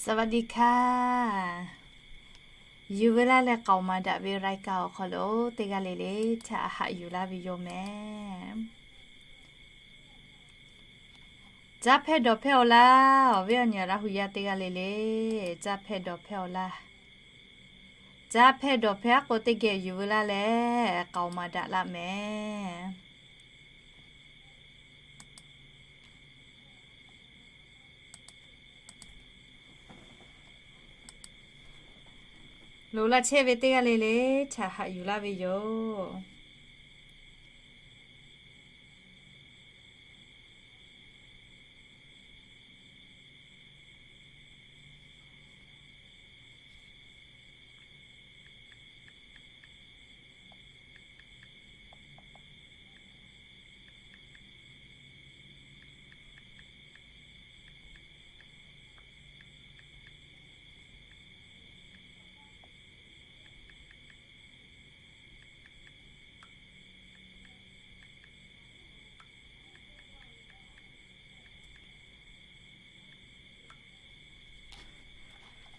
สวัสดีค่ะ Yuˬ veu laˇ leh k'aoˍ maˍ daꞈ ve รายการ awˬ hk'aw lo teˇ g'aˇ le le htaꞈ haꞈ yuˬ laˇ ve yoˬ mehˍ. Caˇ hpehˇ dawˬ hpehˇ awˬ laˇ, awˬ viˉ awˬ nyi Laˇ huˍ yaˇ teˇ g'aˇ le le, caˇ hpehˇ dawˬ hpehˇ awˬ laˇ. Caˇ hpehˇ dawˬ hpehˇ aˉ k'o teˇ geh yuˬ veu laˇ leh k'aoˍ maˍ daꞈ laˇ mehˍ. Loꞈ la chehˇ ve teˇ g'aˇ le le htaꞈ haꞈ yuˬ laˇ ve yoˬ.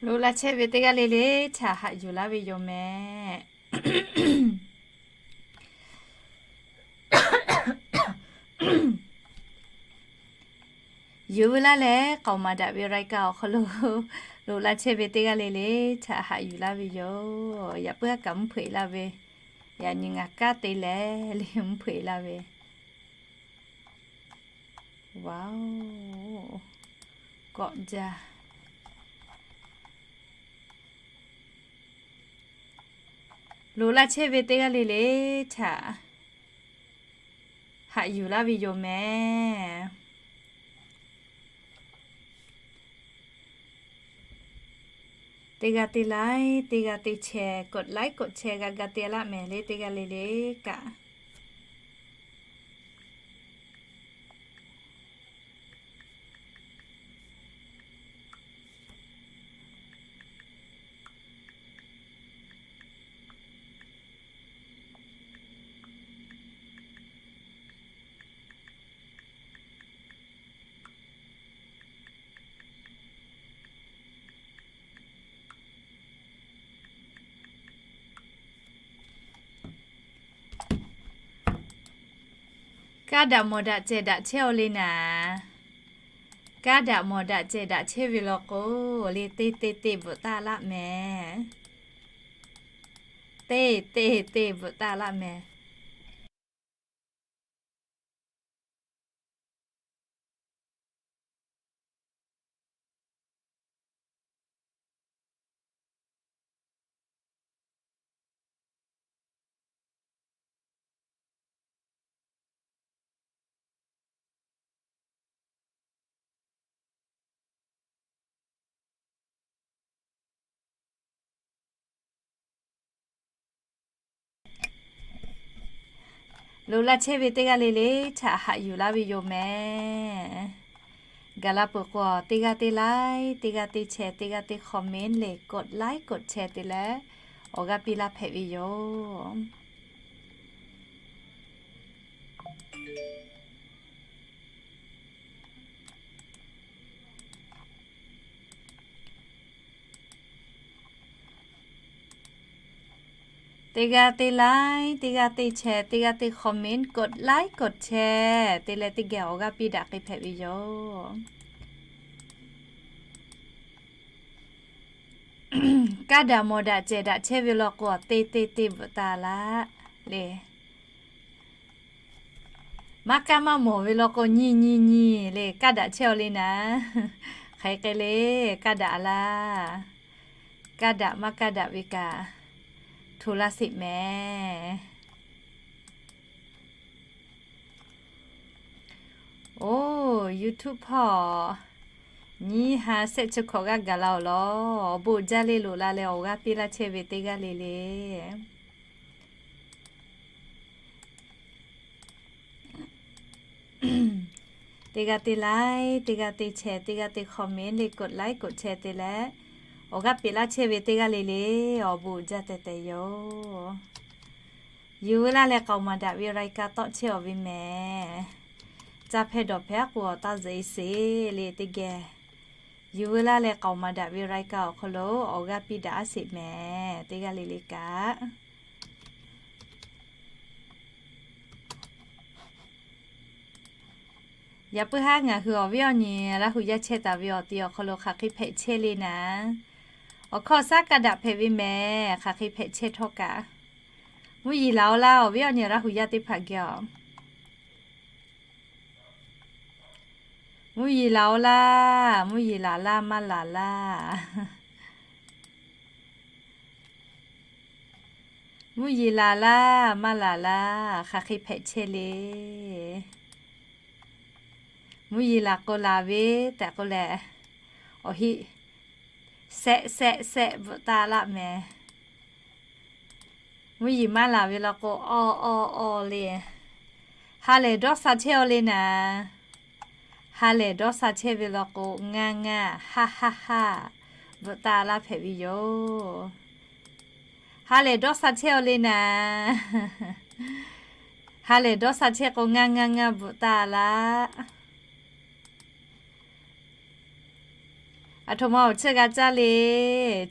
Loꞈ la chehˇ ve teˇ g'aˇ le le htaꞈ haꞈ yuˬ laˇ ve yoˬ mehˍ. Yuˬ veu laˇ leh k'aoˍ maˍ daꞈ ve รายการ awˬ hk'aw lo loꞈ la chehˇ ve teˇ g'aˇ le le htaꞈ haꞈ yuˬ laˇ ve yoˬ. Yaꞈ puiˉ a kaꞈ mvuhˇ hpeuꞈ laˇ ve, yaꞈ nyi ngaˬ kanˉ te leh le mvuhˇ hpeuꞈ laˇ ve. Wow, kawꞈ jaˇ. Loꞈ la chehˇ ve teˇ g'aˇ le le htaꞈ haꞈ yuˬ laˇ ve yoˬ mehˍ. Teˇ g'aˇ te laiˉ, teˇ g'aˇ te chehˇ, กดไลค์ กดแชร์ g'a ga te laˇ mehˍ le teˇ g'aˇ le le kaꞈ. Kaˇ daꞈ mawˬ daꞈ cehˬ daꞈ chehˇ aw le naˍ. Kaˇ daꞈ mawˬ daꞈ cehˬ daꞈ chehˇ ve law k'o, le teˇ teˇ teˇ bvuhꞈ taˍ laˇ mehˍ. Teˇ teˇ teˇ bvuhꞈ taˍ laˇ mehˍ. Loꞈ la chehˇ ve teˇ g'aˇ le le htaꞈ haꞈ yuˬ laˇ ve yoˬ mehˍ. Gaˬ la peuˬ k'o, teˇ g'aˇ te laiˉ, teˇ g'aˇ te chehˇ, teˇ g'aˇ te comment le กดไลค์ กดแชร์ te leh awˬ g'aˇ piˇ laˇ hpehꞈ ve yoˬ. Teˇ g'aˇ te laiˉ, teˇ g'aˇ te chehˇ, teˇ g'aˇ te comment กดไลค์ กดแชร์ te leh teˇ geh awˬ g'aˇ piˇ daꞈ k'ai hpehꞈ ve yoˬ. Kaˇ daꞈ mawˬ daꞈ cehˬ daꞈ chehˇ ve law k'o, teˇ teˇ teˇ bvuhꞈ taˍ laˇ le. Maˇ kaˇ maˇ mawˬ ve law k'o, nyi nyi nyi le kaˇ daꞈ chehˇ aw le naˍ. Hk'aˬ hk'e le kaˇ daꞈ laˇ. Kaˇ daꞈ maˇ kaˇ daꞈ ve kaꞈ hto laˇ sheˍ mehˍ. Oˇ, YouTube hpawˇ nyiˇ ha shehˆ chi hkawꞈ g'aˇ gaˬ la awˬ lawn, awˬ bon uiˍ jaˇ le loꞈ la leh awˬ g'aˇ piˇ laˇ chehˇ ve teˇ g'aˇ le le. Teˇ g'aˇ te laiˉ, teˇ g'aˇ te chehˇ, teˇ g'aˇ te comment le กดไลค์ กดแชร์ te leh awˬ g'aˇ piˇ laˇ chehˇ ve teˇ g'aˇ le le, awˬ bon uiˍ jaˇ tehꞈ tehꞈ yoˬ. Yuˬ veu laˇ leh k'aoˍ maˍ daꞈ ve รายการ tawˆ chehˇ aw ve mehˍ. Caˇ hpehˇ dawˬ hpehˇ aˉ k'o, awˬ taˇ zuhꞈ e sheˍ le teˇ geh Yuˬ veu laˇ leh k'aoˍ maˍ daꞈ ve รายการ awˬ hk'aw lo awˬ g'aˇ piˇ daꞈ aˉ sheˍ mehˍ. Teˇ g'aˇ le le kaꞈ, yaꞈ puiˉ haˉ ngaˬ hui awˬ viˉ awˬ nyi Laˇ hu yaˇ chehˇ taˍ ve awˬ ti awˬ hk'aw lo hk'aˬ hk'e hpehꞈ chehˇ le naˍ, awˬ hkawˇ shaˉ kaˇ daꞈ hpehꞈ ve mehˍ. Hk'aˬ hk'e hpehꞈ chehˇ htawˇ kaꞈ, mvuhˇ yeˬ laˬ-oꞈ laˇ, awˬ viˉ awˬ nyi Laˇ hu yaˇ teˇ hpaˍ geh-oˬ. Mvuhˇ yeˬ laˬ-oꞈ laˇ, mvuhˇ yeˬ laˬ laˇ, maˇ laˬ laˇ. Mvuhˇ yeˬ laˬ laˇ, maˇ laˬ laˇ, hk'aˬ hk'e hpehꞈ chehˇ le. Mvuhˇ yeˬ laˬ k'o laˬ ve tehꞈ k'oˆ leh, awˬ heˆ, sehˆ sehˆ sehˆ bvuhꞈ taˆ laˆ mehˍ. Mvuhˇ yeˬ maˇ laˬ ve law k'o, awˇ awˇ awˇ le. Ha lehˬ dawˇ sha chehˇ-aw le naˍ. Ha lehˬ dawˇ sha chehˇ ve law k'o, ngaˇ ngaˇ haˆ haˆ haˆ bvuhꞈ taˆ laˇ hpehꞈ ve yoˬ. Ha lehˬ dawˇ sha chehˇ-aw le naˍ. Ha lehˬ dawˇ sha chehˇ k'o, ngaˇ ngaˇ ngaˇ bvuhꞈ taˆ laˇ. Aˬ htoꞈ ma awˬ chiˇ g'a caˇ le.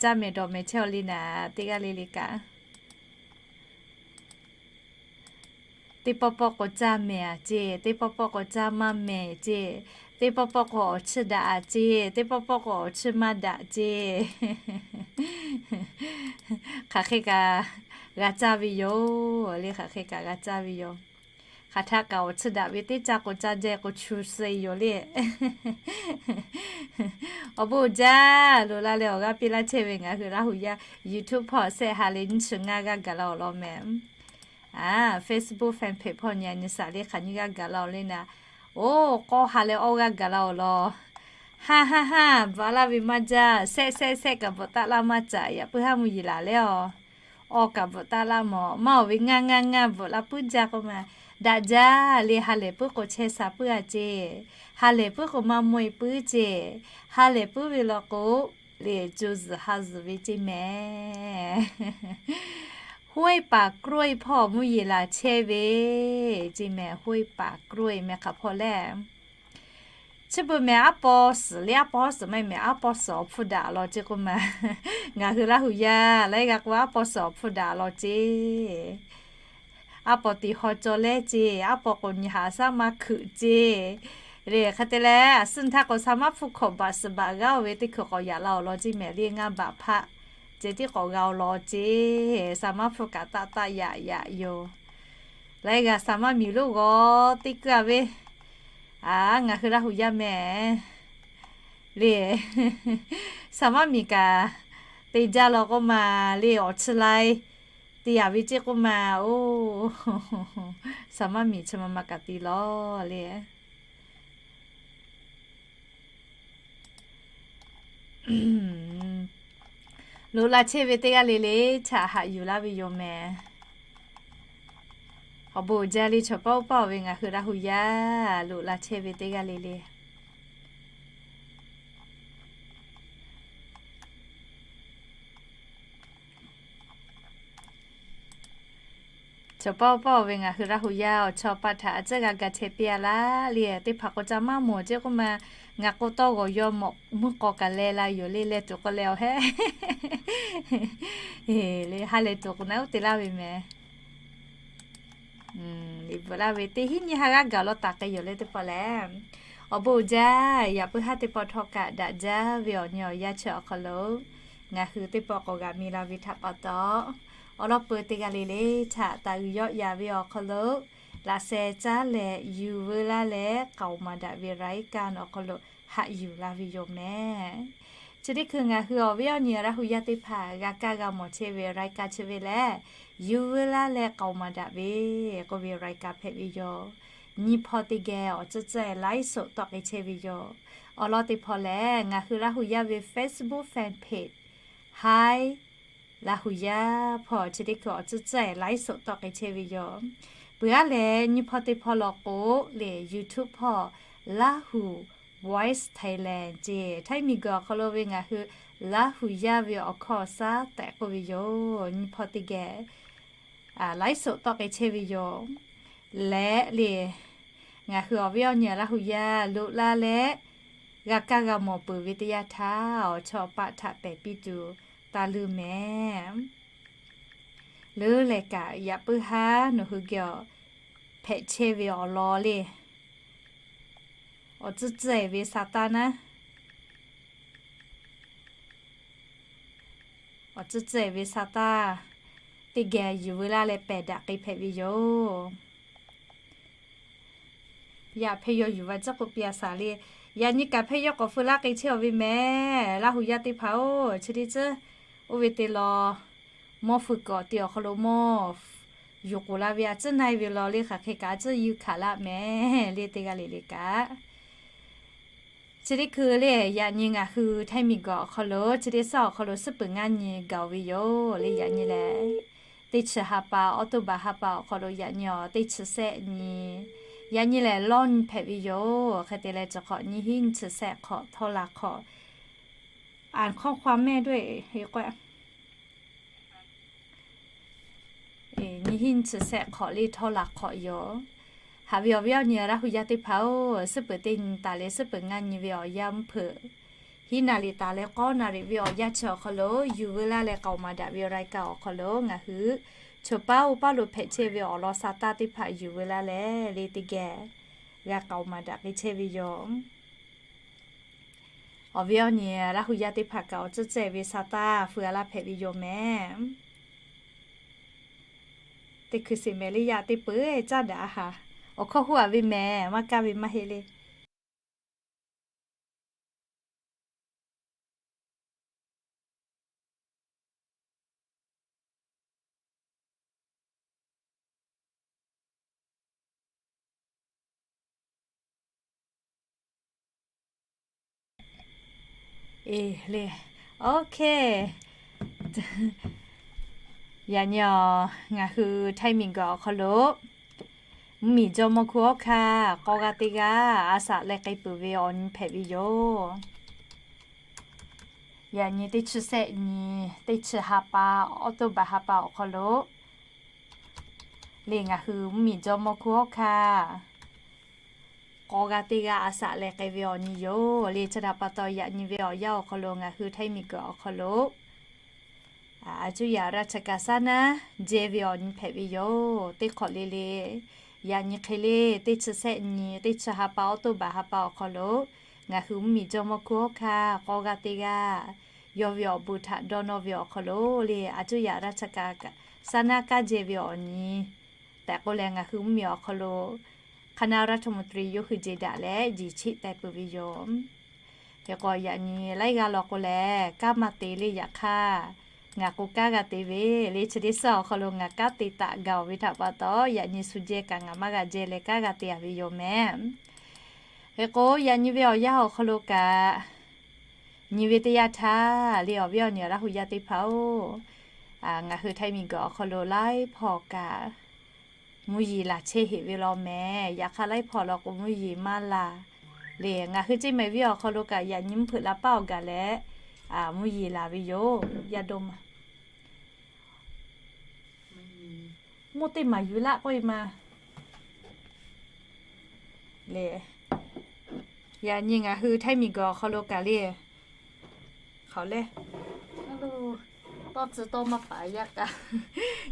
Caˇ mehˍ dawˬ mehˍ chehˇ-aw le naˍ, teˇ g'aˇ le le kaꞈ. Teˇ pawˆ pawˆ k'o caˇ mehˍ a ceˇ, teˇ pawˆ pawˆ k'o caˇ maˇ mehˍ ceˇ, teˇ pawˆ pawˆ k'o awˬ chiˇ daꞈ a ceˇ, teˇ pawˆ pawˆ k'o awˬ chiˇ maˇ daꞈ ceˇ. Hk'aˬ hk'e kaꞈ g'a caˇ ve yoˬ le, hk'aˬ hk'e kaꞈ g'a caˇ ve yoˬ. Hk'aˬ htaˆ kaꞈ awˬ chiˇ daꞈ ve teˇ caˇ k'o caˇ jehˇ k'o chu suh yoˬ le. Awˬ bon jaˇ, loꞈ la leh awˬ g'aˇ piˇ laˇ chehˇ ve ngaˬ hui Laˇ hu yaˇ YouTube hpawˇ shehˆ ha leh nyiˇ chi ngaˇ g'aˇ gaˬ la-oˬ law mehˍ. Facebook fan page hpawˇ nyi a nyi shaˍ le hk'aˬ nyiˇ g'aˇ gaˬ la-oˬ le naˍ. Oˇ k'awˇ ha leh awˇ g'aˇ gaˬ la-oˬ law. Haˆ haˆ haˆ bvuhꞈ laˇ ve maˇ jaˇ, sehˆ sehˆ sehˆ kaꞈ bvuhꞈ taˆ laˇ maˇ caꞈ, yaꞈ puiˉ haˉ mvuhˇ yeˬ laˬ leh-aw. Awˇ kaꞈ bvuhꞈ taˆ laˇ mawˬ, maˇ-oˬ ve ngaˇ ngaˇ ngaˇ bvuhꞈ laˇ puiˉ jaˇ k'oˆ ma. Daꞈ jaˇ le, ha lehˬ puiˉ k'o chehˇ sha puiˉ a ceˇ. Ha lehˬ puiˉ k'o maˇ mawˇ-e puiˉ ceˇ. Ha lehˬ puiˉ ve law k'o, le co zuhˬ ha zuhˬ ve ceˇ mehˍ. ห้วยป่าเกล้วย hpawˇ mvuhˇ yeˬ laˬ chehˇ ve ceˇ mehˍ. ห้วยป่าเกล้วย mehˍ hk'aˬ hpawˇ lehˬ, chi beuꞈ mehˍ aˉ paw suhˍ le, aˉ paw suhˍ maˇ mehˍ, aˉ paw suhˍ awˬ hpfuhˇ daꞈ law ceˇ k'oˆ ma. Ngaˬ hui Laˇ hu yaˇ laiˉ g'a k'o aˉ paw suhˍ awˬ hpfuhˇ daꞈ law ceˇ. Aˉ paw teˇ haw cawˬ leh ceˇ, aˉ paw k'o nyi haꞈ shaˉ maˇ hkuiꞈ ceˇ. Le hk'e te leh, a suhˉ htaˇ k'o shaˉ maˇ hpfuhˇ hkawꞈ baꞈ suhˍ baꞈ g'aˇ-oˬ ve teˇ hkui k'awꞈ yaꞈ la-oˬ law ceˇ mehˍ le, ngaˇ baꞈ hpaˆ ceh tiˉ k'awꞈ g'a-oˬ law ceˇ. Shaˉ maˇ hpfuhˇ kaꞈ taˆ taˆ yaꞈ yaꞈ yoˬ. Laiˉ g'a shaˉ maˇ miˬ loˉ g'aw teˇ kuiˇ-a ve, a, ngaˬ hui Laˇ hu yaˇ mehˍ le. Shaˉ maˇ miˬ kaꞈ te jaˇ law k'oˆ ma le, awˬ chi lai te yaꞈ ve ceˇ k'oˆ ma. Oˇ, shaˉ maˇ miˬ chi ma ma kaꞈ te law le. Loꞈ la chehˇ ve teˇ g'aˇ le le htaꞈ haꞈ yuˬ laˇ ve yoˬ mehˍ. Awˬ bon jaˇ le, chaw paˆ uˉ paˆ-oˬ ve ngaˬ hui Laˇ hu yaˇ loꞈ la chehˇ ve teˇ g'aˇ le le. Chaw paˆ uˉ paˆ-oˬ ve ngaˬ hui Laˇ hu yaˇ awˬ chawˇ paˆ htaꞈ a tcuhˉ g'a ga chehˇ piˇ-a laˇ le. Teˇ hpaˍ k'o ca maˇ mawˬ ceˇ k'oˆ ma, ngaˬ k'o tawˇ g'awˬ yaw mawꞈ mvuhˇ k'aw kaꞈ leh la yoˬ le, leh tuˬ k'o leh-aw hehˉ. Le ha lehˬ tuˬ k'o naˉ uˉ te laˇ ve mehˍ. Liꞈ bvuhꞈ laˇ ve teˇ hinˉ nyiˇ ha g'aˇ gaˬ law taˍ k'ai yoˬ le teˇ pawˆ lehˬ. Awˬ bon uiˍ jaˇ, yaꞈ puiˉ haˉ teˇ pawˆ htawˇ kaꞈ daꞈ jaˇ ve awˬ nyi awˬ yanˇ chi awˬ hk'aw lo ngaˬ hui teˇ pawˆ k'awꞈ g'a mi la ve htaꞈ pa taw, awˬ lawn peu teˇ g'aˇ le le htaꞈ taˍ uiˍ yawˆ yan ve awˬ hk'aw lo laꞈ sheh caˉ leh yuˬ veu laˇ leh k'aoˍ maˍ daꞈ ve รายการ awˬ hk'aw lo haꞈ yuˬ la ve yoˬ mehˍ. Chi teˇ hkui ngaˬ hui awˬ viˉ awˬ nyi Laˇ hu yaˇ teˇ hpaˍ g'a kaˇ g'a mawˬ chehˇ ve รายการ chi ve lehˬ, yuˬ veu laˇ leh k'aoˍ maˍ daꞈ ve k'oˆ ve รายการ hpehꞈ ve yoˬ. Nyi hpawˇ teˇ geh awˬ tcuhˉ tcuhˉ-e ไลฟ์สด tawˆ k'ai chehˇ ve yoˬ. Awˬ lawn teˇ hpawˇ lehˬ, ngaˬ hui Laˇ hu yaˇ ve Facebook fan page Hi Laˇ hu yaˇ hpawˇ chi teˇ hkui awˬ tcuhˉ tcuhˉ-e ไลฟ์สด tawˆ k'ai chehˇ ve yoˬ. Peuˬ aˉ lehˬ, nyi hpawˇ teˇ hpawˇ law k'o le, YouTube hpawˇ Laˇ hu Voice Thailand ceˇ, Htaiˇ miˬ guiˬ awˬ hk'aw lo ve ngaˬ hui Laˇ hu yaˇ ve awˬ hkawˇ shaˉ tehꞈ k'oˆ ve yoˬ. Nyi hpawˇ teˇ geh ไลฟ์สด tawˆ k'ai chehˇ ve yoˬ. Leh le, ngaˬ hui awˬ viˉ awˬ nyi Laˇ hu yaˇ loꞈ la leh g'a kaˇ g'a mawˬ peuˬ ve teˇ yanˇ htaˇ, awˬ chawˇ paˆ htaꞈ pehˬ piˇ tuˬ taˇ leuˇ mehˍ. Leuˉ leh kaꞈ, yaꞈ puiˉ haˉ nawˬ hui geh awˬ hpehꞈ chehˇ ve awˬ lawn le, awˬ tcuhˉ tcuhˉ-e ve sa taˇ naˉ, awˬ tcuhˉ tcuhˉ-e ve sa taˇ teˇ geh yuˬ veu laˇ leh pehˬ daꞈ k'ai hpehꞈ ve yoˬ. Yaꞈ hpehˇ yaw yuˬ va ciˉ k'oˆ piˇ a shaˍ le. Yaꞈ nyi kaꞈ hpehˇ yawˇ k'awꞈ feu laˇ k'ai chehˇ-aw ve mehˍ. Laˇ hu yaˇ teˇ hpaˍ-oˬ, chi teˇ ceuˬ oˇ ve te law, mawˇ feu kawꞈ te awˬ hk'aw lo mawˇ yuˬ k'oˍ la ve a ciˉ na-e ve law le, hk'aˬ hk'e kaꞈ a ciˉ yuˇ hkanˍ laˇ mehˍ le, teˇ g'aˇ le le kaꞈ. Chi teˇ hkui le, yaꞈ nyi ngaˬ hui Htaiˇ miˬguiˬ awˬ hk'aw lo chi teˇ suhˉ awˬ hk'aw lo suhˉ peuˬ ngaˇ nyi gaˬ-oˬ ve yoˬ le. Yaꞈ nyi lehˬ, teˇ chi ha pa, October ha pa awˬ hk'aw lo yaꞈ nyi awˬ teˇ chi sehˆ nyi, yaꞈ nyi lehˬ lawˇ nyi hpehꞈ ve yoˬ. Hk'e te leh, chi hk'awꞈ nyiˇ hinˉ nyiˇ chi sehˆ hk'awꞈ htawˇ la hk'awꞈ, อ่านข้อความแม่ด้วย k'o, nyiˇ hinˉ nyiˇ chi sehˆ hk'awꞈ le htawˇ la hk'awꞈ yoˬ. Haꞈ ve awˬ viˉ awˬ nyi Laˇ hu yaˇ teˇ hpaˍ-oˬ, suhˉ peuˬ teˇ nyi taˍ leh suhˉ peuˬ ngaˇ nyi ve awˬ yanˇ mvuhˇ hpeuꞈ, hiˉ naˍ riˍ taˍ leh k'awˇ naˍ riˍ ve awˬ yanˇ chi awˬ hk'aw lo yuˬ veu laˇ leh k'aoˍ maˍ daꞈ ve รายการ awˬ hk'aw lo ngaˬ hui choˬ paˉ oˇ paˉ lo hpehꞈ chehˇ ve awˬ lawn sa taˇ teˇ hpaˍ yuˬ veu laˇ leh le teˇ geh g'a k'aoˍ maˍ daꞈ k'ai chehˇ ve yoˬ. Awˬ viˉ awˬ nyi Laˇ hu yaˇ teˇ hpaˍ kaꞈ awˬ tcuhˉ tcuhˉ-e ve sa taˇ feu a laˇ hpehꞈ ve yoˬ mehˍ. Teˇ hkui sheˍ mehˍ le, yaꞈ teˇ peuˬ caˇ daꞈ haˍ. Awˬ hkawˇ huˉ-a ve mehˍ, maˇ kaˇ ve maˇ heˆ le. E le, OK. Yaꞈ nyi-aˬ, ngaˬ hui Htaiˇ miˬguiˬ awˬ hk'aw lo mvuhˇmiˬ jawˇmawˇ hkunˉ hawˉ hkanˇ k'awˇ g'aˇ teˇ g'aˇ a shaꞈ leh k'ai peuˬ ve awˬ nyi hpehꞈ ve yoˬ. Yaꞈ nyi teˇ chi sehˆ nyi, teˇ chi ha pa, October ha pa awˬ hk'aw lo le ngaˬ hui mvuhˇmiˬ jawˇmawˇ hkunˉ hawˉ hkanˇ k'awˇ g'aˇ teˇ g'aˇ a shaꞈ leh k'ai ve awˬ nyi yoˬ le. Chi htaꞈ pa taw, yaꞈ nyi ve awˬ yanˇ awˬ hk'aw lo ngaˬ hui Htaiˇ miˬguiˬ awˬ hk'aw lo a cuˇ yaꞈ ราชการ saˉ naˉ jehˇ ve awˬ nyi hpehꞈ ve yoˬ. Teˇ hk'awꞈ le le, yaꞈ nyi hk'e le, teˇ chi sehˆ nyi, teˇ chi ha pa, October ha pa awˬ hk'aw lo ngaˬ hui mvuhˇmiˬ jawˇmawˇ hkunˉ hawˉ hkanˇ k'awˇ g'aˇ teˇ g'aˇ yawˇ ve awˬ bon htaꞈ dawˇ nawˇ ve awˬ hk'aw lo le, a cuˇ yaꞈ ราชการ saˉ naˉ kanˉ jehˇ ve awˬ nyi tehꞈ k'oˆ leh, ngaˬ hui mvuhˇmiˬ awˬ hk'aw lo คณะรัฐมนตรี yawˇ hui jeˬ daꞈ leh jeˬ cheˆ teh peuˬ ve yoˬ. Hk'e k'o, yaꞈ nyi laiˉ g'aˇ law k'o lehˬ, kanˉ maˇ te le. Yaꞈ hk'aˇ, ngaˬ k'o kanˉ g'a te ve le. Chi teˇ suhˉ awˬ hk'aw lo ngaˬ kanˉ te taˍ gaˬ-oˬ ve htaꞈ pa taw, yaꞈ nyi shu jehˇ kaꞈ ngaˬ maˇ g'a jehˇ leh kanˉ g'a te-a ve yoˬ mehˍ. Hk'e k'o, yaꞈ nyi ve awˬ yanˇ awˬ hk'aw lo kaꞈ, nyi ve teˇ yanˇ htaˇ le, awˬ viˉ awˬ nyi Laˇ hu yaˇ teˇ hpaˍ-oˬ, ngaˬ hui Htaiˇ miˬguiˬ awˬ hk'aw lo laiˉ hpawˇ kaꞈ mvuhˇ yeˬ laˬ chehˇ heꞈ ve law mehˍ. Yaꞈ hk'aˇ, laiˉ hpawˇ law k'o mvuhˇ yeˬ maˇ laˬ le. Ngaˬ hui Ceˇ mehˍ venˇ awˬ hk'aw lo kaꞈ yaꞈ nyi mvuhˇ hpeuꞈ la paˉ awˬ gaˬ leh mvuhˇ yeˬ laˬ ve yoˬ. Yaˇ dawˇ ma, mvuhˇ teˇ maˍ yuˬ laˆ k'oˆ-e ma le. Yaꞈ nyi ngaˬ hui Htaiˇ miˬguiˬ awˬ hk'aw lo kaꞈ le, hk'aˬ le, tawˇ tcuh tawˇ maˇ paˍ yaˇ kaꞈ,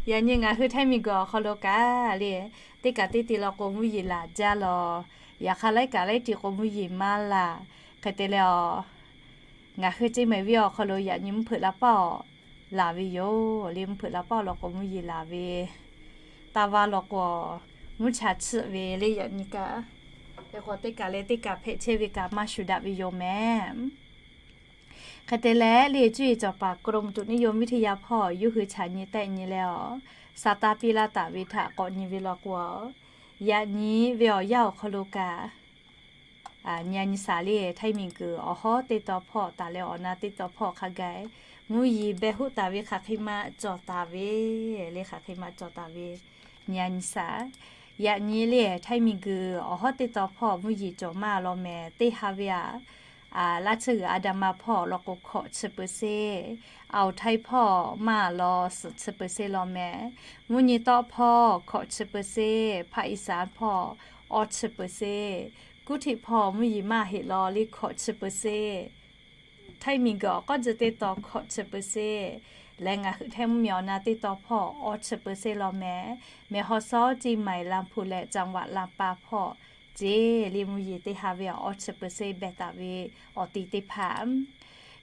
yaꞈ nyi ngaˬ hui Htaiˇ miˬguiˬ awˬ hk'aw lo kaꞈ le, teˇ kaꞈ teˇ te law k'o mvuhˇ yeˬ laˬ jaˇ law. Yaꞈ hk'aˇ, laiˉ kaꞈ laiˉ ti k'o mvuhˇ yeˬ maˇ laˬ. Hk'e te leh, ngaˬ hui Ceˇ mehˍ venˇ awˬ hk'aw lo yaꞈ nyi mvuhˇ hpeuꞈ la paˉ awˬ laˬ ve yoˬ le. Mvuhˇ hpeuꞈ la paˉ awˬ law k'o mvuhˇ yeˬ laˬ ve, taˇ vaˇ law k'o mvuhˇ cha chiˆ ve le. Yaꞈ nyi kaꞈ, hk'e k'o teˇ kaꞈ leh teˇ kaꞈ hpehꞈ chehˇ ve kaꞈ maˇ shuˍ daꞈ ve yoˬ mehˍ. Hk'e te leh le, cuˇ yiˍ cawˬ paˍ กรมอุตุนิยมวิทยา hpawˇ yawˇ hui chaꞈ nyi tehˆ nyi leh awˬ, sa taˇ piˇ laˇ taˍ ve htaꞈ k'awꞈ nyi ve law k'o, yaꞈ nyi ve awˬ yanˇ awˬ hk'aw lo kaꞈ nyi a nyi shaˍ le, Htaiˇ miˬguiˬ awˬ hawˉ teˇ taw hpawˇ taˍ leh awˬ na teˇ taw hpawˇ hk'a gaˬ mvuhˇ yeˬ beh hoˆ taˍ ve hk'aˬ hk'e ma cawˬ taˍ ve le. Hk'aˬ hk'e ma cawˬ taˍ ve nyi a nyi shaˍ. Yaꞈ nyi le, Htaiˇ miˬguiˬ awˬ hawˉ teˇ taw hpawˇ mvuhˇ yeˬ cawˬ maˇ law mehˍ. Teˇ ha ve aꞈ, laˇ tsuhˇ g'uiˬ a da ma hpawˇ law k'o hkawꞈ chi เปอร์เซ็นต์, Aoˬ Htaiˇ hpawˇ maˇ law suhˍ chi เปอร์เซ็นต์ law mehˍ. Mvuhˇ nyi tawˆ hpawˇ hkawꞈ chi เปอร์เซ็นต์, Hpaˆ Iˍsaˍ hpawˇ awˇ chi เปอร์เซ็นต์, kuˉ hteꞈ hpawˇ mvuhˇ yeˬ maˇ heˆ law le, hkawꞈ chi เปอร์เซ็นต์ Htaiˇ miˬguiˬ awˬ k'awˉ tcuh teˇ taw hkawꞈ chi เปอร์เซ็นต์ leh ngaˬ hui Htaiˇ mvuhˇmiˬ awˬ na teˇ taw hpawˇ awˇ chi เปอร์เซ็นต์ law mehˍ. Mehˬ haw sawˉ ceˇ maiˍ laˇ hpu leh caˍ vaꞈ laˇ pa hpawˇ ceˇ le mvuhˇ yeˬ teˇ ha ve awˇ chi เปอร์เซ็นต์ behˬ taˍ ve awˬ ti teˇ hpaˍ.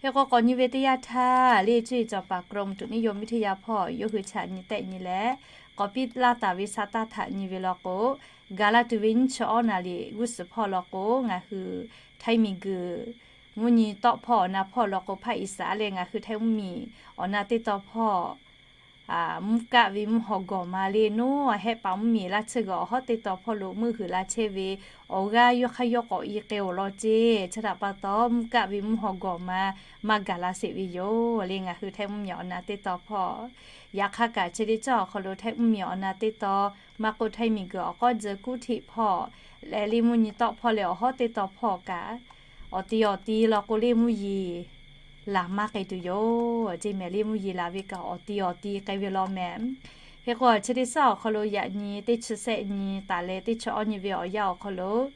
Hk'e k'o k'awꞈ nyi ve teˇ yanˇ htaˇ le, cuˇ yiˍ cawˬ paˍ กรมอุตุนิยมวิทยา hpawˇ yawˇ hui chaꞈ nyi tehˆ nyi leh, k'awꞈ piˇ laˇ taˍ ve sa taˇ htaꞈ nyi ve law k'o, gaˬ la tuˬ ve nyiˇ chi awˇ naˍ riˍ g'uˇ suhˍ hpawˇ law k'o, ngaˬ hui Htaiˇ miˬguiˬ mvuhˇ nyi tawˆ hpawˇ awˬ na hpawˇ law k'o, hpaˇ Iˉsaˍreˍlaˆ ngaˬ hui Htaiˇ mvuhˇmiˬ awˬ na teˇ taw hpawˇ mvuhˇ kaˆ ve mvuhˇ haw gawˬ ma le, nawˬ hehˆ paˍ mvuhˇmiˬ laˇ tsuhˇ g'aˬ awˬ hawˉ teˇ taw hpawˇ lo meuˇ huiˍ la chehˇ ve awˬ g'aˇ yawˇ hk'aˇ yawˇ k'awꞈ i k'ai-oˬ law ceˇ. Chi htaꞈ pa taw, mvuhˇ kaˆ ve mvuhˇ haw gawˬ ma maˇ gaˬ la sheˍ ve yoˬ le ngaˬ hui Htaiˇ mvuhˇmiˬ awˬ na teˇ taw hpawˇ. Yaꞈ hk'aˇ kaꞈ, chi teˇ cawˇ awˬ hk'aw lo Htaiˇ mvuhˇmiˬ awˬ na teˇ taw maˇ k'oˆ, Htaiˇ miˬguiˬ awˬ k'awˉ tcuh kuˉ hteꞈ hpawˇ leh le mvuhˇ nyi tawˆ hpawˇ leh awˬ hawˉ teˇ taw hpawˇ kaꞈ, awˬ ti awˬ ti law k'o le mvuhˇ yeˬ laˬ maˇ k'ai tuˬ yoˬ ceˇ mehˍ. Le mvuhˇ yeˬ laˬ ve kaꞈ awˬ ti awˬ ti k'ai ve law mehˍ. Hk'e k'o, chi teˇ cawˇ awˬ hk'aw lo yaꞈ nyi teˇ chi sehˆ nyi taˍ leh teˇ chi awˇ nyi ve awˬ yanˇ awˬ hk'aw lo,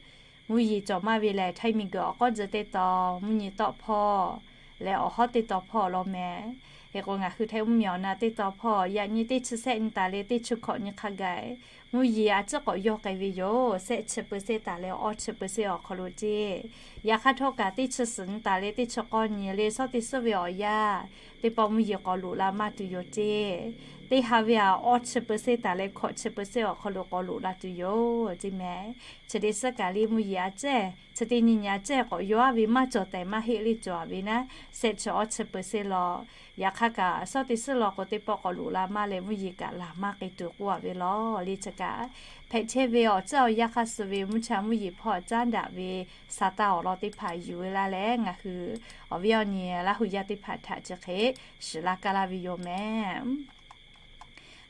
mvuhˇ yeˬ cawˬ maˇ ve lehˬ, Htaiˇ miˬguiˬ awˬ k'awˉ tcuh teˇ taw mvuhˇ nyi tawˆ hpawˇ leh awˬ hawˉ teˇ taw hpawˇ law mehˍ. Hk'e k'o, ngaˬ hui Htaiˇ mvuhˇmiˬ awˬ na teˇ taw hpawˇ yaꞈ nyi teˇ chi sehˆ nyi taˍ leh teˇ chi hkawꞈ nyi hk'a gaˬ mvuhˇ yeˬ a ciˉ k'awꞈ yawˇ k'ai ve yoˬ. Sehˆ chi เปอร์เซ็นต์ taˍ leh awˇ chi เปอร์เซ็นต์ awˬ hk'aw lo ceˇ. Yaꞈ hk'aˇ htawˇ kaꞈ, teˇ chi suhˍ nyi taˍ leh teˇ chi k'awˇ nyi le shawˉ teˇ suhˉ ve awˬ yanˇ, teˇ pawˆ mvuhˇ yeˬ k'awꞈ loꞈ la maˇ tuˬ yoˬ ceˇ. Teˇ ha ve a awˇ chi เปอร์เซ็นต์ taˍ leh hkawꞈ chi เปอร์เซ็นต์ awˬ hk'aw lo k'awꞈ loꞈ la tuˬ yoˬ ceˇ mehˍ. Chi teˇ suhˉ kaꞈ le mvuhˇ yeˬ a ciˉ, chi teˇ nyi nyi a ciˉ k'awꞈ yawˇ aˉ ve maˇ cawˬ tehꞈ maˇ heˆ le cawˬ a ve naˉ, sehˆ chi awˇ chi เปอร์เซ็นต์ law. Yaꞈ hk'aˇ kaꞈ, shawˉ teˇ suhˉ law k'o, teˇ pawˆ k'awꞈ loꞈ la maˇ leh mvuhˇ yeˬ kaꞈ laˬ maˇ k'ai tuˬ k'oˆ a ve law le. Chi kaꞈ, hpehꞈ chehˇ ve awˬ ceuˬ awˬ yanˇ hk'aˇ suh ve mvuhˇ cha mvuhˇ yeˬ hpawˇ caˉ daꞈ ve sa taˇ awˬ lawn teˇ hpaˍ yuˬ ve laˇ leh, ngaˬ hui awˬ viˉ awˬ nyi Laˇ hu yaˇ teˇ hpaˍ htaꞈ chi hk'e shiˍ la kaˇ laˇ ve yoˬ mehˍ.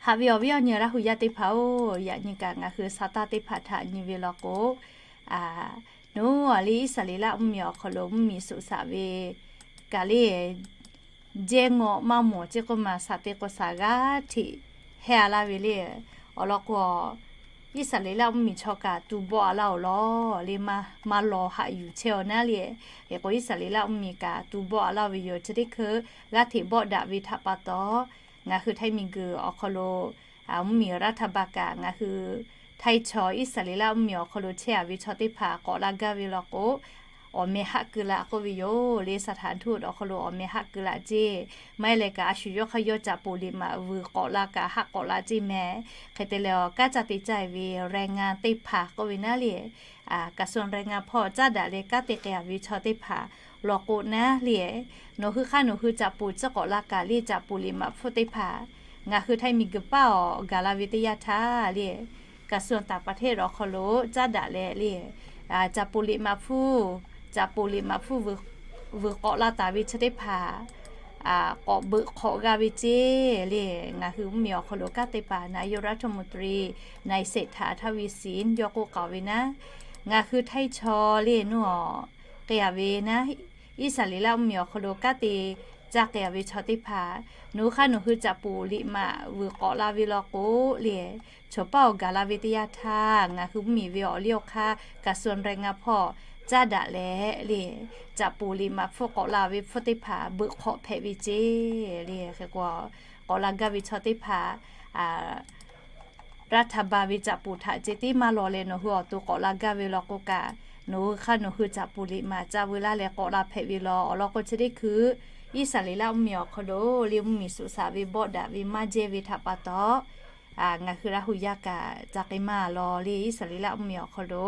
Haꞈ ve awˬ viˉ awˬ nyi Laˇ hu yaˇ teˇ hpaˍ-oˬ, yaꞈ nyi kaꞈ ngaˬ hui sa taˇ teˇ hpaˍ htaꞈ nyi ve law k'o, a, nawˬ a le Iˉsaˍreˍlaˆ mvuhˇmiˬ awˬ hk'aw lo mvuhˇmiˬ suꞈ shaꞈ ve kaꞈ le, jehˇ ngawˆ maˇ mawˬ ceˇ k'oˆ ma, shaˍ te k'o shaˍ g'aˇ hteꞈ hehˇ a laˇ ve le. Awˬ lawn k'o, Iˉsaˍreˍlaˆ mvuhˇmiˬ chaw kaꞈ tu bawˆ a laˇ-oˬ law le, maˇ law haꞈ yuˬ chehˇ-aw naˉ le. Hk'e k'o, Iˉsaˍreˍlaˆ mvuhˇmiˬ kaꞈ tu bawˆ a laˇ ve yoˬ. Chi teˇ hkui g'aˇ hteꞈ bawˆ daꞈ ve htaꞈ pa taw, ngaˬ hui Htaiˇ miˬguiˬ awˬ hk'aw lo mvuhˇmiˬ รัฐบาล kaꞈ ngaˬ hui Htaiˇ chaw Iˉsaˍreˍlaˆ mvuhˇmiˬ awˬ hk'aw lo chehˇ a ve chaw teˇ hpaˍ k'awꞈ la gaˇ ve law k'o, awˬ meh haˆ keu laꞈ k'oˆ ve yoˬ le. สถานทูต awˬ hk'aw lo awˬ meh haˆ keu laꞈ ceˇ. Maˇ heˆ leh kaꞈ, a shu yawˇ hk'aˇ yawˇ caꞈ poˍ liꞈ maꞈ vuiˬ k'awꞈ la kaꞈ haˆ k'awꞈ la ceˇ mehˍ. Hk'e te leh, awˬ kanˉ ca te caˇ ve แรงงาน teˇ hpaˍ k'oˆ ve naˉ le, กระทรวงแรงงาน hpawˇ caˉ daꞈ leh kanˉ te k'ai a ve chaw teˇ hpaˍ law k'o naˉ le, nawˬ hui hk'aˇ nawˬ hui caꞈ poˍ ciˉ k'awꞈ la kaꞈ le, caꞈ poˍ liꞈ maꞈ hpfuhˇ teˇ hpaˍ ngaˬ hui Htaiˇ miˬguiˬ paˇ awˬ gaˬ la ve teˇ yanˇ htaˇ le, กระทรวงต่างประเทศ awˬ hk'aw lo caˉ daꞈ leh le, caꞈ poˍ liꞈ maꞈ hpfuhˇ, caꞈ poˍ liꞈ maꞈ hpfuhˇ vuiˬ k'awꞈ la taˍ ve chi teˇ hpaˍ k'awꞈ beuꞈ hk'awꞈ g'a ve ceˇ le. Ngaˬ hui mvuhˇmiˬ awˬ hk'aw lo kanˉ te paˍ นายกรัฐมนตรี นายเศรษฐา ทวีสิน yawˇ k'oˆ k'aoˍ ve naˉ, ngaˬ hui Htaiˇ chaw le nawˬ a k'ai a ve naˉ, Iˉsaˍreˍlaˆ mvuhˇmiˬ awˬ hk'aw lo kanˉ te caˇ k'ai a ve chaw teˇ hpaˍ, nawˬ hui hk'aˇ nawˬ hui caꞈ poˍ liꞈ maꞈ vuiˬ k'awꞈ la ve law k'o le, chaw paˇ awˬ gaˬ la ve teˇ yanˇ htaˇ ngaˬ hui mvuhˇmiˬ ve awˬ liˇ awˬ hk'aˇ กระทรวงแรงงาน hpawˇ caˉ daꞈ leh le, caꞈ poˍ liꞈ maꞈ hpfuhˇ k'awꞈ la ve hpfuhˇ teˇ hpaˍ beuꞈ hk'awꞈ hpehꞈ ve ceˇ le. Hk'e k'o, k'awꞈ la gaˇ ve chaw teˇ hpaˍ รัฐบาล ve caꞈ poˍ htaꞈ ceh tiˉ maˇ law leh nawˬ hui awˬ to k'awꞈ la gaˇ ve law k'o kaꞈ, nawˬ hui hk'aˇ nawˬ hui caꞈ poˍ liꞈ maꞈ caˇ veu laˇ leh k'awꞈ la hpehꞈ ve law. Awˬ lawn k'o, chi teˇ hkui Iˉsaˍreˍlaˆ mvuhˇmiˬ awˬ hk'aw lo le mvuhˇmiˬ suꞈ shaꞈ ve bawˆ daꞈ ve maˇ jehˇ ve htaꞈ pa taw, ngaˬ hui Laˇ hu yaˇ kaꞈ ca k'ai maˇ law le. Iˉsaˍreˍlaˆ mvuhˇmiˬ awˬ hk'aw lo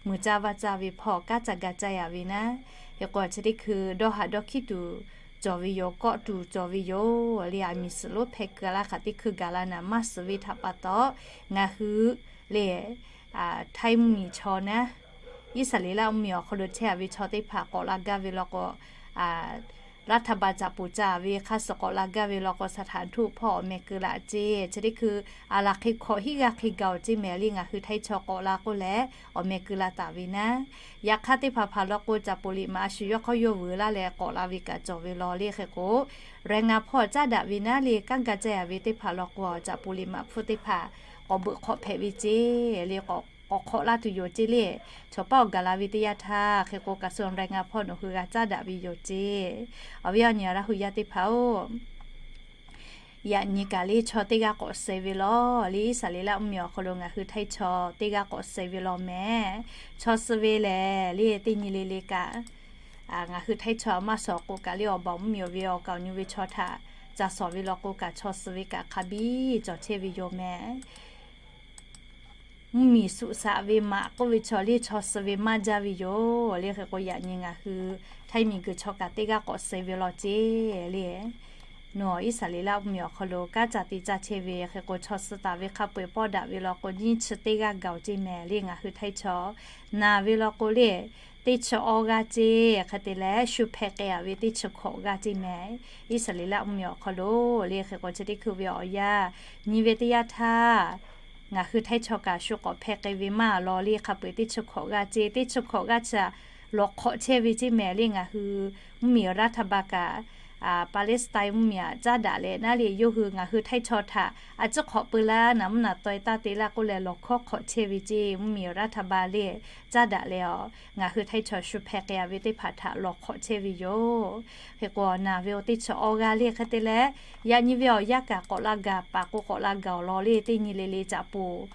muiˬ caˇ vaˇ caˇ ve hpawˇ kanˉ ca ga caˇ a ve naˉ, hk'e k'o, chi teˇ hkui dawˇ haꞈ dawˇ hkiˉ tuˬ cawˬ ve yoˬ, kawˆ tuˬ cawˬ ve yoˬ le. A miˬ suhˍ lonˉ hpeh keu laˇ hk'aˬ teˇ hkui gaˬ la naˍ maˇ suhˍ ve htaꞈ pa taw, ngaˬ hui le Htaiˇ mvuhˇmiˬ chaw naˉ, Iˉsaˍreˍlaˆ mvuhˇmiˬ awˬ hk'aw lo chehˇ a ve chaw teˇ hpaˍ k'awꞈ la gaˇ ve law k'o, รัฐบาล caꞈ poˍ caˇ ve hk'a suh k'awꞈ la gaˇ ve law k'o, สถานทูต hpawˇ awˬ meh keu laꞈ ceˇ. Chi teˇ hkui a laˬ hk'e hkawꞈ hiˉ g'aˇ hk'e gaˬ-oˬ ceˇ mehˍ le. Ngaˬ hui Htaiˇ chaw k'awꞈ la k'oˆ leh awˬ meh keu la taˍ ve naˉ, yaꞈ hk'aˇ teˇ hpaˍ hpaˍ law k'o, caꞈ poˍ liꞈ maꞈ a shu yawˇ hk'aˇ yawˇ vuiˬ laˇ leh k'awꞈ la ve kaꞈ cawˬ ve law le. Hk'e k'o, แรงงาน hpawˇ caˉ daꞈ ve naˉ le, kanˉ ga caˇ a ve teˇ hpaˍ law k'o, caꞈ poˍ liꞈ maꞈ hpfuhˇ teˇ hpaˍ k'awꞈ beuꞈ hk'awꞈ hpehꞈ ve ceˇ le. K'awꞈ k'awꞈ hk'awꞈ laˇ tuˬ yoˬ ceˇ le. Chaw paˉ awˬ gaˬ la ve teˇ yanˇ htaˇ hk'e k'o, กระทรวงแรงงาน hpawˇ nawˬ hui g'a caˉ daꞈ ve yoˬ ceˇ. Awˬ viˉ awˬ nyi Laˇ hu yaˇ teˇ hpaˍ-oˬ, yaꞈ nyi kaꞈ le chaw teˇ g'aˇ k'awꞈ suh ve law le, Iˉsaˍreˍlaˆ mvuhˇmiˬ awˬ hk'aw lo ngaˬ hui htaiˇ chaw teˇ g'aˇ k'awꞈ suh ve law mehˍ. Chaw suh ve lehˬ le, teˇ nyi le le kaꞈ ngaˬ hui htaiˇ chaw maˇ suh k'o kaꞈ le, awˬ baˬ mvuhˇmiˬ ve awˬ kaˍ awˬ nu ve chaw htaꞈ ca suh ve law k'o kaꞈ, chaw suh ve kaꞈ hk'a biˇ cawˬ chehˇ ve yoˬ mehˍ. Mvuhˇmiˬ suhˍ saꞈ ve maꞈ k'oˆ ve chaw le, chaw suh ve maˇ jaˇ ve yoˬ le. Hk'e k'o, yaꞈ nyi ngaˬ hui htaiˇ miˬguiˬ chaw kaꞈ teˇ g'aˇ k'awꞈ suh ve law ceˇ le. Nawˬ Iˉsaˍreˍlaˆ mvuhˇmiˬ awˬ hk'aw lo kanˉ ca te caˇ chehˇ ve hk'e k'o, chaw suh taˍ ve hk'a peu-eˬ pawˆ daꞈ ve law k'o, nyiˇ chi teˇ g'aˇ gaˬ-oˬ ceˇ mehˍ le. Ngaˬ hui htaiˇ chaw naˬ ve law k'o le, teˇ chi awˇ g'aˇ ceˇ. Hk'e te leh, shu hpeh k'ai-a ve teˇ chi hkawꞈ g'aˇ ceˇ mehˍ. Iˉsaˍreˍlaˆ mvuhˇmiˬ awˬ hk'aw lo le, hk'e k'o chi teˇ hkui ve awˬ yanˇ nyi ve teˇ yanˇ htaˇ, ngaˬ hui htaiˇ chaw kaꞈ shu k'awꞈ hpeh k'ai ve maˇ law le. Hk'a peu-eˬ teˇ chi hkawꞈ g'aˇ ceˇ, teˇ chi hkawꞈ g'aˇ chi lawˬ hk'awꞈ chehˇ ve ceˇ mehˍ le. Ngaˬ hui mvuhˇmiˬ รัฐบาล kaꞈ Palestine mvuhˇmiˬ aꞈ caˉ daꞈ leh naˉ le, yawˇ hui ngaˬ hui htaiˇ chaw htaꞈ a ciˉ hk'awꞈ peu laˇ, naˍ mvuhˇ naˍ taweh taˇ te laˇ k'oˆ leh, lawˬ hkawˉ hk'awꞈ chehˇ ve ceˇ. Mvuhˇmiˬ รัฐบาล le caˉ daꞈ leh, a, ngaˬ hui htaiˇ chaw shu hpeh k'ai-a ve teˇ hpaˍ htaꞈ lawˬ hk'awꞈ chehˇ ve yoˬ. Hk'e k'o, naˬ ve awˬ teˇ chi awˇ g'aˇ le. Hk'e te leh, yaꞈ nyi ve awˬ yanˇ kaꞈ k'awꞈ la gaˬ paˍ k'o k'awꞈ la gaˬ-oˬ law le. Teˇ nyi le le caꞈ poˍ,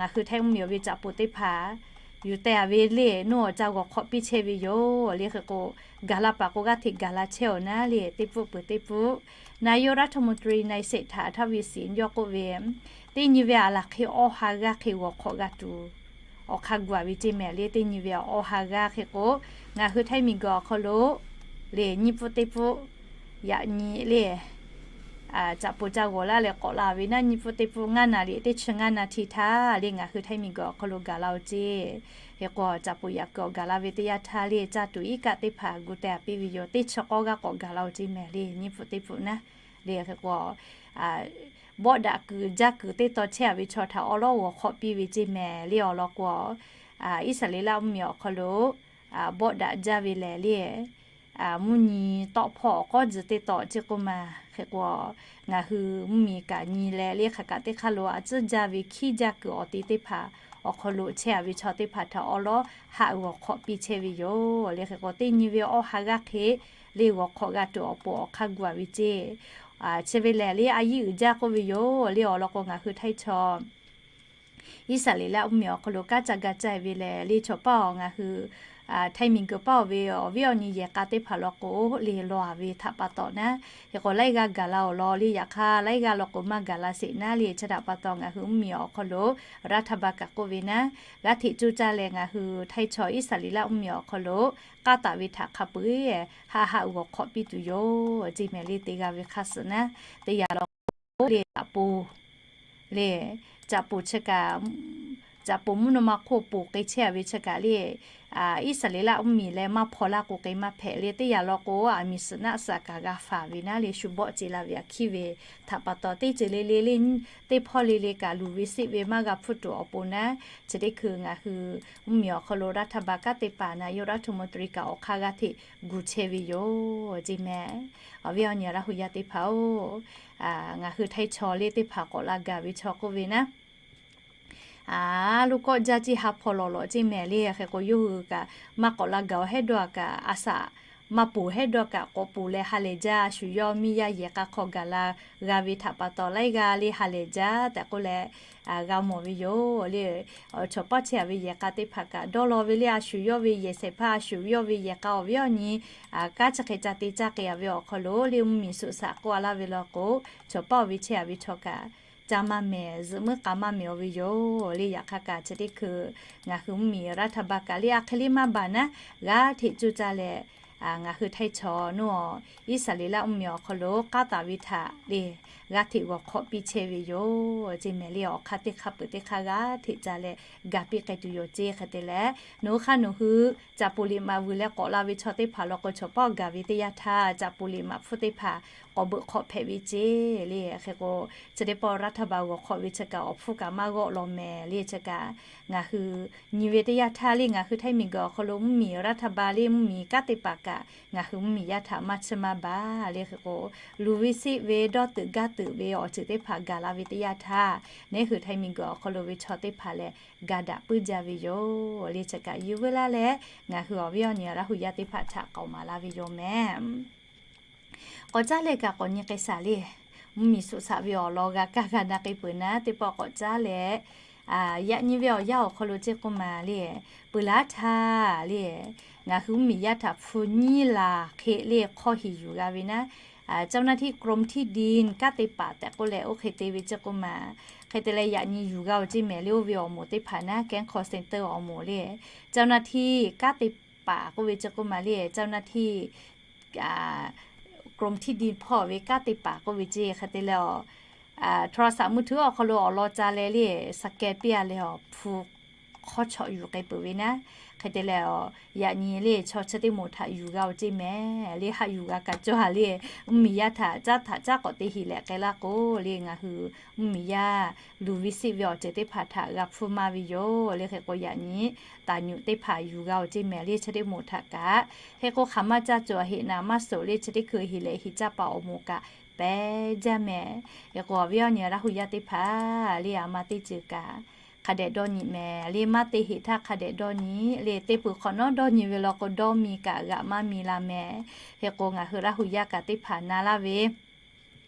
ngaˬ hui htaiˇ mvuhˇmiˬ ve caꞈ poˍ teˇ hpaˍ yuˬ teh-a ve le, nawˬ awˬ ca g'awˬ hk'awꞈ piˇ chehˇ ve yoˬ le. Hk'e k'o, gaˬ la paˍ k'o g'aˇ hteꞈ gaˬ la chehˇ-oˬ naˉ le. Teˇ pfuhˆ peuˬ teˇ pfuhˆ นายกรัฐมนตรี นายเศรษฐา ทวีสิน yawˇ k'oˆ ve, teˇ nyi ve aˬ laˬ hk'e awˇ ha g'aˇ hk'e g'awˬ hk'awꞈ g'a tuˬ awˬ hk'aˇ gu-a ve ceˇ mehˍ le. Teˇ nyi ve awˇ ha g'aˇ hk'e k'o, ngaˬ hui htaiˇ miˬguiˬ awˬ hk'aw lo le, nyiˇ pfuhˆ teˇ pfuhˆ yaꞈ nyi le, caꞈ poˍ ca g'awˬ laˇ leh k'awꞈ la ve naˉ, nyiˇ pfuhˆ teˇ pfuhˆ ngaˇ na le teˇ chi ngaˇ na hti htaˇ le, ngaˬ hui htaiˇ miˬguiˬ awˬ hk'aw lo gaˬ la-oˬ ceˇ. Hk'e k'o, caꞈ poˍ yaꞈ kuiˬ awˬ gaˬ la ve teˇ yanˇ htaˇ le, caˇ tuˬ iˉ kaˆ teˇ hpaˍ gu teh-a piˇ ve yoˬ. Teˇ chi k'awˇ g'aˇ k'awꞈ gaˬ la-oˬ ceˇ mehˍ le, nyiˇ pfuhˆ teˇ pfuhˆ naˉ le. Hk'e k'o, bawˆ daꞈ kuiˬ jaˇ kuiˬ teˇ taw chehˇ-a ve chaw htaꞈ awˉ lawˉ g'awˬ hk'awꞈ piˇ ve ceˇ mehˍ le. Awˬ lawn k'o, Iˉsaˍreˍlaˆ mvuhˇmiˬ awˬ hk'aw lo bawˆ daꞈ jaˇ ve lehˬ le, mvuhˇ nyi tawˆ hpawˇ awˬ k'awˉ tzuhˬ teˇ taw ceˇ k'oˆ ma. Hk'e k'o, ngaˬ hui mvuhˇmiˬ kaꞈ nyi leh le, hk'aˬ kaꞈ teˇ hk'aˇ lo a ciˉ jaˇ ve hkiˇ jaˇ kuiˬ awˬ te teˇ hpaˍ awˬ hk'aw lo chehˇ-a ve chaw teˇ hpaˍ htaꞈ awˉ lawˉ haꞈ g'awˬ hk'awꞈ piˇ chehˇ ve yoˬ le. Hk'e k'o, teˇ nyi ve awˇ ha g'aˇ hk'e le g'awˬ hk'awꞈ g'a tuˬ awˬ pon awˬ hk'aˇ gu-a ve ceˇ. Chi ve lehˬ le, a yiˇ uiˍ jaˇ k'oˆ ve yoˬ le. Awˬ lawn k'o, ngaˬ hui htaiˇ chaw Iˉsaˍreˍlaˆ mvuhˇmiˬ awˬ hk'aw lo kanˉ ca ga caˇ ve lehˬ le, chaw paˇ-oˬ, ngaˬ hui htaiˇ miˬguiˬ paˇ-oˬ ve awˬ viˉ awˬ nyi yehˬ k'a teˇ hpaˍ law k'o le, lawˬ-a ve htaꞈ pa taw naˉ. Hk'e k'o, laiˉ g'aˇ gaˬ la-oˬ law le, yaꞈ hk'aˇ laiˉ g'aˇ law k'o maˇ gaˬ la sheˍ naˉ le. Chi htaꞈ pa taw ngaˬ hui mvuhˇmiˬ awˬ hk'aw lo รัฐบาล kaꞈ k'oˆ ve naˉ, g'aˇ hteꞈ coˇ caˇ leh ngaˬ hui htaiˇ chaw Iˉsaˍreˍlaˆ mvuhˇmiˬ awˬ hk'aw lo kanˉ taˍ ve htaꞈ hk'a peu-eˬ haꞈ haꞈ g'awˬ hk'awꞈ piˇ tuˬ yoˬ ceˇ mehˍ le. Teˇ g'aˇ ve hk'aˇ suh naˉ, teˇ yanˇ law k'o le, caꞈ poˍ le, caꞈ poˍ chi kaꞈ, caꞈ poˍ mvuhˇ naw ma hk'oˆ poˬ k'ai chehˇ-a ve chi kaꞈ le, Iˉsaˍreˍlaˆ mvuhˇmiˬ leh maˇ hpaw laˇ k'o k'ai maˇ hpehꞈ le. Teˇ yanˇ law k'o, aˬ miˍ suhˍ naˆ suhˍ kaꞈ g'a faˍ ve naˉ le, shu bawˆ ce la ve aꞈ hkiˇ ve htaꞈ pa taw, teˇ ceuˬ le le le, teˇ hpawˇ le le kaꞈ luˬ ve seˆ ve maˇ g'a hpfuhˇ tuˬ awˬ pon naˉ, chi teˇ hkui ngaˬ hui mvuhˇmiˬ awˬ hk'aw lo รัฐบาล kanˉ te paˍ นายกรัฐมนตรี kaꞈ awˬ hk'aˇ g'aˇ hteꞈ gu chehˇ ve yoˬ ceˇ mehˍ. Awˬ viˉ awˬ nyi Laˇ hu yaˇ teˇ hpaˍ-oˬ, ngaˬ hui htaiˇ chaw le teˇ hpaˍ k'awꞈ la gaˬ ve chaw k'oˆ ve naˉ, a, lo kawˆ jaˇ ceˇ, ha hpaw lawˬ lawꞈ ceˇ mehˍ le. Hk'e k'o, yawˇ hui kaꞈ maˇ k'awꞈ la gaˬ-oˬ hehˉ dawˇ-a kaꞈ, a shaꞈ maˇ poˬ hehˉ dawˇ kaꞈ k'awꞈ poˬ leh ha lehˬ jaˇ, a shu yawˇ miˇ yaˇ yehˬ k'a hk'aw gaˬ la g'a ve htaꞈ pa taw, laiˉ g'aˇ le ha lehˬ jaˇ tehꞈ k'oˆ leh g'a mawˬ ve yoˬ le. Chaw paˇ chehˇ-a ve yehˬ k'a teˇ hpaˍ kaꞈ dawˇ law ve le, a shu yawˇ ve yehˬ shehˍ hpaˇ, a shu yawˇ ve yehˬ k'a awˬ viˉ awˬ nyi kanˉ chi hk'e ca te caˇ k'ai-a ve awˬ hk'aw lo le, mvuhˇmiˬ suhˍ saꞈ k'oˆ-a laˇ ve law k'o, chaw paˇ-oˬ ve chehˇ-a ve chaw kaꞈ ca maˇ mehˍ, zuhꞈ muiˉ k'a maˇ mehˍ-o ve yoˬ le. Yaꞈ hk'aˇ kaꞈ chi teˇ hkui ngaˬ hui mvuhˇmiˬ รัฐบาล kaꞈ le a hk'e le maˇ baˬ naˉ, g'aˇ hteꞈ coˇ caˇ leh, ngaˬ hui htaiˇ chaw nawˬ Iˉsaˍreˍlaˆ mvuhˇmiˬ awˬ hk'aw lo kanˉ taˍ ve htaꞈ le g'aˇ hteꞈ g'awˬ hk'awꞈ piˇ chehˇ ve yoˬ ceˇ mehˍ le. Awˬ hk'aˇ teˇ hk'aˇ peuˬ teˇ hk'aˇ g'aˇ hteꞈ ca leh ga piˇ k'ai tuˬ yoˬ ceˇ. Hk'e te leh, nawˬ hui hk'aˇ nawˬ hui caꞈ poˍ liꞈ maꞈ vuiˬ leh k'awꞈ la ve chaw teˇ hpaˍ law k'o, chaw paˇ gaˬ ve teˇ yanˇ htaˇ caꞈ poˍ liꞈ maꞈ hpfuhˇ teˇ hpaˍ k'awꞈ beuꞈ hk'awꞈ hpehꞈ ve ceˇ le. Hk'e k'o, chi teˇ pawˆ รัฐบาล g'awˬ hk'awꞈ ve chi kaꞈ awˬ hpfuhˇ kaꞈ maˇ g'awˆ law mehˍ le. Chi kaꞈ ngaˬ hui nyi ve teˇ yanˇ htaˇ le, ngaˬ hui htaiˇ miˬguiˬ awˬ hk'aw lo mvuhˇmiˬ รัฐบาล le, mvuhˇmiˬ kanˉ te paˍ kaꞈ ngaˬ hui mvuhˇmiˬ yaˇ htaꞈ maˇ chiˇ maˇ baˬ le. Hk'e k'o, luˬ ve siˆ ve dawˇ tuiꞈ gaˇ tuiꞈ ve awˬ ceuˬ teˇ hpaˍ gaˬ la ve teˇ yanˇ htaˇ, neˉ hui htaiˍ miˬguiˬ awˬ hk'aw lo ve chaw teˇ hpaˍ lehˬ ga daꞈ puiˉ jaˇ ve yoˬ le. Chi kaꞈ yuˬ veu laˇ leh, ngaˬ hui awˬ viˉ awˬ nyi Laˇ hu yaˇ teˇ hpaˍ htaꞈ k'aoˍ maˍ laˇ ve yoˬ mehˍ. K'awꞈ caˉ leh kaꞈ k'awꞈ nyi k'ai shaˍ le. Mvuhˇmiˬ suh shaꞈ ve awˬ lawn g'a kaˇ g'a na k'ai peuˬ naˉ teˇ pawˆ k'awꞈ caˉ leh, yaꞈ nyi ve awˬ yanˇ awˬ hk'aw lo ceˇ k'oˆ ma le, peuˬ laˇ htaˇ le, ngaˬ hui mvuhˇmiˬ yaˇ htaꞈ hpu nyiˇ laˬ hk'e le hk'awˇ hiˍ yuˬ g'a ve naˉ, เจ้าหน้าที่กรมที่ดิน kanˉ te paˍ tehꞈ k'oˆ leh oˇ hk'e te ve ceˇ k'oˆ ma. Hk'e te leh yaꞈ nyi yuˬ g'a-oˬ ceˇ mehˍ le, oˇ ve awˬ moˍ teˇ hpaˍ naˉ, แก๊ง call center awˬ moˍ le, เจ้าหน้าที่ kanˉ te paˍ k'oˆ ve ceˇ k'oˆ ma le, เจ้าหน้าที่ กรมที่ดิน hpawˇ ve kanˉ te paˍ k'oˆ ve ceˇ. Hk'e te leh, โทรศัพท์มือถือ awˬ hk'aw lo awˬ lawn ca leh le, scan piˇ-a leh awˬ hpu hk'awˇ chawꞈ yuˬ k'ai peuˬ ve naˉ. Hk'e te leh, yaꞈ nyi le chaw chi teˇ moˍ htaꞈ yuˬ g'a-oˬ ceˇ mehˍ le, haꞈ yuˬ g'a kaꞈ cawˬ-a le. Mvuhˇmiˬ yaˇ htaꞈ caˉ htaꞈ caˉ k'awꞈ te hiˍ leh k'ai laˇ k'o le, ngaˬ hui mvuhˇmiˬ yaˇ luˬ ve siˆ ve awˬ ceuˬ teˇ hpaˍ htaꞈ g'a hpfuhˇ maˇ ve yoˬ le. Hk'e k'o, yaꞈ nyi taˍ nyuꞈ teˇ hpaˍ yuˬ g'a-oˬ ceˇ mehˍ le, chi teˇ moˍ htaꞈ kaꞈ. Hk'e k'o, hk'aˬ ma caˇ cawˬ heˆ naˍ maˇ suhˍ le, chi teˇ hkui heˍ leh heˍ caˇ paˍ awˬ moˍ kaꞈ pehˬ jaˇ mehˍ. Hk'e k'o, awˬ viˉ awˬ nyi Laˇ hu yaˇ teˇ hpaˍ le, a ma teˇ ceuˬ kaꞈ hk'a dehꞈ dawˇ nyi mehˍ le, maˇ te heˍ htaˇ hk'a dehꞈ dawˇ nyi le. Teˇ peuˬ hk'awꞈ nawˉ dawˇ nyi ve law k'o, dawˇ mi kaꞈ g'aꞈ maˇ mi la mehˍ. Hk'e k'o, ngaˬ hui Laˇ hu yaˇ kaꞈ teˇ hpaˍ na laˇ ve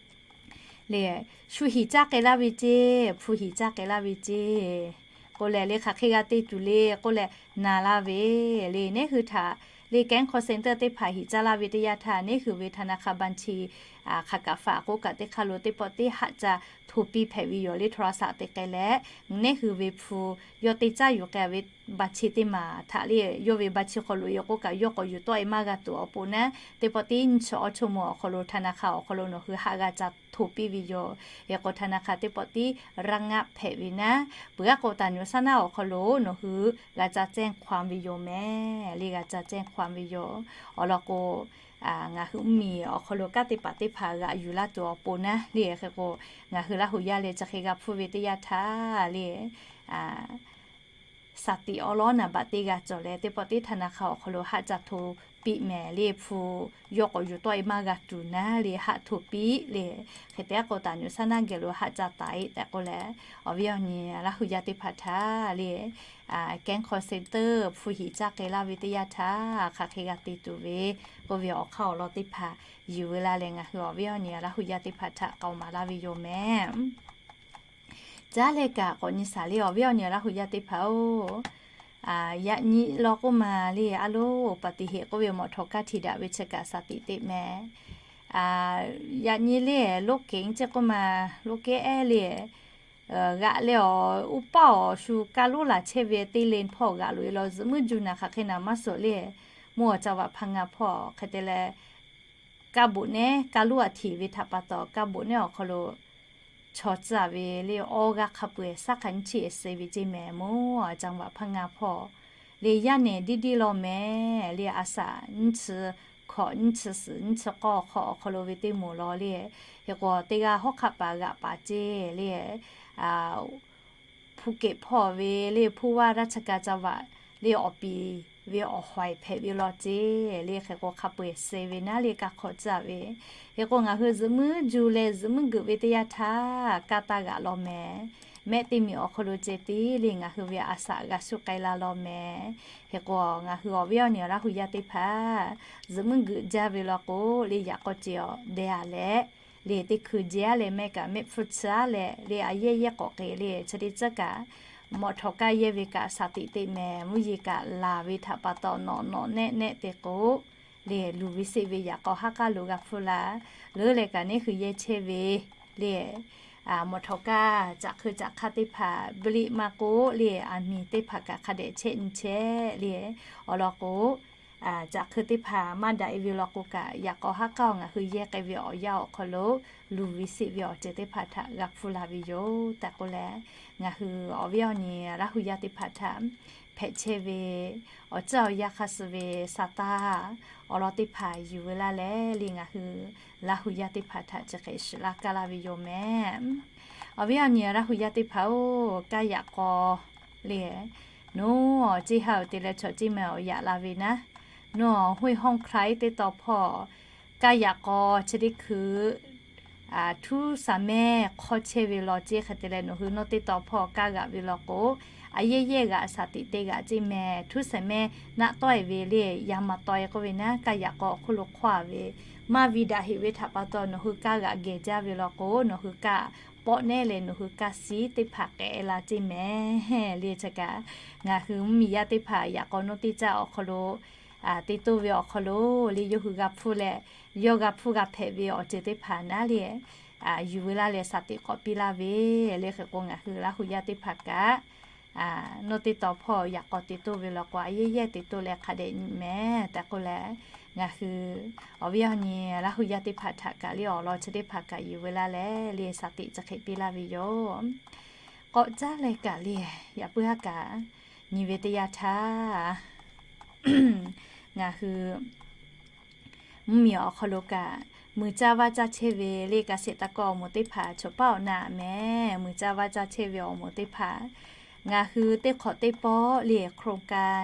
le, shu hiˍ caˇ k'ai laˇ ve ceˇ, hpu hiˍ caˇ k'ai laˇ ve ceˇ k'oˆ leh le, hk'aˬ hk'e g'a te tuˬ le k'oˆ leh na laˇ ve le. Neˉ hui htaꞈ le แก๊ง call center teˇ hpaˍ hiˍ caˇ laˇ ve teˇ yanˇ htaˇ, neˉ hui ve ธนาคาร บัญชี hk'aˬ kaꞈ faˍ k'oˆ kaꞈ teˇ hk'aˇ lo teˇ pawˆ tiˉ haˆ ca hto piˇ hpehꞈ ve yoˬ le, โทรศัพท์ te k'ai leh. Neˉ hui ve hpu yawˇ te caˇ yuˬ k'ai ve บัญชี teˇ maˬ htaꞈ le, yawˇ ve บัญชี hk'aw lo yoˬ k'oˆ kaꞈ yawˇ k'awꞈ yuˬ tawˆ-e maˇ g'a tuˬ awˬ pon naˉ, teˇ pawˆ tiˉ nyiˇ chi awˇ ชั่วโมง awˬ hk'aw lo ธนาคาร awˬ hk'aw lo nawˬ hui haˆ g'a ca hto piˇ ve yoˬ. Hk'e k'o, ธนาคาร teˇ pawˆ tiˉ raˇ ngaˆ hpehꞈ ve naˉ, peuˬ g'aˇ k'o taˍ nyuꞈ shaˉ naˉ awˬ hk'aw lo nawˬ hui g'a ca แจ้งความ ve yoˬ mehˍ le, g'a ca แจ้งความ ve yoˬ. Awˬ lawn k'o, ngaˬ hui mvuhˇmiˬ awˬ hk'aw lo kanˉ te paˍ teˇ hpaˍ g'aꞈ yuˬ laˇ tuˬ awˬ pon naˉ le. Hk'e k'o, ngaˬ hui Laˇ hu yaˇ leh chi hk'e g'a hpfuhˇ ve teˇ yanˇ htaˇ le, สติ awˬ lawn naˍ baꞈ teˇ g'a cawˬ leh, teˇ pawˆ tiˉ ธนาคาร awˬ hk'aw lo haˆ ca hto piˇ mehˍ le, hpu yawˇ k'awꞈ yuˬ tawˆ-e maˇ g'a tuˬ naˉ le, haˆ hto piˇ le. Hk'e te g'aˇ k'o taˍ nyuꞈ shaˉ naˉ geh lo haˆ ca taˍ-e tehꞈ k'oˆ leh, awˬ viˉ awˬ nyi Laˇ hu yaˇ teˇ hpaˍ htaꞈ le, แก๊ง call center hpu hiˍ caˇ k'ai laˇ ve teˇ yanˇ htaˇ hk'aˬ hk'e g'a te tuˬ ve k'oˆ ve awˬ hk'aˇ awˬ lawn teˇ hpaˍ yuˬ veu laˇ leh, ngaˬ hui awˬ viˉ awˬ nyi Laˇ hu yaˇ teˇ hpaˍ htaꞈ k'aoˍ maˍ laˇ ve yoˬ mehˍ. Caˉ leh kaꞈ k'awꞈ nyi shaˍ le, awˬ viˉ awˬ nyi Laˇ hu yaˇ teˇ hpaˍ-oˬ, yaꞈ nyi law k'oˆ ma le, a lo อุบัติเหตุ k'oˆ ve mawꞈ htawˍ kaˇ htiꞈ daꞈ ve chi kaꞈ สติ teˇ mehˍ. Yaꞈ nyi le, loˉ keˍ ceˇ k'oˆ ma, loˉ keˍ ehˉ le, g'aꞈ leh awˬ uˉ paˇ awˬ shu kaˇ loˉ laˬ chehˇ ve teˇ เลน hpawˇ g'aꞈ loꞈ-e law zuhꞈ muiˉ juˇ naˍ hk'aˬ hk'e naˍ maˇ suhˍ le, mvuhˇ awˬ ca vaꞈ hpaˇ ngaˇ hpawˇ hk'e te leh, kaˇ boꞈ nehˉ kaˇ loˉ a htiꞈ ve htaꞈ pa taw, kaˇ boꞈ nehˉ awˬ hk'aw lo chaw tcuh ve le, awˇ g'aˇ hk'a peu-eˬ saˉ hk'a nyiˇ chi e suh ve ceˇ mehˍ, mvuhˇ awˬ ca vaꞈ hpaˇ ngaˇ hpawˇ le, yaˇ nehˬ diˇ diˇ law mehˍ le, a shaꞈ nyiˇ chi hkawꞈ, nyiˇ chi suhˍ, nyiˇ chi k'awˇ hk'awꞈ awˬ hk'aw lo ve teˇ moˍ law le. Hk'e k'o, teˇ g'aˇ hawˉ hk'aˆ paˍ g'aꞈ paˍ ceˇ le, Phuket hpawˇ ve le, ผู้ว่าราชการจังหวัด le, awˬ piˍ ve awˬ hawehˬ hpehꞈ ve law ceˇ le. Hk'e k'o, hk'a peu-eˬ suh ve naˉ le, kaˇ hk'awꞈ tcuh ve. Hk'e k'o, ngaˬ hui zuhꞈ muiˉ juˇ leh zuhꞈ muiˉ geuꞈ ve teˇ yanˇ htaˇ, kaˇ taˇ g'aꞈ law mehˍ. Mehˆ teˇ miˬ awˬ hk'aw lo ceh tiˉ le, ngaˬ hui ve a shaꞈ g'a shuˉ k'ai la law mehˍ. Hk'e k'o, ngaˬ hui awˬ viˉ awˬ nyi Laˇ hu yaˇ teˇ hpaˍ zuhꞈ muiˉ geuꞈ jaˇ ve law k'o le, yaꞈ k'aw ce awˬ deh-a leh le, teˇ hkui jehˇ-a leh mehˆ kaꞈ mehˆ hpfuhˇ tcuh-a leh le, a yehˇ yehˇ k'awꞈ k'e le, chi teˇ tcuhˉ kaꞈ mawꞈ htawˍ kaˇ yehˇ ve kaꞈ สติ teˇ mehˍ, mvuhˇ yeˬ kaꞈ laˬ ve htaꞈ pa taw nawꞈ nawꞈ nehˆ nehˆ te k'o le, luˬ ve seˆ ve yaꞈ k'aw haˉ k'aˉ lo g'a hpfuhˇ la. Leuˉ leh kaꞈ neˉ hui yehˇ chehˇ ve le, mawꞈ htawˍ kaˇ caꞈ hk'eu caꞈ hk'aˇ teˇ hpaˍ บริ maˇ k'oˆ le, a miˬ teˇ hpaˍ kaꞈ hk'a dehꞈ chehˇ nyi chehˇ le. Awˬ lawn k'o, caꞈ hk'eu teˇ hpaˍ maˇ daꞈ-e ve law k'o kaꞈ, yaꞈ k'aw haˉ k'aˉ ngaˬ hui yehˇ k'ai ve awˬ yanˇ awˬ hk'aw lo luˬ ve seˆ ve awˬ ceuˬ teˇ hpaˍ htaꞈ g'a hpfuhˇ la ve yoˬ tehꞈ k'oˆ leh, ngaˬ hui awˬ viˉ awˬ nyi Laˇ hu yaˇ teˇ hpaˍ htaꞈ hpehꞈ chehˇ ve awˬ ceuˬ awˬ yanˇ hk'a suh ve sa taˇ awˬ lawn teˇ hpaˍ yuˬ veu laˇ leh le, ngaˬ hui Laˇ hu yaˇ teˇ hpaˍ htaꞈ chi hk'e shiˍ laˇ kaˇ laˇ ve yoˬ mehˍ. Awˬ viˉ awˬ nyi Laˇ hu yaˇ teˇ hpaˍ-oˬ, kaˇ yaꞈ k'aw le, nawˬ ceˇ ha-oˬ te leh chaw ceˇ ma awˬ yaꞈ la ve naˉ, Nawˬ ห้วยฮ่องไคล้ teˇ taw hpawˇ kaˇ yaꞈ k'aw chi teˇ hkui htuˉ saˍ mehˇ hk'awˇ chehˇ ve law ceˇ. Hk'e te leh nawˬ hui nawˇ teˇ taw hpawˇ kaˇ g'aꞈ ve law k'o, a yehˇ yehˇ g'aꞈ shaˍ tiꞈ te g'aꞈ ceˇ mehˍ. Htuˉ saˍ mehˇ naˆ tawˆ-e ve le yaˇ maˍ taw-e k'oˆ ve naˉ, kaˇ yaꞈ k'aw awˬ hk'oˆ lo hk'awˇ-a ve maˇ vi daꞈ heꞈ ve htaꞈ pa taw nawˬ hui kaˇ g'aꞈ geh jaˇ ve law k'o, nawˬ hui kaˇ pawˆ nehˉ leh nawˬ hui kaˇ siˉ teˇ hpaˍ k'ehꞈ la ceˇ mehˍ le. Chi kaꞈ ngaˬ hui mvuhˇmiˬ yaˇ teˇ hpaˍ yaꞈ k'aw nawˇ teˇ caˇ awˬ hk'aw lo te toˇ ve awˬ hk'aw lo le yawˇ hui g'a hpuˇ leh, yawˇ g'a hpuˇ g'a hpehꞈ ve awˬ ceuˬ teˇ hpaˍ naˉ le yuˬ veu laˇ leh shaˍ tiꞈ k'awꞈ piˇ laˇ ve le. Hk'e k'o ngaˬ hui Laˇ huˍ yaˇ teˇ hpaˍ kaꞈ nawˇ teˇ taw hpawˇ yaꞈ k'aw te toˇ ve law k'o, a yehˇ yehˇ te toˇ leh hk'a dehꞈ nyi mehˍ tehꞈ k'oˆ leh, ngaˬ hui awˬ viˉ awˬ nyi Laˇ huˍ yaˇ teˇ hpaˍ htaꞈ kaꞈ le awˬ lawn chi teˇ hpaˍ kaꞈ yuˬ veu laˇ leh le shaˍ tiꞈ chi hk'e piˇ laˇ ve yoˬ. K'awꞈ caˉ leh kaꞈ le yaꞈ puiˉ haˉ kaꞈ nyi ve teˇ yanˇ htaˇ, ngaˬ hui mvuhˇmiˬ awˬ hk'aw lo kaꞈ muiˬ caˇ vaˇ caˇ chehˇ ve le เกษตรกร awˬ moˍ teˇ hpaˍ chawˬ paˉ awˬ na mehˍ. Muiˬ caˇ vaˇ caˇ chehˇ ve awˬ moˍ teˇ hpaˍ ngaˬ hui teˇ hk'awꞈ teˇ pawˆ le โครงการ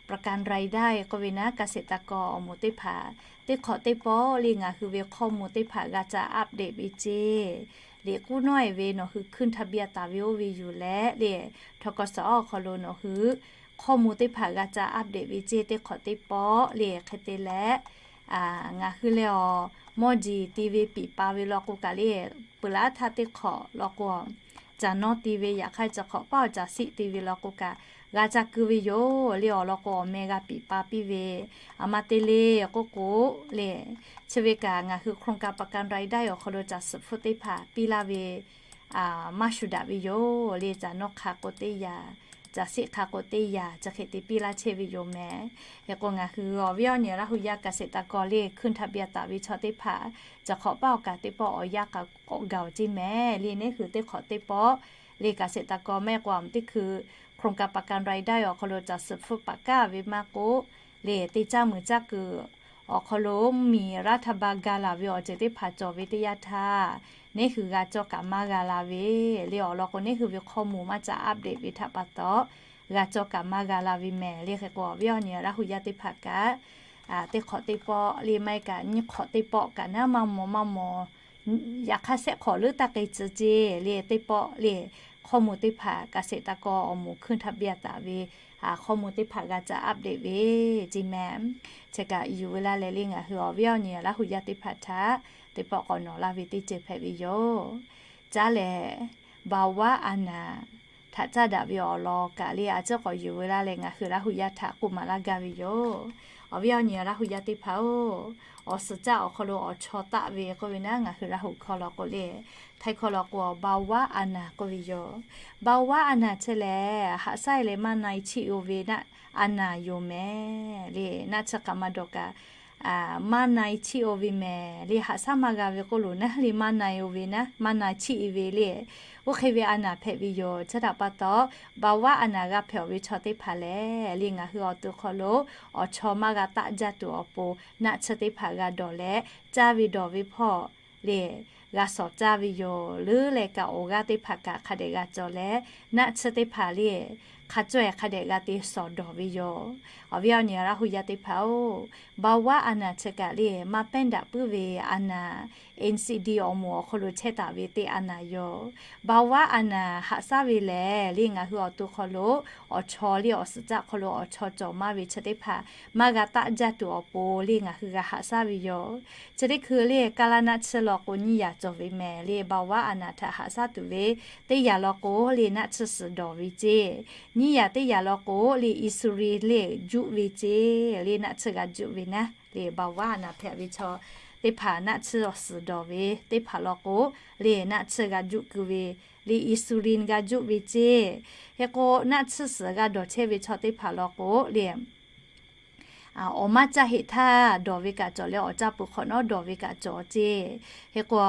ประกันรายได้ k'oˆ ve naˉ, เกษตรกร awˬ moˍ teˇ hpaˍ teˇ hk'awꞈ teˇ pawˆ le ngaˬ hui ve hkawˇ mvuh teˇ hpaˍ g'a ca update ve ceˇ. Liꞈ k'uˉ nawˉ-e ve nawˬ hui ขึ้นทะเบียน taˍ ve oˇ ve yoˬ leh le ทกส awˬ hk'aw lo nawˬ hui hkawˇ mvuh teˇ hpaˍ g'a ca update ve ceˇ. Teˇ hk'awꞈ teˇ pawˆ le hk'e te leh, ngaˬ hui leh awˬ mawˇ jeˬ te ve piˍ pa ve law k'o kaꞈ le, peuˬ laˇ htaˇ teˇ hk'awꞈ law k'o, caˬ nawˇ te ve yaꞈ hk'aˇ chi hk'awꞈ paˉ awˬ caˬ siˆ te ve law k'o kaꞈ g'a ca keu ve yoˬ le. Awˬ lawn k'o awˬ meh g'a piˍ pa piˇ ve, aˬ ma te le k'oˆ k'o le, chi ve kaꞈ ngaˬ hui โครงการ ประกันรายได้ awˬ hk'aw lo caˬ suhˍ hpfuhˇ teˇ hpaˍ piˇ laˇ ve maˇ shuˍ daꞈ ve yoˬ le. Caˬ nawˇ hk'a k'o teˇ yanˇ, caˬ siˆ hk'a k'o teˇ yanˇ, chi hk'e te piˇ laˇ chehˇ ve yoˬ mehˍ. Hk'e k'o ngaˬ hui awˬ viˉ awˬ nyi Laˇ huˍ yaˇ เกษตรกร le ขึ้นทะเบียน taˍ ve chaw teˇ hpaˍ caˬ hk'awꞈ paˉ awˬ kaꞈ teˇ pawˆ awˬ yanˇ k'a k'awꞈ gaˬ-oˬ ceˇ mehˍ le. Neˇ hui teˇ hk'awꞈ teˇ pawˆ le เกษตรกร mehˆ k'o aˬ mvuhˇ teˇ hkui โครงการ ประกันรายได้ awˬ hk'aw lo caˬ suhˍ hpfuhˇ paˍ kaˇ ve maˇ k'oˆ le, teˇ caˇ muiˬ caˇ kuiˬ awˬ hk'aw lo mvuhˇmiˬ รัฐบาล ga laˬ ve awˬ ceuˬ teˇ hpaˍ cawˬ ve teˇ yanˇ htaˇ, neˇ hui g'a cawˇ kaꞈ maˇ g'a la ve le. Awˬ lawn k'o neˇ hui ve hkawˇ mvuh maˇ ca update ve htaꞈ pa taw, g'a cawˇ kaꞈ maˇ g'a la ve mehˍ le. Hk'e k'o awˬ viˉ awˬ nyi Laˇ huˍ yaˇ teˇ hpaˍ kaꞈ teˇ hk'awꞈ teˇ pawˆ le maˇ heˆ kaꞈ nyiˇ hk'awꞈ teˇ pawˆ kaꞈ naˉ maˇ maw maˇ maw, yaꞈ hk'aˇ shehˆ hk'awꞈ leuˉ taˇ k'ai tcuh ceˇ le. Teˇ pawˆ le hkawˇ mvuh teˇ hpaˍ เกษตรกร awˬ moˍ ขึ้นทะเบียน taˍ ve hkawˇ mvuh teˇ hpaˍ g'a ca update ve ceˇ mehˍ. Chi kaꞈ yuˬ veu laˇ leh le ngaˬ hui awˬ viˉ awˬ nyi Laˇ huˍ yaˇ teˇ hpaˍ htaꞈ teˇ pawˆ k'awꞈ nawˬ laˇ ve teˇ ceuˬ hpehꞈ ve yoˬ. Caˇ lehˬ, ภาวะอนาถ htaꞈ caˇ daꞈ ve awˬ lawn kaꞈ le a ciˉ k'awꞈ yuˬ veu laˇ leh ngaˬ hui Laˇ huˍ yaˇ htaꞈ k'oˆ maˍ laˇ gaˇ ve yoˬ. Awˬ viˉ awˬ nyi Laˇ huˍ yaˇ teˇ hpaˍ-oˬ, awˬ suhˍ caˆ awˬ hk'aw lo awˬ chaw taˆ ve k'oˆ ve naˉ, ngaˬ hui Laˇ huˍ hkawˇ law k'o le, Htaiˇ hkawˇ law k'o ภาวะอนาถ k'oˆ ve yoˬ. ภาวะอนาถ chi lehˬ haꞈ shaˉ-e leh maˇ na-e chiˆ-o ve naˆ, อนาถ yoˬ mehˍ le. Naˆ tsuhˇ k'aꞈ maˇ dawˬ kaꞈ maˇ na-e chiˆ-o ve mehˍ le. Haꞈ shaˉ maˇ g'a ve k'oˆ lo naˉ le, maˇ na-e-o ve naˉ, maˇ na chiˆ-e ve le. Oˇ hk'e ve อนาถ hpehꞈ ve yoˬ. Chi htaꞈ pa taw, ภาวะอนาถ g'a hpehꞈ-oˬ ve chaw teˇ hpaˍ lehˬ le ngaˬ hui awˬ to hk'aw lo awˬ chaw maˇ g'a taˆ jaˇ tuˬ awˬ pon naˆ tsuhˇ teˇ hpaˍ g'a dawˬ leh, caˇ ve dawˬ ve hpawˇ le g'a shawˍ caˇ ve yoˬ. Leuˉ leh kaꞈ awˬ g'aˇ teˇ hpaˍ kaꞈ hk'a dehꞈ g'a cawˬ leh, naˆ tsuhˇ teˇ hpaˍ le hk'a caweh hk'a dehꞈ g'a te shawˍ dawˬ ve yoˬ. Awˬ viˉ awˬ nyi Laˇ huˍ yaˇ teˇ hpaˍ-oˬ, ภาวะอนาถ chi kaꞈ le maˇ แป้ง daꞈ puiˉ ve อนาถ NCD awˬ moˍ awˬ hk'aw lo chehˇ taˍ ve teˇ อนาถ yoˬ. ภาวะอนาถ haꞈ shaˉ ve lehˬ le ngaˬ hui awˬ to hk'aw lo awˬ chaw le awˬ suhˍ caˆ hk'aw lo awˬ chaw cawˬ maˇ ve chi teˇ hpaˍ maˇ g'a taˆ jaˇ tuˬ awˬ pon le ngaˬ hui g'a haꞈ shaˉ ve yoˬ. Chi teˇ hkui le กาลานัท tsuhˇ law k'o nyiˇ yaꞈ cawˬ ve mehˍ le. ภาวะอนาถ htaꞈ haꞈ shaˉ tuˬ ve teˇ yaꞈ law k'o le naˆ tsuhˇ suhˍ dawˬ ve ceˇ. Nyiˇ yaꞈ teˇ yaꞈ law k'o le อินซูลิน le juˆ ve ceˇ. Le naˆ tsuhˇ g'a juˆ ve naˉ le ภาวะอนาถ hpehꞈ ve chaw teˇ hpaˍ naˆ tsuhˇ suhˍ dawˬ ve teˇ hpaˍ law k'o le naˆ tsuhˇ g'a juˆ keu ve le อินซูลิน g'a juˆ ve ceˇ. Hk'e k'o naˆ tsuhˇ suhˍ g'a dawˬ chehˇ ve chaw teˇ hpaˍ law k'o le awˬ maˇ caˇ heꞈ htaˇ dawˬ ve kaꞈ cawˬ leh awˬ caˇ peuˬ hk'awꞈ nawˉ dawˬ ve kaꞈ cawˬ ceˇ. Hk'e k'o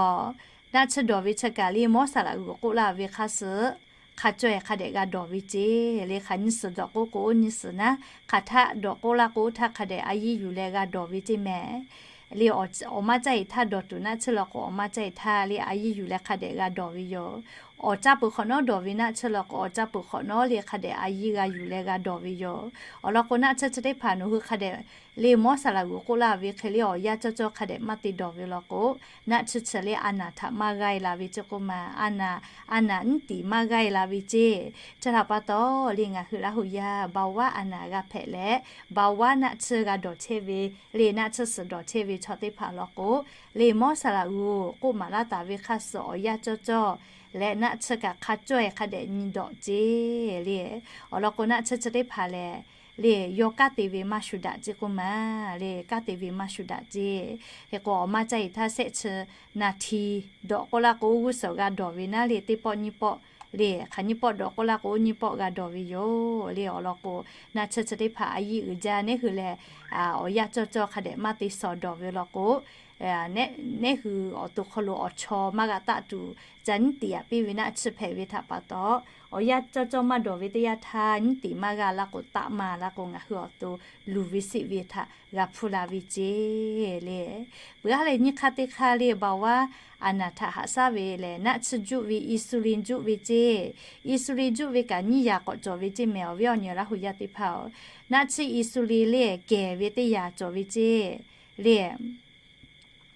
naˆ tsuhˇ dawˬ ve chi kaꞈ le mawˇ saˍ laꞈ g'uiˬ k'oˆ laˇ ve hk'a suhˍ hk'a caweh hk'a dehꞈ g'a dawˬ ve ceˇ. Le hk'aˬ nyiˇ suhˍ dawˬ k'oˆ k'o nyiˇ suhˍ naˉ, hk'aˬ htaˆ dawˬ k'oˆ laˇ k'o htaˇ hk'a dehꞈ a yiˇ yuˬ leh g'a dawˬ ve ceˇ mehˍ. Le awˬ maˇ caˇ heꞈ htaˇ dawˬ tuˬ naˆ tsuhˇ law k'o awˬ maˇ caˇ heꞈ htaˇ le a yiˇ yuˬ leh hk'a dehꞈ g'a dawˬ ve yoˬ. awˬ caˇ peuˬ hk'awꞈ nawˉ dawˬ ve naˆ tsuhˇ law k'o, awˬ caˇ peuˬ hk'awꞈ nawˉ le hk'a dehꞈ a yiˇ g'a yuˬ leh g'a dawˬ ve yoˬ. Awˬ lawn k'o, naˆ tsuhˇ chi teˇ hpaˍ nawˬ hui hk'a dehꞈ le Mawˇ saˍ laꞈ g'uiˬ k'oˆ laˇ ve hk'e le awˬ yanˇ cawˇ cawˇ hk'a dehꞈ maˇ te dawˬ ve law k'o, naˆ tsuhˇ chi le a naˍ htaꞈ maˇ g'aˇ e la ve ceˇ k'oˆ ma, a naˍ, a naˍ nyiˉ tiˍ maˇ g'aˇ e la ve ceˇ. Chi htaꞈ pa taw le ngaˬ hui Laˇ hu yaˇ baoˍ vaˉ a naˍ g'a hpehꞈ leh, baoˍ vaˉ naˆ tsuhˇ g'a dawˬ chehˇ ve le, naˆ tsuhˇ suhˍ dawˬ chehˇ ve chaw teˇ hpaˍ law k'o, le Mawˇ saˍ laꞈ g'uiˬ k'oˆ maˍ laˇ taˍ ve hk'a suhˍ awˬ yanˇ cawˇ cawˇ leh naˆ tsuhˇ kaꞈ hk'a cawˇ e hk'a dehꞈ nyi dawꞈ ceˇ le. Awˬ lawn k'o, naˆ tsuhˇ chi teˇ hpaˍ lehˬ le, yawˇ kanˉ te ve maˇ shuˍ daꞈ ceˇ k'oˆ ma, le kanˉ te ve maˇ shuˍ daꞈ ceˇ. Hk'e k'o, awˬ maˇ caˇ e htaˇ shehˆ chi naˍ hti dawꞈ k'oˆ laˇ k'o, g'uˇ suhˍ g'a dawˬ ve naˉ le, teˇ pawˆ nyiˇ pawˆ le, hk'aˬ nyiˇ pawˆ dawꞈ k'oˆ laˇ k'o, nyiˇ pawˆ g'a dawˬ ve yoˬ le. Awˬ lawn k'o, naˆ tsuhˇ chi teˇ hpaˍ a yiˇ uiˍ jaˇ, neˉ hui lehˬ awˬ yanˇ cawˇ cawˇ hk'a dehꞈ maˇ te shawˍ dawˬ ve law k'o, neˉ hui awˬ to hk'aw lo awˬ chaw maˇ g'a taˆ tuˬ, ca nyiˉ tiˍ aꞈ piˇ ve naˆ tsuhˇ hpehꞈ ve htaꞈ pa taw, awˬ yanˇ cawˇ cawˇ maˇ dawˬ ve teˇ yanˇ htaˇ nyiˉ tiˍ maˇ g'a laˇ k'o, taˆ ma laˇ k'o, ngaˬ hui awˬ to luˬ ve siˆ ve htaꞈ g'a hpuˇ la ve ceˇ le. Peuˬ aˉ leh nyiˇ hk'aˇ teˇ hk'aˇ le baoˍ vaˉ a naˍ htaꞈ haꞈ shaˉ ve lehˬ, naˆ tsuhˇ juˆ ve insulin juˆ ve ceˇ. Insulin juˆ ve kaꞈ nyiˇ yaꞈ k'awꞈ cawˬ ve ceˇ mehˍ, awˬ viˉ awˬ nyi Laˇ hu yaˇ teˇ hpaˍ-oˬ. Naˆ tsuhˇ insulin le kehˬ ve teˇ yaꞈ cawˬ ve ceˇ le.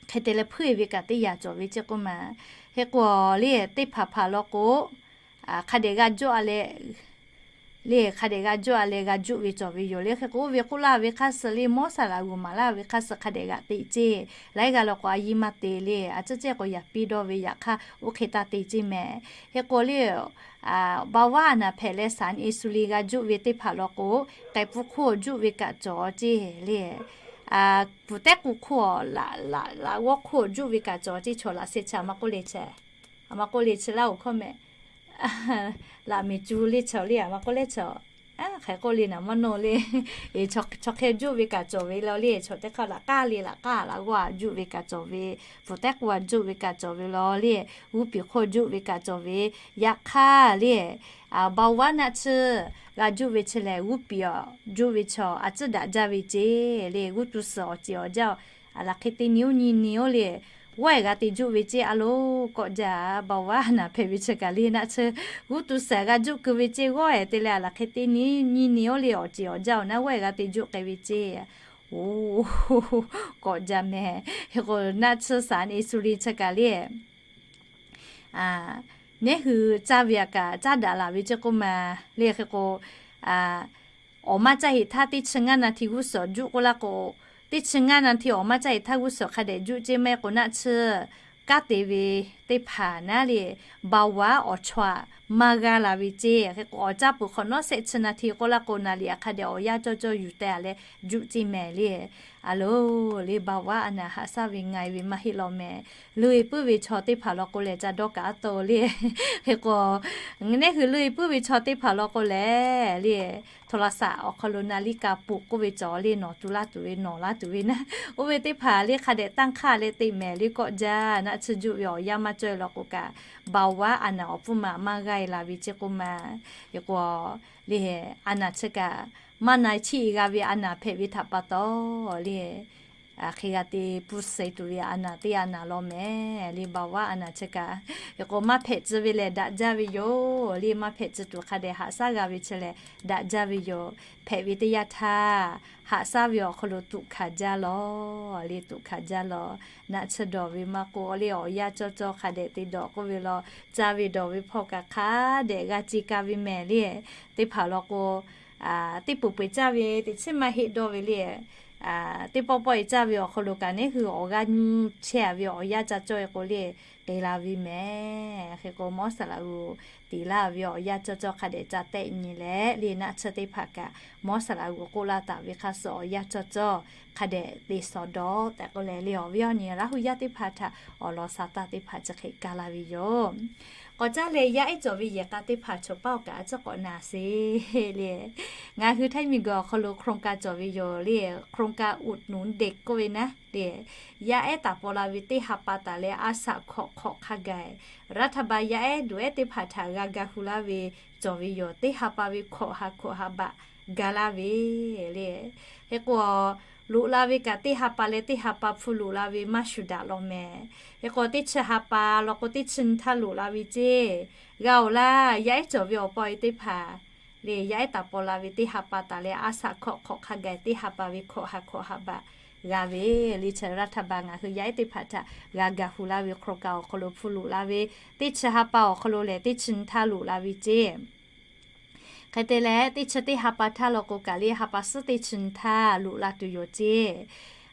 Hk'e te leh hpuiˇ ve kaꞈ teˇ yaꞈ cawˬ ve ceˇ k'oˆ ma. Hk'e k'o le, teˇ hpaˍ hpaˍ law k'o, hk'a dehꞈ g'a juˆ a leh, le hk'a dehꞈ g'a juˆ a leh g'a juˆ ve cawˬ ve yoˬ le. Hk'e k'o, oˇ ve k'oˆ laˇ ve hk'a suh le, Mawˇ saˍ laꞈ g'uiˬ maˍ laˇ ve hk'a suh hk'a dehꞈ g'aꞈ teꞈ ceˇ. Laiˉ g'aˇ law k'o a yiˇ maˇ te le, a ciˉ cehˇ k'o yaꞈ piˇ dawˇ ve, yaꞈ hk'aˇ oˇ hk'e taˇ te ceˇ mehˍ. Hk'e k'o le, baoˍ vaˉ a naˍ hpehꞈ leh สารอินซูลิน g'a juˆ ve teˇ hpaˍ law k'o, k'ai pfuhˇ hk'oˆ juˆ ve kaꞈ cawˬ ceˇ le. Pfuhˍ tehˉ k'u hk'oˆ, laꞈ g'awˇ hk'oˆ juˆ ve kaꞈ cawˬ ceˇ. Chaw laꞈ sheh chi a ma k'oˆ le chi, a ma k'oˆ le chi laˇ oˬ hkawˇ mehˍ. Laꞈ miˍ cu le chaw le a ma k'oˆ le chi, hk'aˬ hk'e k'oˆ le naˍ maˇ nawˇ le. Chaw hk'e juˆ ve kaꞈ cawˬ ve law le, chaw teˇ hk'aˇ laꞈ k'aˇ le, laꞈ k'aˇ laꞈ g'awˇ a juˆ ve kaꞈ cawˬ ve, pfuhˍ tehˉ k'u a juˆ ve kaꞈ cawˬ ve law le, g'uˇ piˍ hk'oˆ juˆ ve kaꞈ cawˬ ve, yaꞈ hk'aˇ le, baoˍ vaˉ naˆ tsuhˇ g'a juˆ ve chi lehˬ, g'uˇ piˍ juˆ ve chaw a ciˉ daꞈ jaˇ ve ceˇ le. G'uˇ tu suhˍ awˬ ceˬ awˬ jaˇ, a laˬ hk'e te ni oˇ nyi ni oˇ le, g'awˇ e g'a te juˆ ve ceˇ a loˬ kawˆ jaˇ. Baoˍ vaˉ a naˍ hpehꞈ ve chi kaꞈ le naˆ tsuhˇ g'uˇ tu suhˍ g'a juˆ keu ve ceˇ, g'awˇ e te leh a laˬ hk'e te ni nyi ni oˇ le awˬ ceˬ awˬ jaˇ awˬ naˉ g'awˇ e g'a te juˆ k'ai ve ceˇ. Oˬ, kawˆ jaˇ mehˍ. Hk'e k'o, naˆ tsuhˇ สารอินซูลิน chi kaꞈ le, neˉ hui caˇ ve a kaꞈ caˇ daꞈ laˬ ve ceˇ k'oˆ ma le. Hk'e k'o, awˬ maˇ caˇ heˍ htaˇ teˇ chi ngaˇ naˍ hti g'uˇ suhˍ juˆ k'oˆ laˇ k'o, teˇ chi ngaˇ naˍ hti awˬ maˇ caˇ heˍ htaˇ g'uˇ suhˍ hk'a dehꞈ juˆ ceˇ maˇ heˆ k'o, naˆ tsuhˇ kanˉ te ve teˇ hpaˍ naˉ le, baoˍ vaˉ awˬ chawˇ aꞈ maˇ g'aˇ la ve ceˇ. Hk'e k'o, awˬ caˇ peuˬ hk'awꞈ nawˉ shehˆ chi naˍ hti k'oˆ laˇ k'o, naˍ liꞈ aꞈ hk'a dehꞈ awˬ yanˇ cawˇ cawˇ yuˬ teh a leh juˆ ceˇ mehˍ le. A loˬ le, baoˍ vaˉ a naˍ haꞈ shaˉ ve nga e ve maˇ heˆ law mehˍ. Leuˇ e puiˉ ve chaw teˇ hpaˍ law k'o lehˬ, ca dawˇ kaꞈ a to le. Hk'e k'o, neˉ hui leuˇ e puiˉ ve chaw teˇ hpaˍ law k'o lehˬ le, โทรศัพท์ awˬ hk'aw lo นาฬิกาปลุก k'oˆ ve cawˬ le, nawˬ tu laˇ tuˬ ve nawˬ laˇ tuˬ ve naˉ, oˇ ve teˇ hpaˍ le hk'a dehꞈ tanˇ hk'aˇ leh te mehˍ le kawˆ jaˇ. Naˆ tsuhˇ juˆ ve awˬ yanˇ maˇ cawˇ e law k'o kaꞈ, baoˍ vaˉ a naˍ awˬ pfuhˇ ma maˇ g'aˇ e la ve ceˇ k'oˆ ma. Hk'e k'o, le, a naˍ chi kaꞈ maˇ na chiˇ e g'a ve a naˍ hpehꞈ ve htaꞈ pa taw le, hk'e g'a te pfuhˇ suh tuˬ ve a naˍ teˇ a naˍ law mehˍ le, baoˍ vaˉ a naˍ chi kaꞈ. Hk'e k'o, maˇ hpehꞈ tcuh ve lehˬ daꞈ jaˇ ve yoˬ le, maˇ hpehꞈ tcuh tuˬ hk'a dehꞈ haꞈ shaˉ g'a ve chi lehˬ daꞈ jaˇ ve yoˬ. Hpehꞈ ve teˇ yanˇ htaˇ, haꞈ shaˉ ve awˬ hk'aw lo tuꞈ hkanˍ jaˇ law le, tuꞈ hkanˍ jaˇ law. Naˆ tsuhˇ dawˬ ve maˇ k'oˆ le, awˬ yanˇ cawˇ cawˇ hk'a dehꞈ te dawˬ k'oˆ ve law, caˇ ve dawˬ ve hpawˇ kaꞈ hk'a dehꞈ g'a ce ka ve mehˍ le. Teˇ hpaˍ law k'o, teˇ peuˬ peuˬ caˇ ve teꞈ chiˉ maˇ heˆ dawˇ ve le. Teˇ pawˆ pawˆ e caˇ ve awˬ hk'aw lo kaꞈ neˉ hui awˬ g'aˇ nyi chehˇ a ve awˬ yanˇ ca cawˇ e k'o le, k'e la ve mehˍ. Hk'e k'o, Mawˇ saˍ laꞈ g'uiˬ te laˇ ve awˬ yanˇ cawˇ cawˇ hk'a dehꞈ ca tehˆ nyi leh le, naˆ tsuhˇ teˇ hpaˍ kaꞈ Mawˇ saˍ laꞈ g'uiˬ k'oˆ laˇ taˍ ve hk'a suh awˬ yanˇ cawˇ cawˇ hk'a dehꞈ te shawˍ dawˬ tehꞈ k'oˆ leh le, awˬ viˉ awˬ nyi Laˇ hu yaˇ teˇ hpaˍ htaꞈ awˬ lawn sha taˇ teˇ hpaˍ chi hk'e kaˇ laˇ ve yoˬ. K'awꞈ caˇ leh yaˇ ehˉ cawˬ ve yehˬ k'a teˇ hpaˍ chawˬ paˇ awˬ kaꞈ a ciˉ k'awꞈ naˍ sheˍ le. Ngaˬ hui Htaiˇ miˬguiˬ awˬ hk'aw lo โครงการ cawˬ ve yoˬ le, โครงการอุดหนุนเด็ก k'oˆ ve naˉ le, yaˇ ehˉ taˍ paw la ve teˇ ha pa taˍ leh a shaꞈ hkawꞈ hk'awꞈ hk'a gaˬ, รัฐบาล yaˇ ehˉ duˬ ehˉ teˇ hpaˍ htaꞈ g'a ga hu laˇ ve cawˬ ve yoˬ. Teˇ ha pa ve hkawꞈ ha hkawꞈ ha baꞈ ga laˇ ve le. Hk'e k'o, loꞈ la ve kaꞈ teˇ ha pa leh teˇ ha pa hpu loꞈ la ve maˇ shuˍ daꞈ law mehˍ. Hk'e k'o teˇ chi ha pa law k'o teˇ chi nyi htaˇ loꞈ la ve ceˇ. G'a-oˬ laˇ, yaˇ ehˉ cawˬ ve awˬ pa e teˇ hpaˍ le, yaˇ ehˉ taˍ paw la ve teˇ ha pa taˍ leh a shaꞈ hkawꞈ hk'awꞈ hk'a gaˬ teˇ ha pa ve hkawꞈ ha hkawꞈ ha baꞈ g'a ve le. Chi รัฐบาล ngaˬ hui yaˇ ehˉ teˇ hpaˍ htaꞈ g'a gaˬ hu laˇ ve โครงการ awˬ hk'aw lo hpu loꞈ la ve teˇ chi ha pa awˬ hk'aw lo lehˬ teˇ chi nyi htaˇ loꞈ la ve ceˇ. Hk'e te leh teˇ chi teˇ ha pa htaˇ law k'o kaꞈ le ha pa suhˉ teˇ chi nyi htaˇ loꞈ la tuˬ yoˬ ceˇ.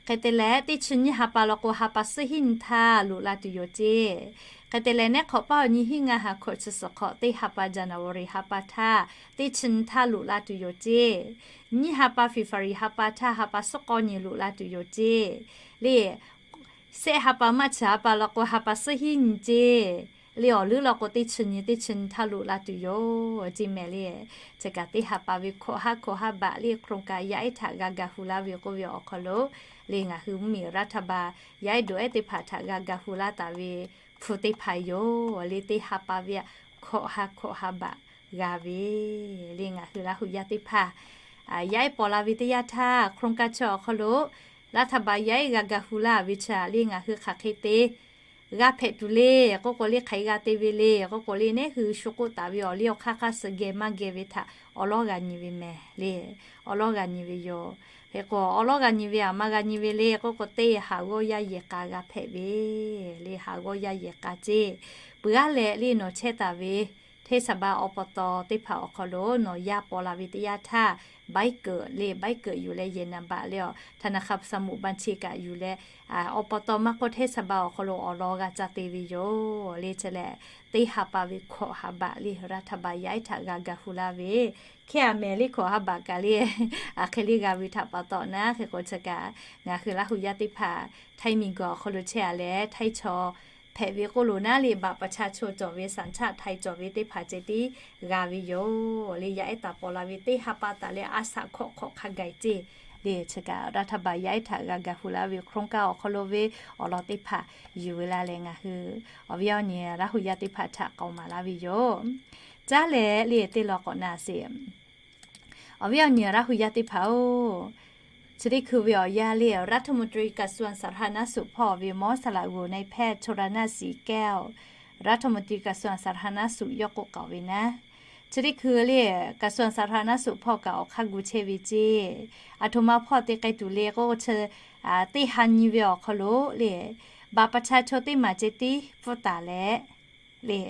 Hk'e te leh teˇ chi nyiˇ ha pa law k'o ha pa suhˉ hiˉ nyi htaˇ loꞈ la tuˬ yoˬ ceˇ. Hk'e te leh neˉ hk'awꞈ paˇ awˬ nyi hiˉ ngaˇ ha hkawꞈ chi suhˍ hk'awꞈ teˇ ha pa January ha pa htaˇ teˇ chi nyi htaˇ loꞈ la tuˬ yoˬ ceˇ. Nyiˇ ha pa February ha pa htaˇ ha pa suhˉ k'awˇ nyi loꞈ la tuˬ yoˬ ceˇ. Le, sehˆ ha pa March ha pa law k'o ha pa suhˉ hiˉ nyi ceˇ. Le awˬ leuˉ law k'o teˇ chi nyi teˇ chi nyi htaˇ loꞈ la tuˬ yoˬ ceˇ mehˍ le. Chi kaꞈ teˇ ha pa ve hkawꞈ ha hkawꞈ ha baꞈ le โครงการ yaˇ ehˉ htaꞈ g'a gaˬ hu laˇ ve k'oˆ ve awˬ hk'aw lo le ngaˬ hui mvuhˇmiˬ รัฐบาล yaˇ ehˉ dawˬ ehˉ teˇ hpaˍ htaꞈ g'a gaˬ hu laˇ taˍ ve hpu teˇ hpaˍ yoˬ. Le teˇ ha pa ve hkawꞈ ha hkawꞈ ha baꞈ g'a ve le ngaˬ hui Laˇ hu yaˇ teˇ hpaˍ yaˇ ehˉ paw la ve teˇ yanˇ htaˇ โครงการ chi awˬ hk'aw lo รัฐบาล yaˇ ehˉ g'a gaˬ hu laˇ ve chi le ngaˬ hui hk'aˬ hk'e te g'a hpehꞈ tuˬ le k'oˆ k'o le hk'aˬ hk'e g'a te ve le k'oˆ k'o le neˉ hui shu k'oˆ taˍ ve awˬ liˇ awˬ hk'aˇ hk'aˇ suh geh maˇ geh ve htaꞈ awˬ lawˉ g'a nyi ve mehˍ le. Awˬ lawˉ g'a nyi ve yoˬ. Hk'e k'o awˬ lawˉ g'a nyi ve aˬ ma g'a nyi ve le k'oˆ k'o teˇ haˍ g'awˇ yaˇ yehˬ k'a g'a hpehꞈ ve le. Haˍ g'awˇ yaˇ yehˬ k'a ceˇ. Peuˬ aˉ leh le nawˬ chehˇ taˍ ve เทศบาล awˬ pa taw teˇ hpaˍ awˬ hk'aw lo nawˬ yaˇ paw la ve teˇ yanˇ htaˇ ใบเกิด le ใบเกิด yuˬ leh yehˬ นามบัตร le awˬ ธนาคารสมุดบัญชี kaꞈ yuˬ leh awˬ pa taw maˇ k'oˆ เทศบาล awˬ hk'aw lo awˬ lawn g'a ca te ve yoˬ le. Chi lehˬ teˇ ha pa ve hkawꞈ ha baꞈ le รัฐบาล yaˇ ehˉ htaꞈ g'a gaˬ hu laˇ ve hkehˇ a mehˍ le hkawꞈ ha baꞈ kaꞈ le aˬ hk'e le g'a ve htaꞈ pa taw naˉ hk'e k'o chi kaꞈ ngaˬ hui Laˇ hu yaˇ teˇ hpaˍ Htaiˇ miˬguiˬ awˬ hk'aw lo chehˇ a leh Htaiˇ chaw hpehꞈ ve k'oˆ lo naˉ le บัตรประชาชน cawˬ ve สัญชาติไทย cawˬ ve teˇ hpaˍ ceh tiˉ g'a ve yoˬ le. Yaˇ ehˉ taˍ paw la ve teˇ ha pa taˍ leh a shaꞈ hkawꞈ hk'awꞈ hk'a gaˬ ceˇ le. Chi kaꞈ รัฐบาล yaˇ ehˉ htaꞈ g'a gaˬ hu laˇ ve โครงการ awˬ hk'aw lo ve awˬ lawn teˇ hpaˍ yuˬ ve la leh ngaˬ hui awˬ viˉ awˬ nyi Laˇ hu yaˇ teˇ hpaˍ htaꞈ k'awꞈ maˍ laˇ ve yoˬ. Caˉ leh le teˇ law k'awꞈ na sheˍ. Awˬ viˉ awˬ nyi Laˇ hu yaˇ teˇ hpaˍ-oˬ, chi teˇ hkui ve awˬ yanˇ le รัฐมนตรี กระทรวงสาธารณสุข hpawˇ ve หมอ สระอุดม nai hpehˇ ชลนานสีแก้ว รัฐมนตรี กระทรวงสาธารณสุข yawˇ k'oˆ k'aoˍ ve naˉ, chi teˇ hkui le กระทรวงสาธารณสุข hpawˇ kaꞈ awˬ hk'aˇ gu chehˇ ve ceˇ. Aˬ htoꞈ ma hpawˇ te k'ai tuˬ le k'o chi teˇ ha nyi ve awˬ hk'aw lo le บัตรประชาชน teˇ maˬ ceh tiˉ pfuhˇ taˍ leh le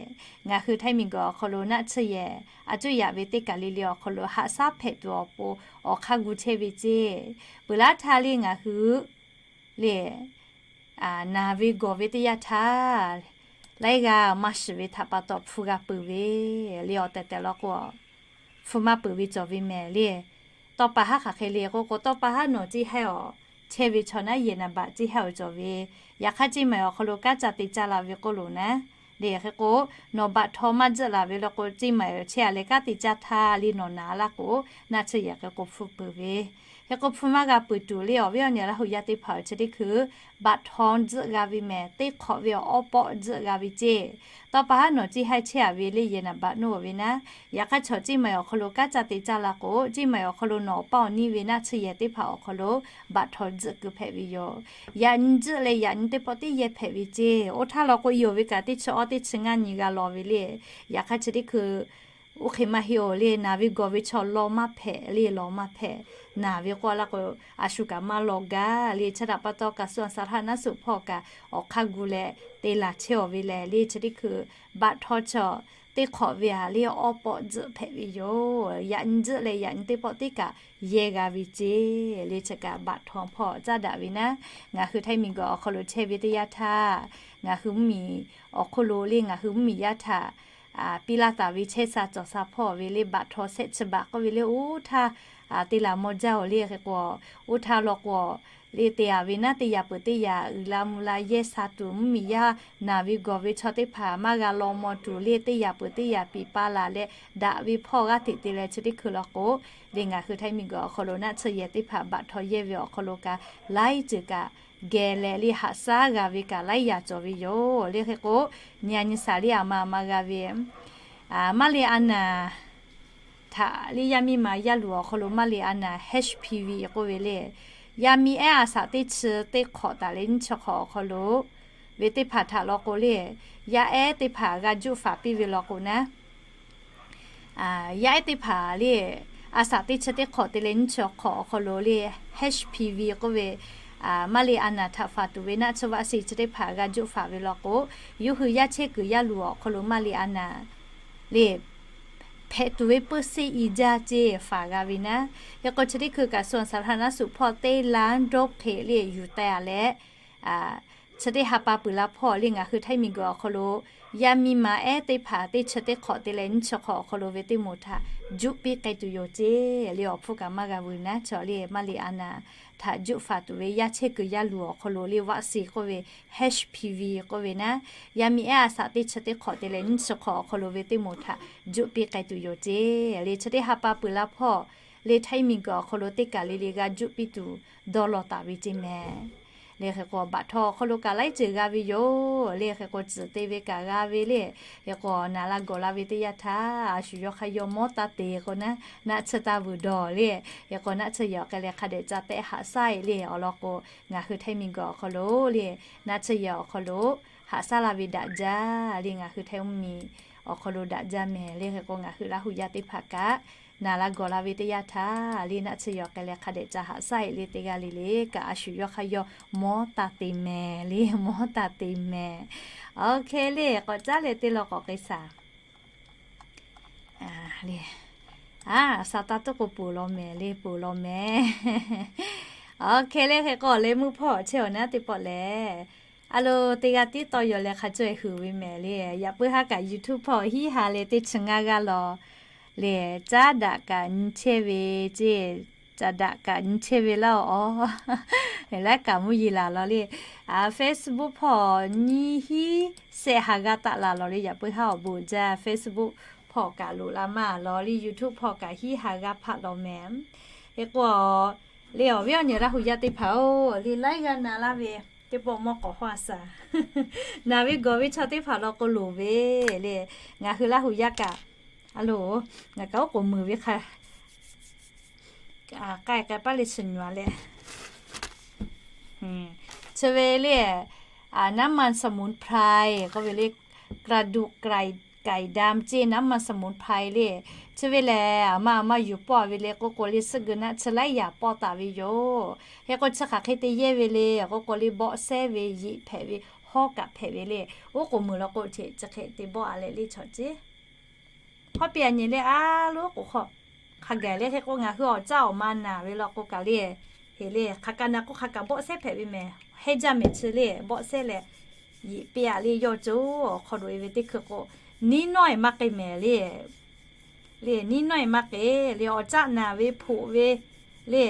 ngaˬ hui Htaiˇ miˬguiˬ awˬ hk'aw lo naˆ tsuhˇ yehˬ a cuˇ yaꞈ ve teˇ kaˬ le le awˬ hk'aw lo haꞈ shaˉ hpehꞈ tuˬ awˬ pon awˬ hk'aˇ gu chehˇ ve ceˇ. Peuˬ laˉ htaˇ le ngaˬ hui le naˬ ve gawˬ ve teˇ yanˇ htaˇ laiˉ g'aˇ maˇ shiˍ ve htaꞈ pa taw hpu g'a peuˬ ve le awˬ tehˬ tehˬ law k'o hpu maˇ peuˬ ve cawˬ ve mehˍ le. Tawˇ pa haˉ hk'aˬ hk'e le k'oˆ k'o tawˇ pa haˉ nawˬ ceˇ haiˇ awˬ chehˇ ve chaw naˉ yehˬ นามบัตร ceˇ haiˇ awˬ cawˬ ve. Yaꞈ hk'aˇ ceˇ maˬ awˬ hk'aw lo kanˉ ca te caˇ la ve k'oˆ lo naˉ le hk'e k'o nawˬ บัตรทอง maˇ tzuhˆ laˬ ve law k'o ceˇ maˬ awˬ chehˇ a leh kanˉ te caˇ htaˇ le nawˬ naˍ laˇ k'o naˆ tsuhˇ yehˬ hk'e k'o hpu peuˬ ve. Hk'e k'o hpu maˇ g'a peuˬ tuˬ le awˬ viˉ awˬ nyi Laˇ hu yaˇ teˇ hpaˍ-oˬ, chi teˇ hkui บัตรทอง tzuhˆ g'a ve mehˍ, teˇ hk'awꞈ ve awˬ awˉ pawˆ tzuhˆ g'a ve ceˇ. Tawˇ pa haˉ nawˬ ceˇ haiˇ chehˇ a ve le yehˬ นามบัตร nuˇ ve naˉ, yaꞈ hk'aˇ chaw ceˇ maˬ awˬ hk'aw lo kanˉ ca te caˇ la k'o ceˇ maˬ awˬ hk'aw lo nawˬ awˬ paˇ awˬ niˇ ve naˆ tsuhˇ yehˬ teˇ hpaˍ awˬ hk'aw lo บัตรทอง tzuhˆ keu hpehꞈ ve yoˬ. Yaꞈ nyi tzuhˆ leh yaꞈ nyi teˇ pawˆ tiˉ yehˇ hpehꞈ ve ceˇ. Oˇ htaˇ law k'o yonˍ ve kaꞈ teˇ chi awˉ teˇ chi ngaˇ nyi g'a law ve le. Yaꞈ hk'aˇ chi teˇ hkui oˇ hk'e maˇ heˆ-oˬ le, naˬ ve gawˬ ve chaw law maˇ hpehꞈ le, law maˇ hpehꞈ. Naˬ ve k'oˆ laˇ k'o a shu kaꞈ maˇ law gaˇ le. Chi htaꞈ pa taw กระทรวงสาธารณสุข hpawˇ kaꞈ awˬ hk'aˇ gu leh te laˬ chehˇ-oˬ ve lehˬ le chi teˇ hkui บัตรทอง chaw teˇ hk'awꞈ ve a le awˉ pawˆ tzuhˆ hpehꞈ ve yoˬ. Yaꞈ nyi tzuhˆ leh yaꞈ nyi teˇ pawˆ tiˉ kaꞈ yehˇ g'a ve ceˇ le. Chi kaꞈ บัตรทอง hpawˇ caˇ daꞈ ve naˉ, ngaˬ hui Htaiˇ miˬguiˬ awˬ hk'aw lo chehˇ ve teˇ yanˇ htaˇ ngaˬ hui mvuhˇmiˬ awˬ hk'oˆ lo le ngaˬ hui mvuhˇmiˬ yaˇ htaꞈ piˇ laˇ taˍ ve chehˇ sha cawˬ sha hpawˇ ve le บัตรทอง sehˆ chi บาท k'oˆ ve le oˇ htaˇ te laˬ maw jaˇ-oˬ le hk'e k'o, oˇ htaˇ law k'o le te a ve naˉ teˇ yaꞈ peuˬ teˇ yaꞈ uiˍ la mvuh la yehˇ sha tuˬ mvuhˇmiˬ yaˇ naˬ ve gawˬ ve chaw teˇ hpaˍ maˇ g'a law maw tuˬ le teˇ yaꞈ peuˬ teˇ yaꞈ piˍ pa laˬ leh daꞈ ve hpawˇ g'aˇ hteꞈ te leh chi teˇ hkui law k'o le ngaˬ hui Htaiˇ miˬguiˬ awˬ hk'aw lo naˆ tsuhˇ yehˬ teˇ hpaˍ บัตรทอง yehˇ ve awˬ hk'aw lo kaꞈ laiˉ ceuˬ kaꞈ geh leh le haꞈ shaˉ g'a ve kaꞈ laiˉ yaꞈ cawˬ ve yoˬ le hk'e k'o, nyi a nyi shaˍ le a ma a ma g'a ve maˇ le a naˍ htaꞈ le yaˇ miˇ ma yaˇ luˬ awˬ hk'aw lo maˇ le a naˍ HPV k'oˆ ve le, Yaˇ miˇ ehˉ a saꞈ teˇ chi teˇ hk'awꞈ taˍ leh nyiˇ chi hk'awꞈ awˬ hk'aw lo ve teˇ hpaˍ htaꞈ law k'o le, yaˇ ehˉ teˇ hpaˍ g'a juˆ faˍ piˇ ve law k'o naˉ, yaˇ ehˉ teˇ hpaˍ le, a saꞈ teˇ chi teˇ hk'awꞈ te leh nyiˇ chi hk'awꞈ awˬ hk'aw lo le, H P V k'oˆ ve maˇ le a naˍ htaꞈ faˍ tuˬ ve naˆ tsuhˇ vaˆ se chi teˇ hpaˍ g'a juˆ faˍ ve law k'o, yawˇ hui yaˇ chehˇ kuiˬ yaˇ luˬ awˬ hk'aw lo maˇ le a naˍ le hpehꞈ tuˬ ve peu seˇ i jaˇ ceˇ faˍ g'a ve naˉ. Hk'e k'o chi teˇ hkui kaꞈ สวนสาธารณสุขหภาคใต้ ล้านโดส hk'e le yuˬ teh a leh, chi teˇ ha pa peuˬ la hpawˇ le ngaˬ hui Htaiˇ miˬguiˬ awˬ hk'aw lo yaˇ miˇ ma ehˉ teˇ hpaˍ teˇ chi teˇ hk'awꞈ te leh nyiˇ chi hk'awꞈ awˬ hk'aw lo ve teˇ moˍ htaꞈ juˆ piˇ k'ai tuˬ yoˬ ceˇ le awˬ hpfuhˇ kaꞈ maˇ g'a veuˬ naˉ. Chaw le maˇ le a naˍ htaꞈ juˆ faˍ tuˬ ve yaˇ chehˇ kuiˬ yaˇ luˬ awˬ hk'aw lo le vaˆ se k'oˆ ve H P V k'oˆ ve naˉ, yaˇ miˇ ehˉ a saꞈ teˇ chi teˇ hk'awꞈ te leh nyiˇ chi hk'awꞈ awˬ hk'aw lo ve teˇ moˍ htaꞈ juˆ piˇ k'ai tuˬ yoˬ ceˇ le. Chi teˇ ha pa peuˬ la hpawˇ le Htaiˇ miˬguiˬ awˬ hk'aw lo teˇ kaˬ le le g'a juˆ piˇ tuˬ dawˇ law taˍ ve ceˇ mehˍ. Le hk'e k'o baꞈ htaw awˬ hk'aw lo kaꞈ laiˉ ceuˬ g'a ve yoˬ le. Hk'e k'o tcuhˍ te ve kaꞈ g'a ve le. Hk'e k'o naˍ la gawˬ la ve teˇ yanˇ htaˇ a shu yawˇ hk'a yaw mawˇ taˇ te k'o naˉ, naˆ tsuhˇ taˇ vuiˬ dawˬ le. Hk'e k'o naˆ tsuhˇ yehˬ awˬ hk'e leh hk'a dehꞈ ca tehˆ haꞈ shaˉ e le awˬ lawn k'o, ngaˬ hui Htaiˇ miˬguiˬ awˬ hk'aw lo le naˆ tsuhˇ yehˬ awˬ hk'aw lo haꞈ shaˉ la ve daꞈ jaˇ le. Ngaˬ hui Htaiˇ mvuhˇmiˬ awˬ hk'aw lo daꞈ jaˇ mehˍ le. Hk'e k'o ngaˬ hui Laˇ huˍ yaˇ teˇ hpaˍ kaꞈ naˍ la gawˬ la ve teˇ yanˇ htaˇ le naˆ tsuhˇ yehˬ awˬ hk'e leh hk'a dehꞈ ca haꞈ shaˉ e le teˇ g'aˇ le le kaꞈ a shu yawˇ hk'a yaw mawˇ taˇ te mehˍ le, mawˇ taˇ te mehˍ. Awˬ hk'e le k'awꞈ caˉ leh te law k'awꞈ k'ai shaˍ le. A, saˍ taˇ tuˉ k'o ponˬ law mehˍ le, ponˬ law mehˍ. Awˬ hk'e le hk'e k'o leh meuˇ hpawˇ chehˇ awˬ naˉ teˇ pawˆ lehˬ, a lo teˇ g'aˇ tiˉ tawˇ yaw leh hk'a caweh huiˍ ve mehˍ le. Yaꞈ puiˉ haˉ kaꞈ YouTube hpawˇ hiˉ ha leh teˇ chi ngaˇ g'aˇ law le, caˉ daꞈ kaꞈ nyi chehˇ ve ceˇ, caˉ daꞈ kaꞈ nyi chehˇ ve laˇ awˬ. Laiˉ kaꞈ mvuhˇ yeˬ laˬ law le. Facebook hpawˇ nyiˇ hiˉ shehˆ ha g'aˇ taˆ laˬ law le. Yaꞈ puiˉ haˉ awˬ bon jaˇ Facebook hpawˇ kaꞈ loꞈ la maˇ law le. YouTube hpawˇ kaꞈ hiˉ ha g'aˇ hpaˆ law mehˍ. Hk'e k'o le awˬ viˉ awˬ nyi Laˇ huˍ yaˇ teˇ hpaˍ-oˬ le, laiˉ g'aˇ na laˇ ve teˇ pawˆ mawˇ k'awꞈ hawˇ a shaˍ. Naˬ ve gawˬ ve chaw teˇ hpaˍ law k'o loˍ ve le. Ngaˬ hui Laˇ huˍ yaˇ kaꞈ a lo ngaˬ kaꞈ oˉ k'oˍ muiˬ ve hk'a k'ai k'ai paˇ le suhˍ nyuˬ a leh chi ve le น้ำมันสมุนไพร k'oˆ ve le, กระดูกไก่ดำ ceˇ น้ำมันสมุนไพร le. Chi ve lehˬ a ma a ma yuˬ pawˆ ve le k'oˆ k'o le, suhˆ geu naˆ chi laiˉ yaꞈ pawˆ taˍ ve yoˬ. Hk'e k'o chi hk'aˬ hk'e te yehˇ ve le k'oˆ k'o le, bawˆ sehˉ ve, yeꞈ hpehꞈ ve, hawˉ kaꞈ hpehꞈ ve le. Oˉ k'oˍ muiˬ law k'o hteꞈ chi hk'e te bawˆ a leh le chaw ceˇ. Hawˉ piˇ a nyi le a lo k'oˍ hk'aw hk'a gaˬ le. Hk'e k'o ngaˬ hui awˬ caˇ awˬ ma naˬ ve law k'o kaꞈ le, heˍ le hk'aˬ kaꞈ naˬ k'o hk'aˬ kaꞈ bawˆ sehˉ hpehꞈ ve mehˍ. Hehnˇ jaˇ mehˍ chi le bawˆ sehˉ leh yeꞈ piˇ a le yawˇ co awˬ hk'aw loꞈ e ve teˇ hkui k'o, niˉ nawˇ e maˇ k'ai mehˍ le. Le niˉ nawˇ e maˇ k'ai le awˬ caˇ naˬ ve hpoꞈ ve le,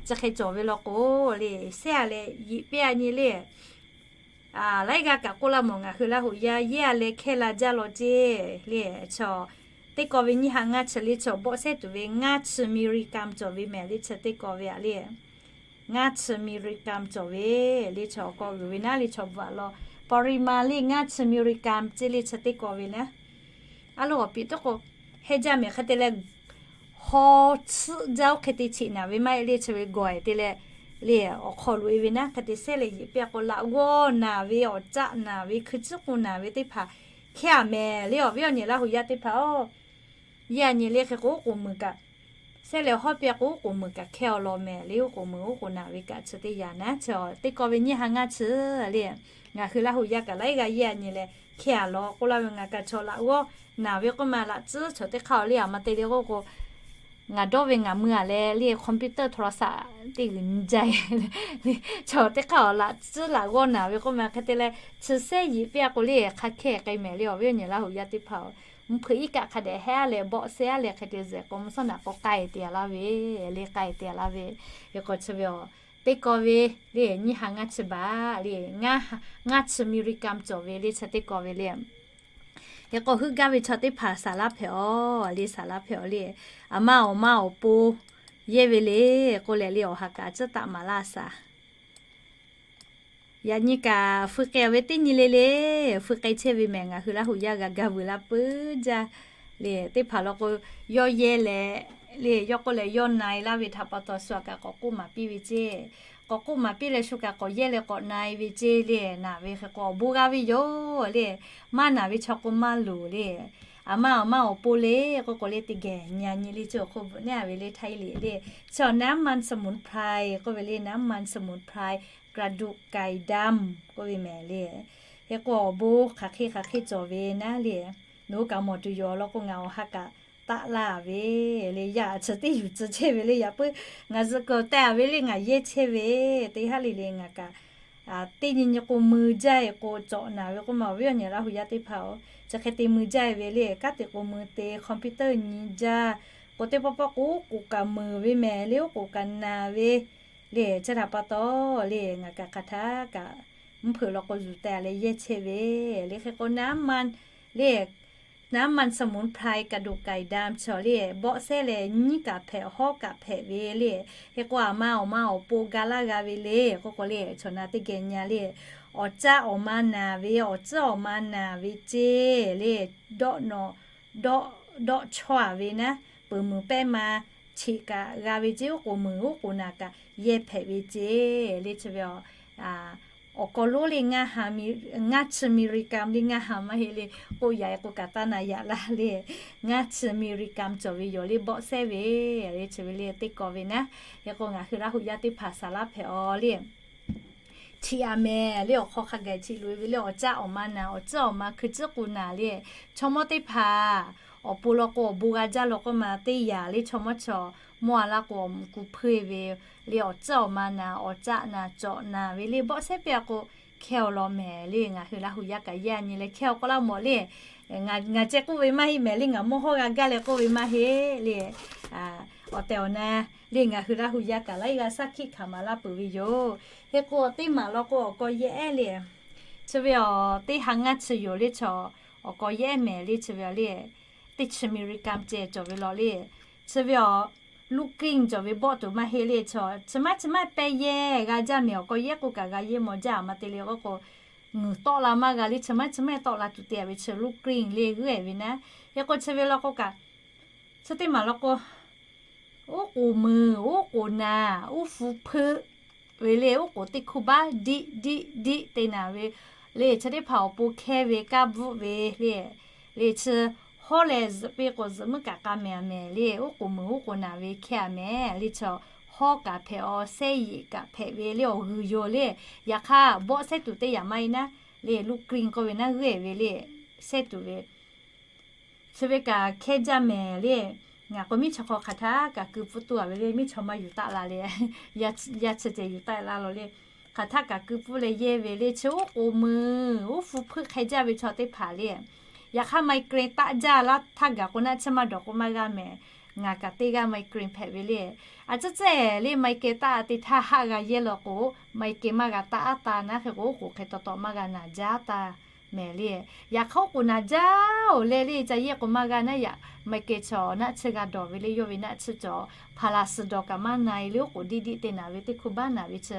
chi hk'e cawˬ ve law k'o le, sehˉ a leh yeꞈ piˇ a nyi le. Laiˉ g'aˇ kaꞈ k'oˆ laˇ mawˬ, ngaˬ hui Laˇ huˍ yaˇ yehˇ a leh hkehˇ la jaˇ law ceˇ le. Chaw teˇ kaw ve nyiˇ ha ngaˇ chi le chaw bawˆ sehˉ tuˬ ve ngaˇ chi มิลลิกรัม cawˬ ve mehˍ le. Chi teˇ kaw ve a le ngaˇ chi มิลลิกรัม cawˬ ve le. Chaw awˬ k'aw g'uiˬ ve naˉ le chaw bvuhꞈ a law, ปริมาณ le ngaˇ chi มิลลิกรัม ceˇ le chi teˇ kaw ve naˉ. A lo awˬ piˍ teˇ k'o hehnˇ jaˇ mehˍ hk'e te leh, haw tsuhˆ jaˇ oˇ hk'e te cheꞈ naˬ ve maˇ heˆ le. Chi ve gawˬ e te leh le awˬ hk'aw loꞈ e ve naˉ hk'e te sehˉ leh yeꞈ piˇ a k'o, laꞈ g'awˇ naˬ ve, awˬ caˆ naˬ ve, hkui tcuhˉ k'o naˬ ve teˇ hpaˍ hkehˇ a mehˍ le. Awˬ viˉ awˬ nyi Laˇ huˍ yaˇ teˇ hpaˍ-oˬ, yehˇ a nyi le hk'e k'o oˉ k'oˍ muiˬ kaꞈ sehˉ leh hawˉ piˇ a k'o oˉ k'oˍ muiˬ kaꞈ hkehˇ a law mehˍ le. Oˉ k'oˍ muiˬ oˉ k'oˍ naˬ ve kaꞈ chi teˇ yanˇ naˉ. Chi teˇ kaw ve nyiˇ ha ngaˇ chi le ngaˬ hui Laˇ huˍ yaˇ kaꞈ laiˉ g'aˇ yehˇ a nyi leh hkehˇ a law k'oˆ laˇ ve. Ngaˬ kaꞈ chaw laꞈ g'awˇ naˬ ve k'oˆ ma laꞈ tcuhˉ chaw teˇ hk'aˇ le a ma te le k'oˆ k'o, ngaˬ dawˇ ve ngaˬ mui a leh le computer โทรศัพท์ teˇ g'uiˬ nyi jaˇ. Chaw teˇ hk'aˇ awˬ laꞈ tcuhˉ laꞈ g'awˇ naˬ ve k'oˆ ma hk'e te leh chi sehˉ yeꞈ piˇ a k'o le hk'a hkehˇ k'ai mehˍ le. Awˬ viˉ awˬ nyi Laˇ huˍ yaˇ teˇ hpaˍ-oˬ, mvuhˇ hpeuꞈ iˉ kaˆ hk'a dehꞈ hehˉ leh bawˆ sehˉ leh hk'e te zuhꞈ k'o mvuhˇ shawˉ naꞈ k'o k'ai te a laˇ ve le, k'ai te a laˇ ve. Hk'e k'o chi ve teˇ kaw ve le nyiˇ ha ngaˇ chi baˬ le, ngaˇ chi อเมริกัน cawˬ ve le chi teˇ kaw ve le. Hk'e k'o heuˆ gaˇ ve chaw teˇ hpaˍ saˍ laˇ hpehꞈ awˬ le, saˍ laˇ hpehꞈ awˬ le. A ma awˬ ma awˬ pon yehˇ ve le k'oˆ leh le awˬ ha kaꞈ tcuhˉ taˍ maˍ laˇ saˍ. Yaꞈ nyi kaꞈ fui k'ai ve teˇ nyi le le, fui k'ai chehˇ ve mehˍ. Ngaˬ hui Laˇ huˍ yaˇ g'a gaˇ vuiˬ la puiˉ jaˇ le. Teˇ hpaˍ law k'o yawˇ yehˇ leh le, yawˇ k'oˆ leh yawˇ na-e laˇ ve htaꞈ pa taw shu htaꞈ kaꞈ k'awꞈ k'oˆ maˍ piˇ ve ceˇ. K'awꞈ k'oˆ maˍ piˇ leh shu kaꞈ k'awꞈ yehˇ leh k'awꞈ na-e ve ceˇ le. Naˬ ve hk'e k'o awˬ bon g'a ve yoˬ le. Maˇ naˬ ve chaw k'o maˇ loˍ le. Aˬ ma awˬ ma awˬ pon le k'oˆ k'o le, teˇ geh nyi nyi le, chi awˬ hk'oˆ bvuhꞈ neˉ ve le, Htaiˇ liꞈ le. Chi awˬ น้ำมันสมุนไพร k'oˆ ve le, น้ำมันสมุนไพร กระดูกไก่ดำ k'oˆ ve mehˍ le. Hk'e k'o awˬ bon hk'aˬ hk'e hk'aˬ hk'e cawˬ ve naˉ le. Nawˬ hui kaꞈ mawˬ tuˬ yoˬ law k'o ngaˬ awˬ ha kaꞈ taˆ laˇ ve le. Yaꞈ chi teˇ yuˬ tcuh chehˇ ve le. Yaꞈ puiˉ ngaˬ zuhꞈ kuiˬ teh-a ve le, ngaˬ yehˇ chehˇ ve teˇ haˉ le le ngaˬ kaꞈ teˇ nyi nyi k'o mui jaˇ-e k'o cawꞈ naˬ ve k'oˆ ma, awˬ viˉ awˬ nyi Laˇ hu yaˇ teˇ hpaˍ-oˬ, chi hk'e te mui jaˇ-e ve le. Kanˉ te k'o mui te, computer nyi jaˇ k'o teˇ pawˆ pawˆ k'o oˉ k'oˍ kaꞈ meuˍ ve mehˍ le, oˉ k'oˍ kaꞈ naˬ ve le. Chi htaꞈ pa taw le ngaˬ kaꞈ hk'aˬ htaˇ kaꞈ mvuhˇ hpeuꞈ law k'o zuhꞈ teh leh yehˇ chehˇ ve le. Hk'e k'o น้ำมัน le น้ำมันสมุนไพร กระดูกไก่ดำ chaw le, bawˆ sehˉ leh nyiˉ kaꞈ hpehꞈ, hawˉ kaꞈ hpehꞈ ve le. Hk'e k'o aˬ ma awˬ ma awˬ pon ga laˇ g'a ve le k'oˆ k'o le, chaw na teˇ geh nyi le. Awˬ caˆ awˬ ma naˬ ve, awˬ tcuhˉ awˬ ma naˬ ve ceˇ le. Dawˆ nawˬ, dawˆ, dawˆ chawˇ-a ve naˉ, peuˬ muiˬ pehˇ ma cheꞈ kaꞈ g'a ve ceˇ, oˉ k'oˍ muiˬ oˉ k'oˍ naˬ kaꞈ yehˇ hpehꞈ ve ceˇ le. Chi ve awˬ, awˬ k'aw lonˉ le ngaˇ chi มิลลิกรัม le, ngaˇ ha maˇ heˆ le, k'oˆ yaꞈ-e k'o kaꞈ taˇ na yaꞈ laˇ le. Ngaˇ chi มิลลิกรัม cawˬ ve yoˬ le, bawˆ sehˉ ve le. Chi ve le teˇ kaw ve naˉ. Hk'e k'o ngaˬ hui Laˇ hu yaˇ teˇ hpaˍ saˍ laˇ hpehꞈ-aw le. Cheꞈ-a mehˍ le, awˬ hk'aw hk'a gaˬ cheꞈ loꞈ-e ve le. Awˬ caˆ awˬ ma naˬ, awˬ tcuhˉ awˬ ma hkui tcuhˉ k'o naˬ le. Chaw mawˇ teˇ hpaˍ awˬ pon law k'o awˬ bon g'a jaˇ law k'oˆ ma teˇ yanˇ le, chaw mawˇ chaw mawˇ-a laˇ k'o awˬ muꞈ ku hpeuˇ-e ve le. Awˬ tcuhˉ awˬ ma naˬ, awˬ caˆ naˬ, cawꞈ naˬ ve le, bawˆ sehˉ piˇ-a k'o hkehˇ-aw law mehˍ le. Ngaˬ hui Laˇ hu yaˇ kaꞈ yehˇ-a nyi leh hkehˇ-aw k'oˆ laˇ mawˬ le. Ngaˬ ceh k'oˆ ve maˇ heˆ mehˍ le, ngaˬ mawˇ hawˇ g'a gaˇ leh k'oˆ ve maˇ heˆ le. Awˬ tehˬ awˬ na le ngaˬ hui Laˇ hu yaˇ kaꞈ laiˉ g'aˇ shaˉ hkiˆ hkanˍ maˍ laˇ peuˬ ve yoˬ. Hk'e k'o teˇ maˬ law k'o awˬ k'aw yehˇ-ehˉ le, chi ve awˬ teˇ ha ngaˇ chi yoˬ le. Chaw awˬ k'aw yehˇ-ehˉ mehˍ le, chi ve le teˇ chi มิลลิกรัม ceh cawˬ ve law le. Chi ve awˬ ลูกกลิ้ง cawˬ ve bawˆ tuˬ maˇ heˆ le. Chaw chi maˇ chi maˇ pehˇ yehˇ g'a jaˇ mehˍ. Awˬ k'aw yehˇ k'o kaꞈ g'a yehˇ mawˬ jaˇ, aˬ ma te le k'oˆ k'o, ngeuˍ tawˆ la maˇ g'a le. Chi maˇ chi maˇ tawˆ la tuˬ te-a ve chi ลูกกลิ้ง le g'uˇ-ehˍ ve naˉ. Hk'e k'o chi ve law k'o kaꞈ chi teˇ maˬ law k'o oˉ k'oˍ muiˬ, oˉ k'oˍ naˬ, oˉ fu hpeuˆ ve le. Oˉ k'oˍ teˇ hkuˇ baˆ diˆ diˆ diˆ te naˬ ve le. Chi teˇ hpaˍ awˬ pon hkehˇ ve, kaˇ bvuhˆ ve le. Le chi hawˉ leh zuhꞈ piˇ k'o zuhꞈ muiˉ kaꞈ k'a mehˍ-a mehˍ le. Oˉ k'oˍ muiˬ oˉ k'oˍ naˬ ve hkehˇ-a mehˍ le. Chaw hawˉ kaꞈ hpehꞈ-aw, sehˉ yeꞈ kaꞈ hpehꞈ ve le. Awˬ g'uiˬ yoˬ le. Yaꞈ hk'aˇ bawˆ sehˉ tuˬ teˇ yanˇ maˇ heˆ naˉ le. ลูกกลิ้ง k'oˆ ve naˉ g'uˇ-ehˍ ve le, sehˉ tuˬ ve chi ve kaꞈ hkehˇ jaˇ mehˍ le. Ngaˬ k'o miˇ chaw hk'aw hk'aˬ htaˇ kaꞈ keu pfuhˇ tuˬ-a ve le, miˇ chaw maˇ yuˬ taˆ la le. Yaˇ chi ceh yuˬ taˆ la law le. Hk'aˬ htaˇ kaꞈ keu pfuhˇ leh yehˇ ve le. Chi oˉ k'oˍ muiˬ, oˉ fu hpeuˆ hk'e jaˇ ve chaw teˇ hpaˍ le. Yaꞈ hk'aˇ ไมเกรน taˆ jaˇ laˇ htaˇ gaˬ k'o naˆ tsuhˇ maˇ dawˬ k'o maˇ g'a mehˍ. Ngaˬ kaꞈ teˇ g'aˇ ไมเกรน hpehꞈ ve le. A tcuhˉ tcuhˉ le ไมเกรน taˆ teˇ htaˇ haˆ g'a yehˇ law k'o, ไมเกรน maˇ g'a taˆ-a taˇ naˉ. Hk'e k'o oˉ k'oˍ hk'e taw taw maˇ g'a naˬ jaˇ taˇ mehˍ le. Yaꞈ hk'aˇ oˉ k'oˍ naˬ jaˇ-oˬ leh le, ca yehˇ k'o maˇ g'a naˉ. Yaꞈ ไมเกรน chaw naˆ tsuhˇ g'a dawˬ ve le, yawˇ ve naˆ tsuhˇ cawˬ hpaˍ laˬ suhˍ dawˬ kaꞈ maˇ na-e le. Oˉ k'oˍ diˆ diˆ te naˬ ve teˇ hkuˇ baˆ naˬ ve chi,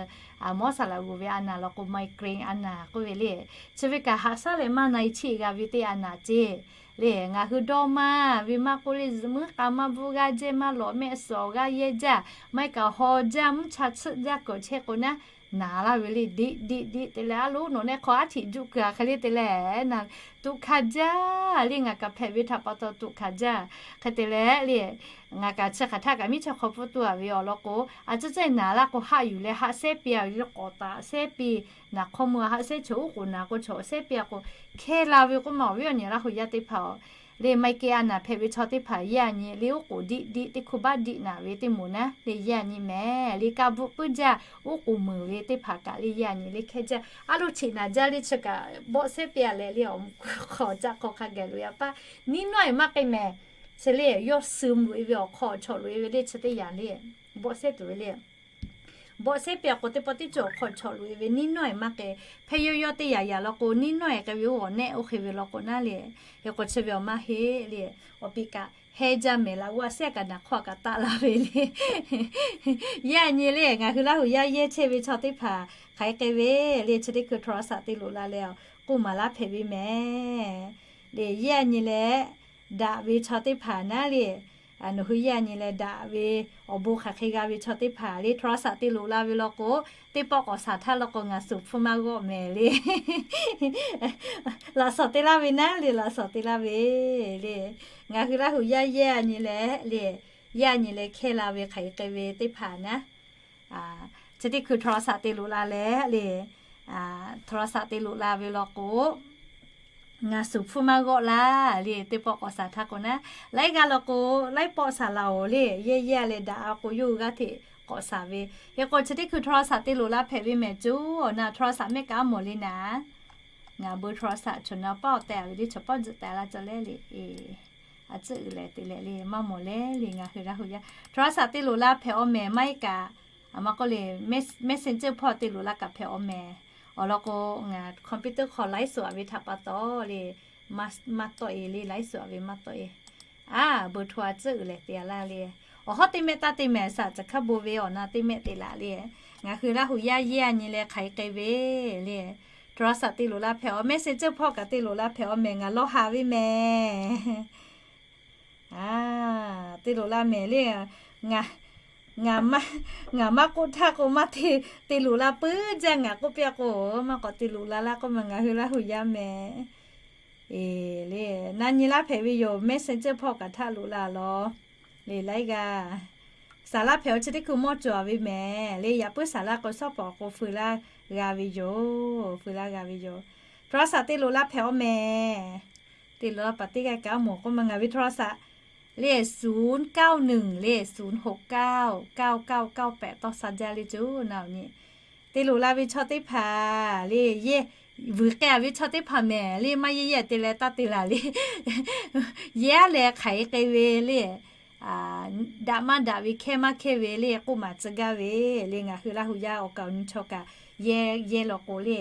mawˇ saˍ laꞈ g'uˬ ve a naˬ law k'o ไมเกรน a naˬ k'oˆ ve le. Chi ve kaꞈ haꞈ shaˉ leh maˇ na-e cheˆ g'a ve teˇ a naˬ ceˇ le. Ngaˬ hui dawˇ maˇ ve maˇ k'oˆ le, zuhꞈ muiˉ k'a maˇ bvuhˆ, g'aˇ jehˇ maˇ lawꞈ, mehˆ suhˍ awˬ g'aˇ yehˇ jaˇ, maˇ heˆ kaꞈ haw jaˇ, mvuhˇ cha tsuhˆ jaˇ, kawꞈ chehˇ k'o naˉ naˬ laˇ ve le. Diˆ diˆ diˆ te leh, a loˉ nawˬ nehˆ hk'aw aˉ htiꞈ juˆ keu-a hk'e le te leh, tuꞈ hkanˍ jaˇ le. Ngaˬ kaꞈ hpehꞈ ve htaꞈ pa taw tuꞈ hkanˍ jaˇ hk'e te leh le. Ngaˬ kaꞈ chi hk'aˬ htaˇ kaꞈ miˇ chaw hk'aw pfuhˇ tuˬ-a ve awˬ lawn k'o, a tcuhˉ tcuhˉ naˬ laˇ k'o haˆ yuˬ leh haˆ sehˉ piˇ-a ve le. K'awꞈ taꞈ sehˉ piˇ, naˬ hk'aw mui haˆ sehˉ chaw oˉ k'oˍ naˬ k'o chaw sehˉ piˇ-a k'o, hkehˇ la ve k'oˆ ma. Awˬ viˉ awˬ nyi Laˇ hu yaˇ teˇ hpaˍ-oˬ, le ไมเกรน a naˬ hpehꞈ ve chaw teˇ hpaˍ yehˇ-a nyi le. Oˉ k'oˍ diˆ diˆ teˇ hkuˇ baˆ diˆ naˬ ve teˇ moˍ naˉ le yehˇ-a nyi mehˍ le. Kaˇ bvuhˆ puiˉ jaˇ, oˉ k'oˍ muiˬ ve teˇ hpaˍ kaꞈ le yehˇ-a nyi le hkehˇ jaˇ. A loˉ cheꞈ naˬ jaˇ le. Chi kaꞈ bawˆ sehˉ piˇ-a leh le, awˬ hk'aw caˆ hk'aw hk'a gaˬ loꞈ-e-a paˇ. Niˇ nawˇ-e maˇ k'ai mehˍ. Chi le yawˇ suh loꞈ-e ve awˬ hk'aw chawꞈ loꞈ-e ve le. Chi teˇ yanˇ le bawˆ sehˉ tuˬ ve le. Bawˆ sehˉ piˇ-a k'o teˇ pawˆ teˇ cawˬ awˬ hk'aw chawꞈ loꞈ-e ve. Niˇ nawˇ-e maˇ k'ai. Hpehˇ yawˇ yawˇ teˇ yanˇ yanˇ law k'o, niˇ nawˇ-e k'ai ve oˇ awˬ nehˆ oˇ hk'e ve law k'o naˉ le. Hk'e k'o chi ve awˬ maˇ heˆ le. Awˬ piˍ kaꞈ heh jaˇ mehˍ laꞈ g'awˇ a sehˉ kaꞈ naˬ hk'aw kaꞈ taˆ la ve le. Yehˇ-a nyi le. Ngaˬ hui Laˇ hu yaˇ yehˇ chehˇ ve chaw teˇ hpaˍ hk'aˬ hk'e k'ai ve le. Chi teˇ hkui โทรศัพท์ te loꞈ la leh k'oˆ maˍ laˇ hpehꞈ ve mehˍ le. Yehˇ-a nyi leh daꞈ ve chaw teˇ hpaˍ naˉ le. Nawˬ hui yaˇ nyi leh daꞈ ve awˬ bon hk'aˬ hk'e g'a ve chaw teˇ hpaˍ le, โทรศัพท์ te loꞈ la ve law k'o, teˇ pawˆ k'awꞈ shaˍ htaˇ law k'o ngaˬ suhˍ hpfuhˇ maˇ g'awˆ mehˍ le. Laꞈ shawnˍ te laˇ ve naˉ le, laꞈ shawnˍ te laˇ ve le. Ngaˬ hui Laˇ huˍ yaˇ yaˇ nyi leh le, yaˇ nyi leh hkehˇ la ve hk'aˬ hk'e ve teˇ hpaˍ naˉ, chi teˇ hkui โทรศัพท์ te loꞈ la leh le, โทรศัพท์ te loꞈ la ve law k'o, ngaˬ suhˍ hpfuhˇ maˇ g'awˆ laˇ le, teˇ pawˆ k'awꞈ shaˍ htaˇ k'o naˉ, laiˉ g'aˇ law k'o, laiˉ pawˆ shaˍ laˬ-oˬ le, yaˇ yaˇ leh daꞈ-a k'o yawˇ hui g'aˇ hteꞈ k'awꞈ shaˍ ve. Hk'e k'o chi teˇ hkui โทรศัพท์ te loꞈ la hpehꞈ ve mehˍ cuˇ awˬ na โทรศัพท์ mehˆ kaꞈ a mawˬ le naˉ. Ngaˬ เบอร์ โทรศัพท์ chaw na paˇ awˬ tehˬ ve le, chaw paˇ zuhꞈ tehˬ la ca leh le. A tcuhˉ uiˍ leh te leh le, maˇ mawˬ leh le, ngaˬ hui Laˇ huˍ yaˇ โทรศัพท์ te loꞈ la hpehꞈ awˬ mehˍ maˇ heˆ kaꞈ, a ma k'oˆ le, Messenger hpawˇ te loꞈ la kaꞈ hpehꞈ awˬ mehˍ. Awˬ lawn k'o, ngaˬ computer hk'aw ไลฟ์สด ve htaꞈ pa taw le, maˇ tawˆ-e le, ไลฟ์สด ve maˇ tawˆ-e. A, เบอร์ โทร a tcuhˉ uiˍ leh te laˇ le. Awˬ hawˉ teˇ mehˆ taˇ te mehˍ, shaꞈ caˬ hkaˇ bon ve awˬ na teˇ mehˆ te laꞈ le. Ngaˬ hui Laˇ huˍ yaˇ yaˇ nyi leh hk'aˬ hk'e ve le, โทรศัพท์ te loꞈ la hpehꞈ awˬ, Messenger hpawˇ kaꞈ te loꞈ la hpehꞈ awˬ mehˍ, ngaˬ lawˇ haˍ ve mehˍ. A, te loꞈ la mehˍ le. Ngaˬ maˇ k'oˆ htaˇ k'o maˇ te, te loꞈ la puiˉ jaˇ, ngaˬ k'oˆ piˇ-a k'o, maˇ k'awꞈ te loꞈ la laˇ k'oˆ ma, ngaˬ hui Laˇ huˍ yaˇ mehˍ. E, le, na nyi laˇ hpehꞈ ve yoˬ, Messenger hpawˇ kaꞈ htaꞈ loꞈ la law. Le laiˉ g'aˇ shaˍ laˇ hpehꞈ awˬ, chi teˇ hkui mawˇ cawˬ ve mehˍ le. Yaꞈ puiˉ shaˍ laˇ k'o, shawˉ pawˍ k'o feu laˇ g'a ve yoˬ, feu laˇ g'a ve yoˬ. โทรศัพท์ te loꞈ la hpehꞈ awˬ mehˍ. Te loꞈ la paˍ teˇ g'aˇ kaꞈ a mawˬ k'oˆ ma, ngaˬ ve โทรศัพท์ le ศูนย์เก้าหนึ่ง le ศูนย์หกเก้า เก้าเก้าเก้าแปด tawˇ sha jaˇ le cuˇ na awˬ nyi. Te loꞈ la ve chaw teˇ hpaˍ le, yehˇ vuiˬ k'ai-a ve chaw teˇ hpaˍ mehˍ le, maˇ yehˇ yehˇ te leh taˇ te laˬ le. Yehˇ leh hk'aˬ hk'e ve le, daꞈ maˇ daꞈ ve, hkehˇ maˇ hkehˇ ve le k'oˆ maˍ tcuh gaˇ ve le. Ngaˬ hui Laˇ huˍ yaˇ awˬ kaˍ awˬ nyi chaw kaꞈ yehˇ yehˇ law k'o le,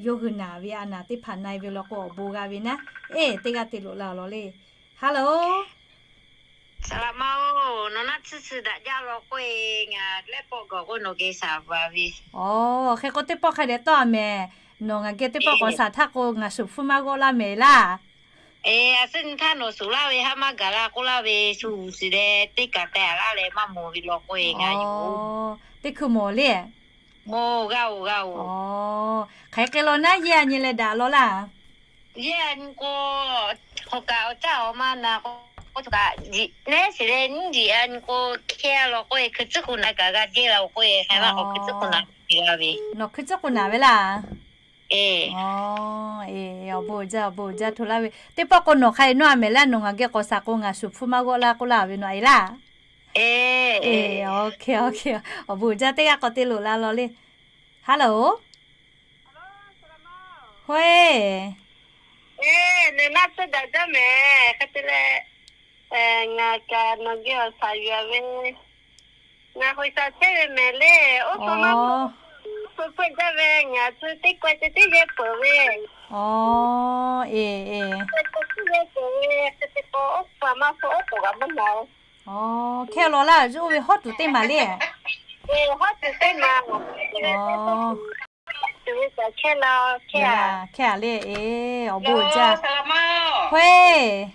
yawˇ hui naˍ ve a naˍ teˇ hpaˍ na-e ve law k'o awˬ bon g'a ve naˉ. Eˬ, teˇ g'aˇ te loꞈ la law le. Hello. Saˍ laꞈ ma-oˬ, nawˬ naˆ tsuhˇ tsuhˇ daꞈ jaˇ law k'oˆ-e, ngaˬ lehˉ pawˆ gawˬ k'oˆ nawˬ geh shaˍ va ve. Aˬ, hk'e k'o teˇ pawˆ hk'a dehꞈ tawˆ-a mehˍ. Nawˬ ngaˬ geh teˇ pawˆ k'awꞈ shaˍ htaˇ k'o, ngaˬ shuˍ hpfuhˇ maˇ g'awˆ laˇ mehˍ laˇ. Eˬ, a suhˉ nyi htaˇ nawˬ shuˍ laˇ ve haˉ maˇ gaˬ la k'oˆ laˇ ve, shu shuˍ leh teˇ kaˬ k'ai-a laˇ leh maˇ mawˬ ve law k'oˆ-e ngaˬ yoˬ. Teˇ hkui mawˬ le. Mawˬ g'a-oˬ, g'a-oˬ. Hk'aˬ hk'e law naˉ, yehˇ a nyi leh daꞈ law laˇ. Yehˇ a nyi k'o, hk'aˬ kaꞈ awˬ caˇ awˬ ma naˍ k'o, nehˉ shiˍ leh nyiˇ jiꞈ a nyi k'o, hkehˇ law k'oˆ-e, hkui tcuhˉ k'o naˍ kaꞈ g'a jehˇ la-oˬ k'oˆ-e, hk'e maˇ k'awꞈ hkui tcuhˉ k'o naˍ g'a ve. Nawˬ hkui tcuhˉ k'o naˍ ve laˇ. Eˬ, awˬ bon jaˇ, awˬ bon jaˇ hto laˇ ve. Teˇ pawˆ k'o nawˬ hk'a-e nawˇ-a mehˍ laˇ, nawˬ ngaˬ geh k'awꞈ shaˍ k'o ngaˬ shuˍ hpfuhˇ maˇ g'awˆ laˇ k'oˆ laˇ ve nawˬ-e laˇ. Eˬ, awˬ bon jaˇ, teˇ g'aˇ k'awꞈ te loꞈ la law le. Hello. Hawehˇ. Eˬ, nawˬ naˆ tsuhˇ daꞈ jaˇ mehˍ. Hk'e te leh, ngaˬ kaꞈ nawˬ geh awˬ shaˍ yuˬ-a ve. Ngaˬ hoꞈ shaˍ chehˇ ve mehˍ le. Oˇ hpaˍ maˇ hpfuhˇ, oˇ hpaˍ hpfuhˇ jaˇ ve, ngaˬ tcuh teˇ kawehˇ ceh tiˉ yehˇ peuˬ ve. Eˬ, eˬ, teˇ yehˇ peuˬ ve. Hk'e te k'o oˇ hpaˍ maˇ hpfuhˇ, oˉ k'oˍ kaꞈ maˇ naˍ-oˬ. Hkehˇ law laˇ, oˇ ve hawˉ tuˬ teˇ maˬ le. Hawˉ tuˬ teˇ maˬ. Tuˬ ve kaꞈ hkehˇ la, hkehˇ-a le. Eˬ, awˬ bon jaˇ. Hawehˇ.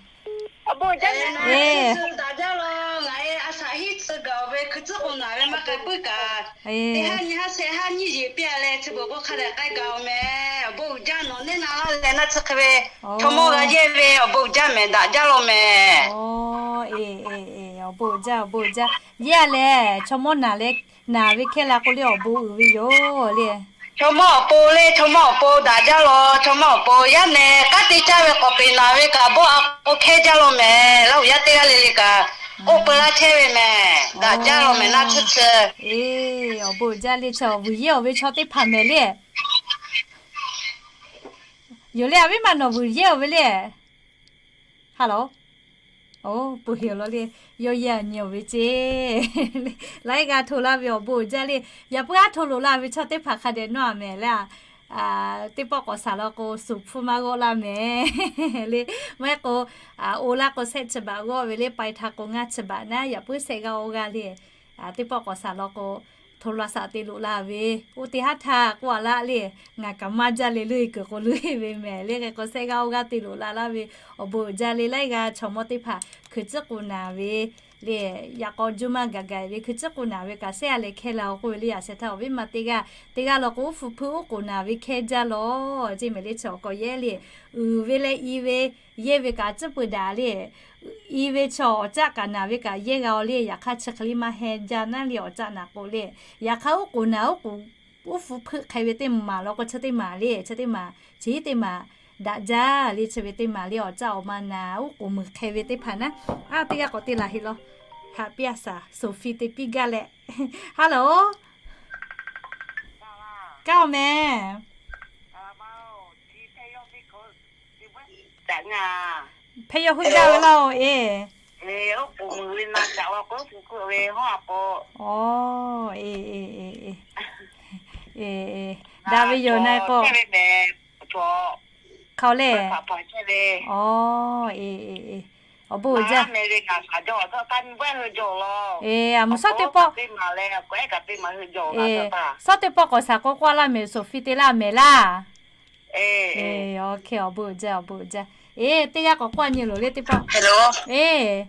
Awˬ bon jaˇ. Eˬ, daꞈ jaˇ law. Ngaˬ-e a shaꞈ hiˉ tcuh gaˬ-oˬ ve, hkui tcuhˉ k'o naˍ ve maˇ k'ai puiˉ kaꞈ, teˇ haˉ nyi haˉ shehˆ haˉ nyiˇ yeˬ piˇ-a leh, chi beuꞈ k'o hk'a dehꞈ k'ai gaˬ-oˬ mehˍ. Awˬ bon uiˍ jaˇ, nawˬ neˇ na laˇ leh naˆ tsuhˇ hk'e ve chaw mawˇ g'a yehˇ ve, awˬ bon uiˍ jaˇ mehˍ, daꞈ jaˇ law mehˍ. Eˬ, awˬ bon uiˍ jaˇ, awˬ bon uiˍ jaˇ. Yehˇ lehˬ chaw mawˇ naˍ leh, naˍ ve hkehˇ la k'o le awˬ bon uiˍ ve yoˬ le. Chaw mawˇ awˬ pon le, chaw mawˇ awˬ pon daꞈ jaˇ law, chaw mawˇ awˬ pon yaˇ nehˬ k'aˉ te caˇ ve k'awꞈ peꞈ naˍ ve kaꞈ, bon a k'o hkehˇ jaˇ law mehˍ. Laˇ huˍ yaˇ teˇ g'aˇ le le kaꞈ, k'oˆ peu laˇ chehˇ ve mehˍ. Daꞈ jaˇ law mehˍ, naˆ tsuhˇ tsuhˇ. Eˬ, awˬ bon uiˍ jaˇ le, chaw vuiˬ yehˇ-oˬ ve chaw teˇ hpaˍ mehˍ le. Yoˬ le, a viˉ ma nawˬ vuiˬ yehˇ-oˬ ve le. Hello. Oˇ, peuˬ heˍ law le. Yawˇ yehˇ a nyi-oˬ ve ceˇ. Laiˉ g'aˇ hto laˇ ve awˬ bon uiˍ jaˇ le. Yaꞈ puiˉ aˉ hto loꞈ laˇ ve chaw teˇ hpaˍ hk'a dehꞈ nawˇ-a mehˍ le. Teˇ pawˆ k'awꞈ shaˍ law k'o, shuˍ hpfuhˇ maˇ g'awˆ laˇ mehˍ le. Maˇ heˆ k'o, oˇ laˇ k'o shehˆ chi baꞈ g'awˆ ve le, pai htaꞈ k'o ngaˇ chi baꞈ naˉ, yaꞈ puiˉ shehˆ g'aˇ oˇ g'aˇ le. Teˇ pawˆ k'awꞈ shaˍ law k'o, โทรศัพท์ te loꞈ la ve, oˇ teˇ haˉ htaˇ k'oˆ-a laˇ le. Ngaˬ kaꞈ maˇ jaˇ le, leuˆ-e kuiˬ k'o leuˆ-e ve mehˍ le. Hk'e k'o shehˆ g'aˇ oˇ g'aˇ te loꞈ la laˇ ve awˬ bon uiˍ jaˇ le. Laiˉ g'aˇ chaw mawˇ teˇ hpaˍ hkui tcuhˉ k'o naˍ ve le, yaꞈ k'aw juˇ maˇ gaˬ gaˬ ve hkui tcuhˉ k'o naˍ ve kaꞈ sehˉ a leh hkehˇ la-o k'oˆ ve le, a sheh htaˇ awˬ viˉ ma teˇ g'aˇ, teˇ g'aˇ law k'o uˉ hpu hpuiˇ uˉ k'oˍ naˍ ve hkehˇ jaˇ lawˬ. Ceˇ mehˍ le, chi awˬ k'awꞈ yehˇ le, uiˍ ve leh i ve, yehˇ ve kaꞈ tcuhˉ peuˬ daꞈ le. I ve chaw awˬ caˆ kaꞈ naˍ ve kaꞈ yehˇ g'a-o le, yaꞈ hk'aˇ chi hk'e le maˇ heh jaˇ naˉ le, awˬ caˆ naˍ k'o le. Yaꞈ hk'aˇ uˉ k'oˍ naˍ uˉ k'oˍ uˉ hpu hpuiˇ hk'e ve teˇ maˬ law k'o chi teˇ maˬ le, chi teˇ maˬ, chi teˇ maˬ daꞈ jaˇ le, chi ve teˇ maˬ le, awˬ caˆ awˬ ma naˍ uˉ k'oˍ muiˬ hk'e ve teˇ hpaˍ naˉ. A, teˇ g'aˇ k'awꞈ te laˬ heˆ law. Haꞈ piˇ a shaˍ, Sophie te piˇ gaˇ leh. Hello. Kaˇ-oˬ mehˍ. Hpehˇ yawˇ hui gaˇ ve laˇ-oˬ e. Aˬ, e, e, e, e, daꞈ ve yoˬ na k'o. Hk'aw le. Aˬ, e, e, e, awˬ bon uiˍ jaˇ. E, aˬ mvuhˇ shawˉ teˇ pawˆ, e, shawˉ teˇ pawˆ k'awꞈ shaˍ k'awꞈ k'oˆ laˇ mehˍ, Sophie te laˇ mehˍ laˇ. E, awˬ hk'e awˬ bon uiˍ jaˇ, awˬ bon uiˍ jaˇ. E, teˇ g'aˇ k'awꞈ k'oˆ a nyi loˬ le teˇ pawˆ. E,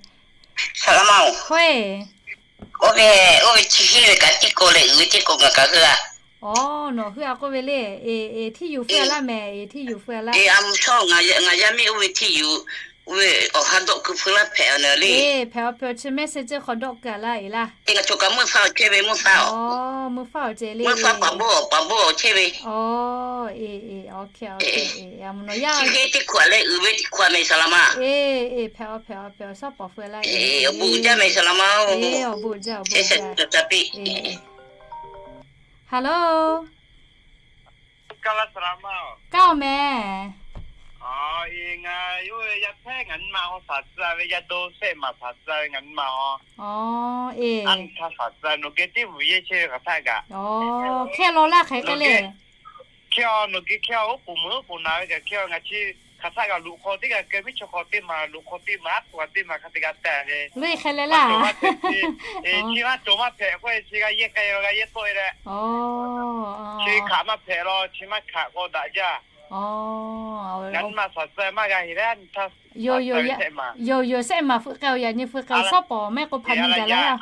oˇ ve, oˇ ve chi heˆ ve kaꞈ tiˉ k'o leh uiˍ ve tiˉ k'o ngaˬ kaꞈ hui a. Aˬ, nawˬ hui a k'oˆ ve le. E, e, hteˇ yuˬ feu laˇ mehˍ, e, hteˇ yuˬ feu laˇ. E, aˬ mvuhˇ shawˉ ngaˬ yaˇ miˇ oˇ ve hteˇ yuˬ, oˇ ve awˬ ha dawˆ ku feu laˇ hpehꞈ a na le. E, hpehꞈ a, hpehꞈ a, chi mehˆ se ceh hk'awꞈ dawˆ kaˬ laˇ e laˇ. Ngaˬ cawˬ kaꞈ meuˇ faˇ awˬ chehˇ ve meuˇ faˇ. Aˬ, meuˇ faˇ awˬ ceh le. Meuˇ faˇ paˍ bon, paˍ bon awˬ chehˇ ve. Aˬ, e, e, awˬ hk'e awˬ hk'e, e, aˬ mvuhˇ nawˬ yaˇ chi heˆ teˇ hk'awꞈ leh uiˍ ve teˇ hk'awꞈ mehˍ saˍ laˍ ma. E, e, hpehꞈ a, hpehꞈ a, hpehꞈ a, shawˉ pawˍ feu laˇ e. Awˬ bon uiˍ jaˇ mehˍ saˍ laˍ ma-oˬ. E, awˬ bon uiˍ jaˇ, awˬ bon uiˍ jaˇ. Hello. Kaˇ-oˬ mehˍ. Aˬ, e, ngaˬ yawˇ ve yaˇ hpehˇ ngaˬ nyi ma-oˬ, shaˍ tcuh ve yaˇ dawˇ shehˆ maˬ shaˍ tcuh ve ngaˬ nyi ma-oˬ. Aˬ, e, a nyi htaˇ shaˍ tcuh nawˬ geh teˇ vuiˬ yehˇ chehˇ ve hk'aˬ htaˇ kaꞈ. Aˬ, hkehˇ law laˇ hk'e k'ai le. Hkehˇ-oˬ, nawˬ geh hkehˇ-oˬ, oˉ k'oˍ meuˬ oˉ k'oˍ naˍ ve kaꞈ hkehˇ-oˬ, ngaˬ chi hk'aˬ htaˇ kaꞈ loꞈ hk'aw teˇ g'aˇ keu miˉ chaw hk'aw teˇ maˬ, loꞈ hk'aw teˇ maˬ, aˉ htoꞈ ma teˇ maˬ hk'a te g'a tehꞈ ve. Loꞈ-e hk'e leh laˇ. Chi maˇ cawˬ maˇ hpehꞈ k'oˆ ve, chi g'a yehˇ k'ai g'a yehˇ tawˆ-e leh. Chi hkanˍ maˇ hpehꞈ law, chi maˇ hkanˍ k'o daꞈ jaˇ. Ngaˬ nyi ma shaˍ tcuh maˇ g'a heˍ leh, a nyi htaˇ yoˬ yoˬ, shehˆ maˬ feu k'ai-oˬ, yaꞈ nyi feu k'ai-oˬ, shawˉ pawˍ mehˆ k'o hpaꞈ nyi gaˬ laˇ.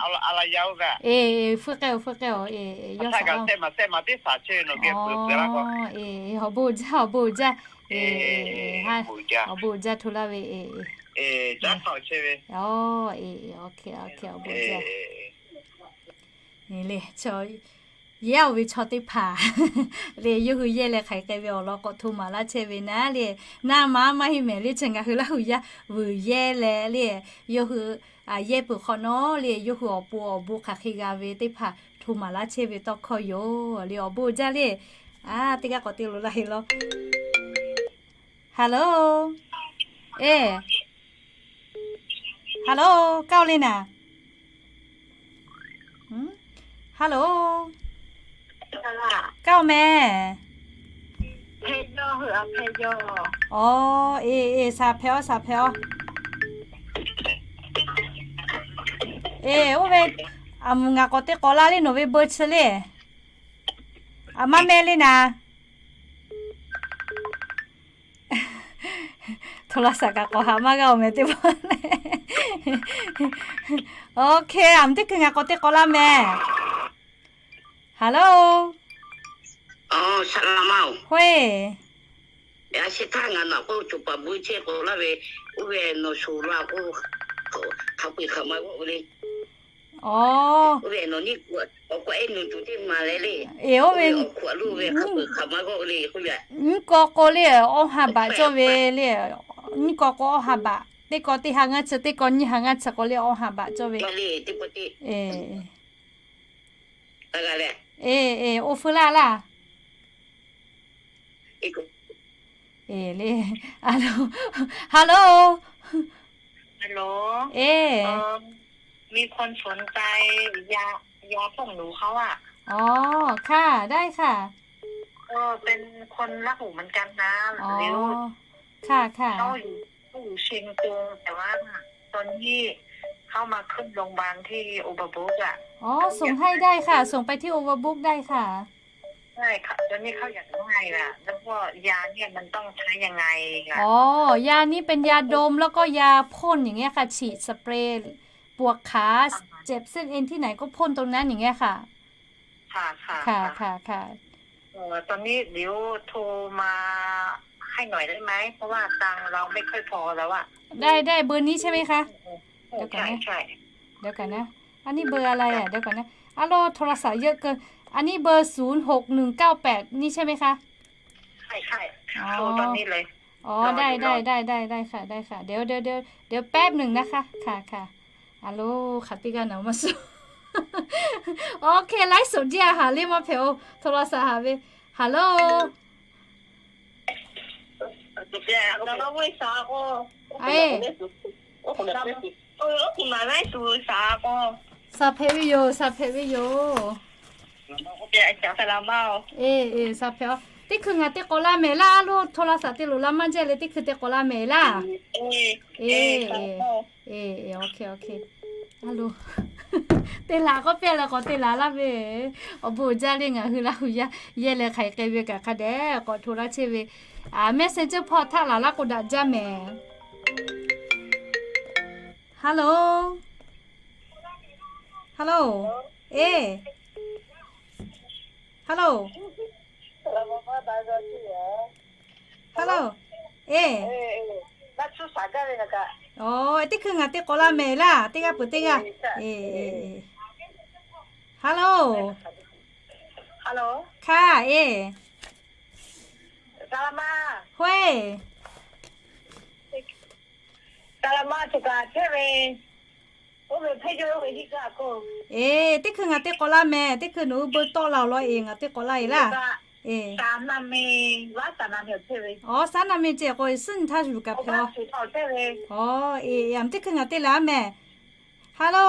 E, feu k'ai-oˬ, feu k'ai-oˬ, e, yawˇ shaˍ laˇ. Awˬ bon uiˍ jaˇ, awˬ bon uiˍ jaˇ. E, awˬ bon uiˍ jaˇ hto laˇ ve e. Aˬ, e, awˬ hk'e awˬ hk'e awˬ bon uiˍ jaˇ. Leh chaw, yaˇ-oˬ ve chaw teˇ hpaˍ le, yawˇ hui yehˇ leh hk'aiˬ k'ai ve awˬ lawn k'awꞈ hto maˍ laˇ chehˇ ve naˉ le, naˇ ma maˇ heˆ mehˍ le, chi ngaˬ hui Laˇ huˍ yaˇ vuiˬ yehˇ leh le, yawˇ hui yehˇ peuˬ hk'awꞈ nawˉ le, yawˇ hui awˬ pon awˬ bon hk'aˬ hk'e g'a ve teˇ hpaˍ hto maˍ laˇ chehˇ ve tawˇ hkawˇ yoˬ le, awˬ bon uiˍ jaˇ le. A, teˇ g'aˇ k'awꞈ te loꞈ laˇ heˆ law. Hello. E. Hello, kaˇ-oˬ le naˍ. Hello. Kaˇ-oˬ mehˍ. Aˬ, e, e, shaˍ hpehꞈ-oˬ, shaˍ hpehꞈ-oˬ. E, oˇ ve, aˬ mvuhˬ ngaˬ k'awꞈ te k'awꞈ la le, nawˬ ve beu chi le. Aˬ, maˇ meh le naˍ. Hto la shaˍ kaꞈ k'awꞈ haꞈ maˇ g'a-oˬ mehˍ teˇ pawˆ le. Oˇ hk'e, aˬ mvuhˬ teˇ hkui ngaˬ k'awꞈ te k'awꞈ la mehˍ. Hello. Aˬ, shaˍ laˍ ma-oˬ. Hoˆ-e. A sheh htaˇ ngaˬ nawˬ k'oˆ cawˬ paˍ bon chehˇ k'awꞈ laˇ ve, oˇ ve nawˬ shuˍ la k'o, hk'a peu-eˬ hk'aˬ ma g'awˆ le. Aˬ, oˇ ve nawˬ nyiˇ k'o, awˬ k'o e nawˬ tuˬ teˇ maˬ leh le. E, oˇ ve awˬ k'o a lo ve hk'a peu-eˬ hk'aˬ ma g'awˆ le k'oˆ ve. Nyiˇ k'aw k'o le, awˇ ha baꞈ cawˇ ve le. Nyiˇ k'aw k'o awˇ ha baꞈ, teˇ k'aw teˇ ha ngaˇ chi, teˇ k'aw nyiˇ ha ngaˇ chi k'o le, awˇ ha baꞈ cawˇ ve. E, e, oˇ feu laˇ laˇ. E le, hello, hello. E, มีคนสนใจยา ยาพวกหนูเขาอะ อ๋อ ค่ะ ได้ค่ะ เออ เป็นคนราชบุรีเหมือนกันนะ อ๋อ หรือ ค่ะ ค่ะ เขาอยู่ เขาอยู่เชียงตุง แต่ว่าตอนนี้เขามาขึ้นโรงพยาบาลที่ Overbook อะ อ๋อ ส่งให้ได้ค่ะ ส่งไปที่ Overbook ได้ค่ะ ใช่ค่ะ ตอนนี้เขาอยากได้อะ แล้วก็ยาเนี่ยมันต้องใช้ยังไงอะ อ๋อ ยานี้เป็นยาดม แล้วก็ยาพ่นอย่างเงี้ยค่ะ ฉีดสเปรย์ ปวดขา เจ็บเส้นเอ็นที่ไหนก็พ่นตรงนั้นอย่างเงี้ยค่ะ ค่ะ ค่ะ ค่ะ ค่ะ ค่ะ เอ่อ ตอนนี้เดี๋ยวโทรมาให้หน่อยได้ไหม เพราะว่าตังค์เราไม่ค่อยพอแล้วอะ ได้ ได้ เบอร์นี้ใช่ไหมคะ เดี๋ยวก่อนนะ ใช่ ใช่ เดี๋ยวก่อนนะ อันนี้เบอร์อะไรอะ เดี๋ยวก่อนนะ อ้าว โทรศัพท์เยอะเกิน อันนี้เบอร์ศูนย์หกหนึ่งเก้าแปดนี่ใช่ไหมคะ ใช่ ใช่ อ๋อ โทรตอนนี้เลย อ๋อ รออยู่ ได้ รอ ได้ ได้ ได้ ได้ค่ะ ได้ค่ะ เดี๋ยว เดี๋ยว เดี๋ยว เดี๋ยวแป๊บหนึ่งนะคะ ค่ะ ค่ะ ฮัลโหล ค่ะ ติกาหนาวมาสุด โอเค ไลฟ์สดเจียค่ะ เรียกมาแผ่ว โทรศัพท์หาไป ฮัลโหล เอ๊ะ สาแผ่วิโย สาแผ่วิโย เอ๊ะ เอ๊ะ สาแผ่ อ๋อ teˇ hkui ngaˬ te k'awꞈ la mehˍ laˇ, a lo โทรศัพท์ te loꞈ la maˇ jaˇ le, teˇ hkui te k'awꞈ la mehˍ laˇ. เอ๊ะ เอ๊ะ โอเค โอเค a lo te laˬ k'oˆ piˇ leh k'awꞈ te laˬ laˇ ve, awˬ bon uiˍ jaˇ le, ngaˬ hui Laˇ hu yaˇ yehˇ leh hk'aiˍ k'ai ve kaꞈ hk'a dehꞈ k'awꞈ hto laˇ chehˇ ve, a, messenger hpawˇ htaˆ laˬ laˇ k'o daꞈ jaˇ mehˍ. Hello, hello, e, hello, hello, e, aˬ, teˇ hkui ngaˬ te k'awꞈ la mehˍ laˇ, teˇ g'aˇ peuˬ teˇ g'aˇ, e, hello, hk'aˇ, e, hoˆ, e, teˇ hkui ngaˬ te k'awꞈ la mehˍ, teˇ hkui nawˬ hui bon tawˆ la awˬ lawn e, ngaˬ te k'awꞈ la e laˇ, e, aˬ, saˉ naˍ miˬ ceh k'o suhˉ nyi htaˇ yuˬ kaꞈ hpehꞈ a, aˬ, e, aˬ, teˇ hkui ngaˬ te laˬ mehˍ, hello,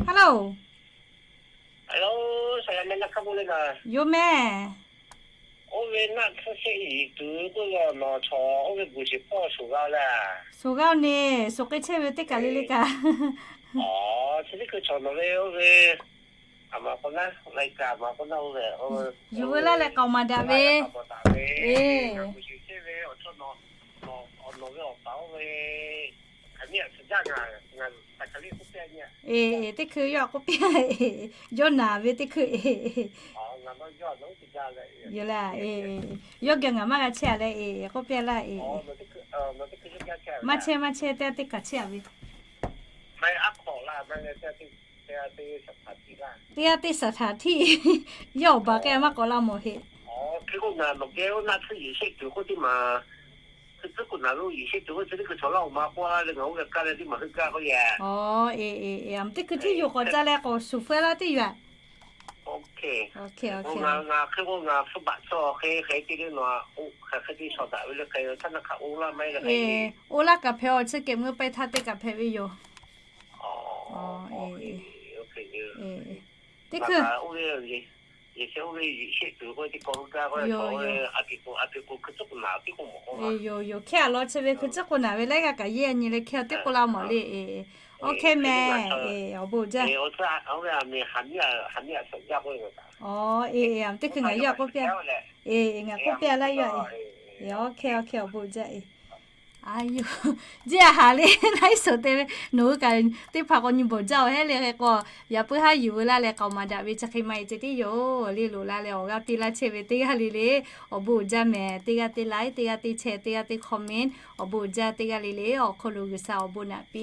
hello, yoˬ mehˍ. Suˬ g'aˇ ne, suˬ k'ai chehˇ ve teˇ kaˬ le le kaꞈ, yuˬ veu laˇ leh k'aoˍ maˍ daꞈ ve, e, e, teˇ hkui yawˇ k'oˆ piˇ, yawˇ naˍ ve teˇ hkui, e, yoˬ laˇ, e, yawˇ geh ngaˬ maˇ g'a chehˇ a leh, e, k'oˆ piˇ laˇ, e, maˇ chehˇ maˇ chehˇ, teˇ g'aˇ teˇ kaˬ chehˇ a ve, teˇ g'aˇ teˇ saˍ htaˍ htiˇ, yawˇ awˬ baˬ k'ai maˇ k'awꞈ la mawˬ heˆ. Aˬ, e, e, e, teˇ hkui htiˇ yoˬ k'awꞈ ca leh k'awꞈ suˍ feu laˇ teˇ yoˬ a. Oˇ laˇ kaꞈ hpehꞈ, awˬ chi kehˬ mui paiˇ htaˇ teˇ kaꞈ hpehꞈ ve yoˬ. Teˇ hkui yoˬ, yoˬ, hkehˇ a lawn chi ve hkui tcuhˉ k'o naˍ ve laiˉ g'aˇ kaꞈ yehˇ nyi leh hkehˇ teˇ k'oˆ la mawˬ le, e, oˇ hkehˇ mehˍ, e, awˬ bon jaˇ. Aˬ, e, e, teˇ hkui ngaˬ yawˇ k'oˆ piˇ, e, ngaˬ k'oˆ piˇ laˇ yawˇ, e, oˇ hkehˇ, oˇ hkehˇ awˬ bon jaˇ, e. Aˬ, yoˬ, jeˇ a haˍ le, laiˉ suhˍ te ve, nawˬ hui kaꞈ teˇ hpaˍ k'awꞈ nyi bawˬ jaˇ-oˬ hehˉ le hk'e k'o, yaꞈ puiˉ haˉ yuˬ veu laˇ leh k'aoˍ maˍ daꞈ ve chi hk'e maˇ e ceh tiˉ yoˬ. Le loꞈ la leh awˬ g'aˇ piˇ laˇ chehˇ ve teˇ g'aˇ le le, awˬ bon uiˍ jaˇ mehˍ, teˇ g'aˇ teˇ like, teˇ g'aˇ teˇ share, teˇ g'aˇ teˇ comment, awˬ bon uiˍ jaˇ teˇ g'aˇ le le, awˬ hk'aw lo G'uiˬsha awˬ bon naꞈ piˇ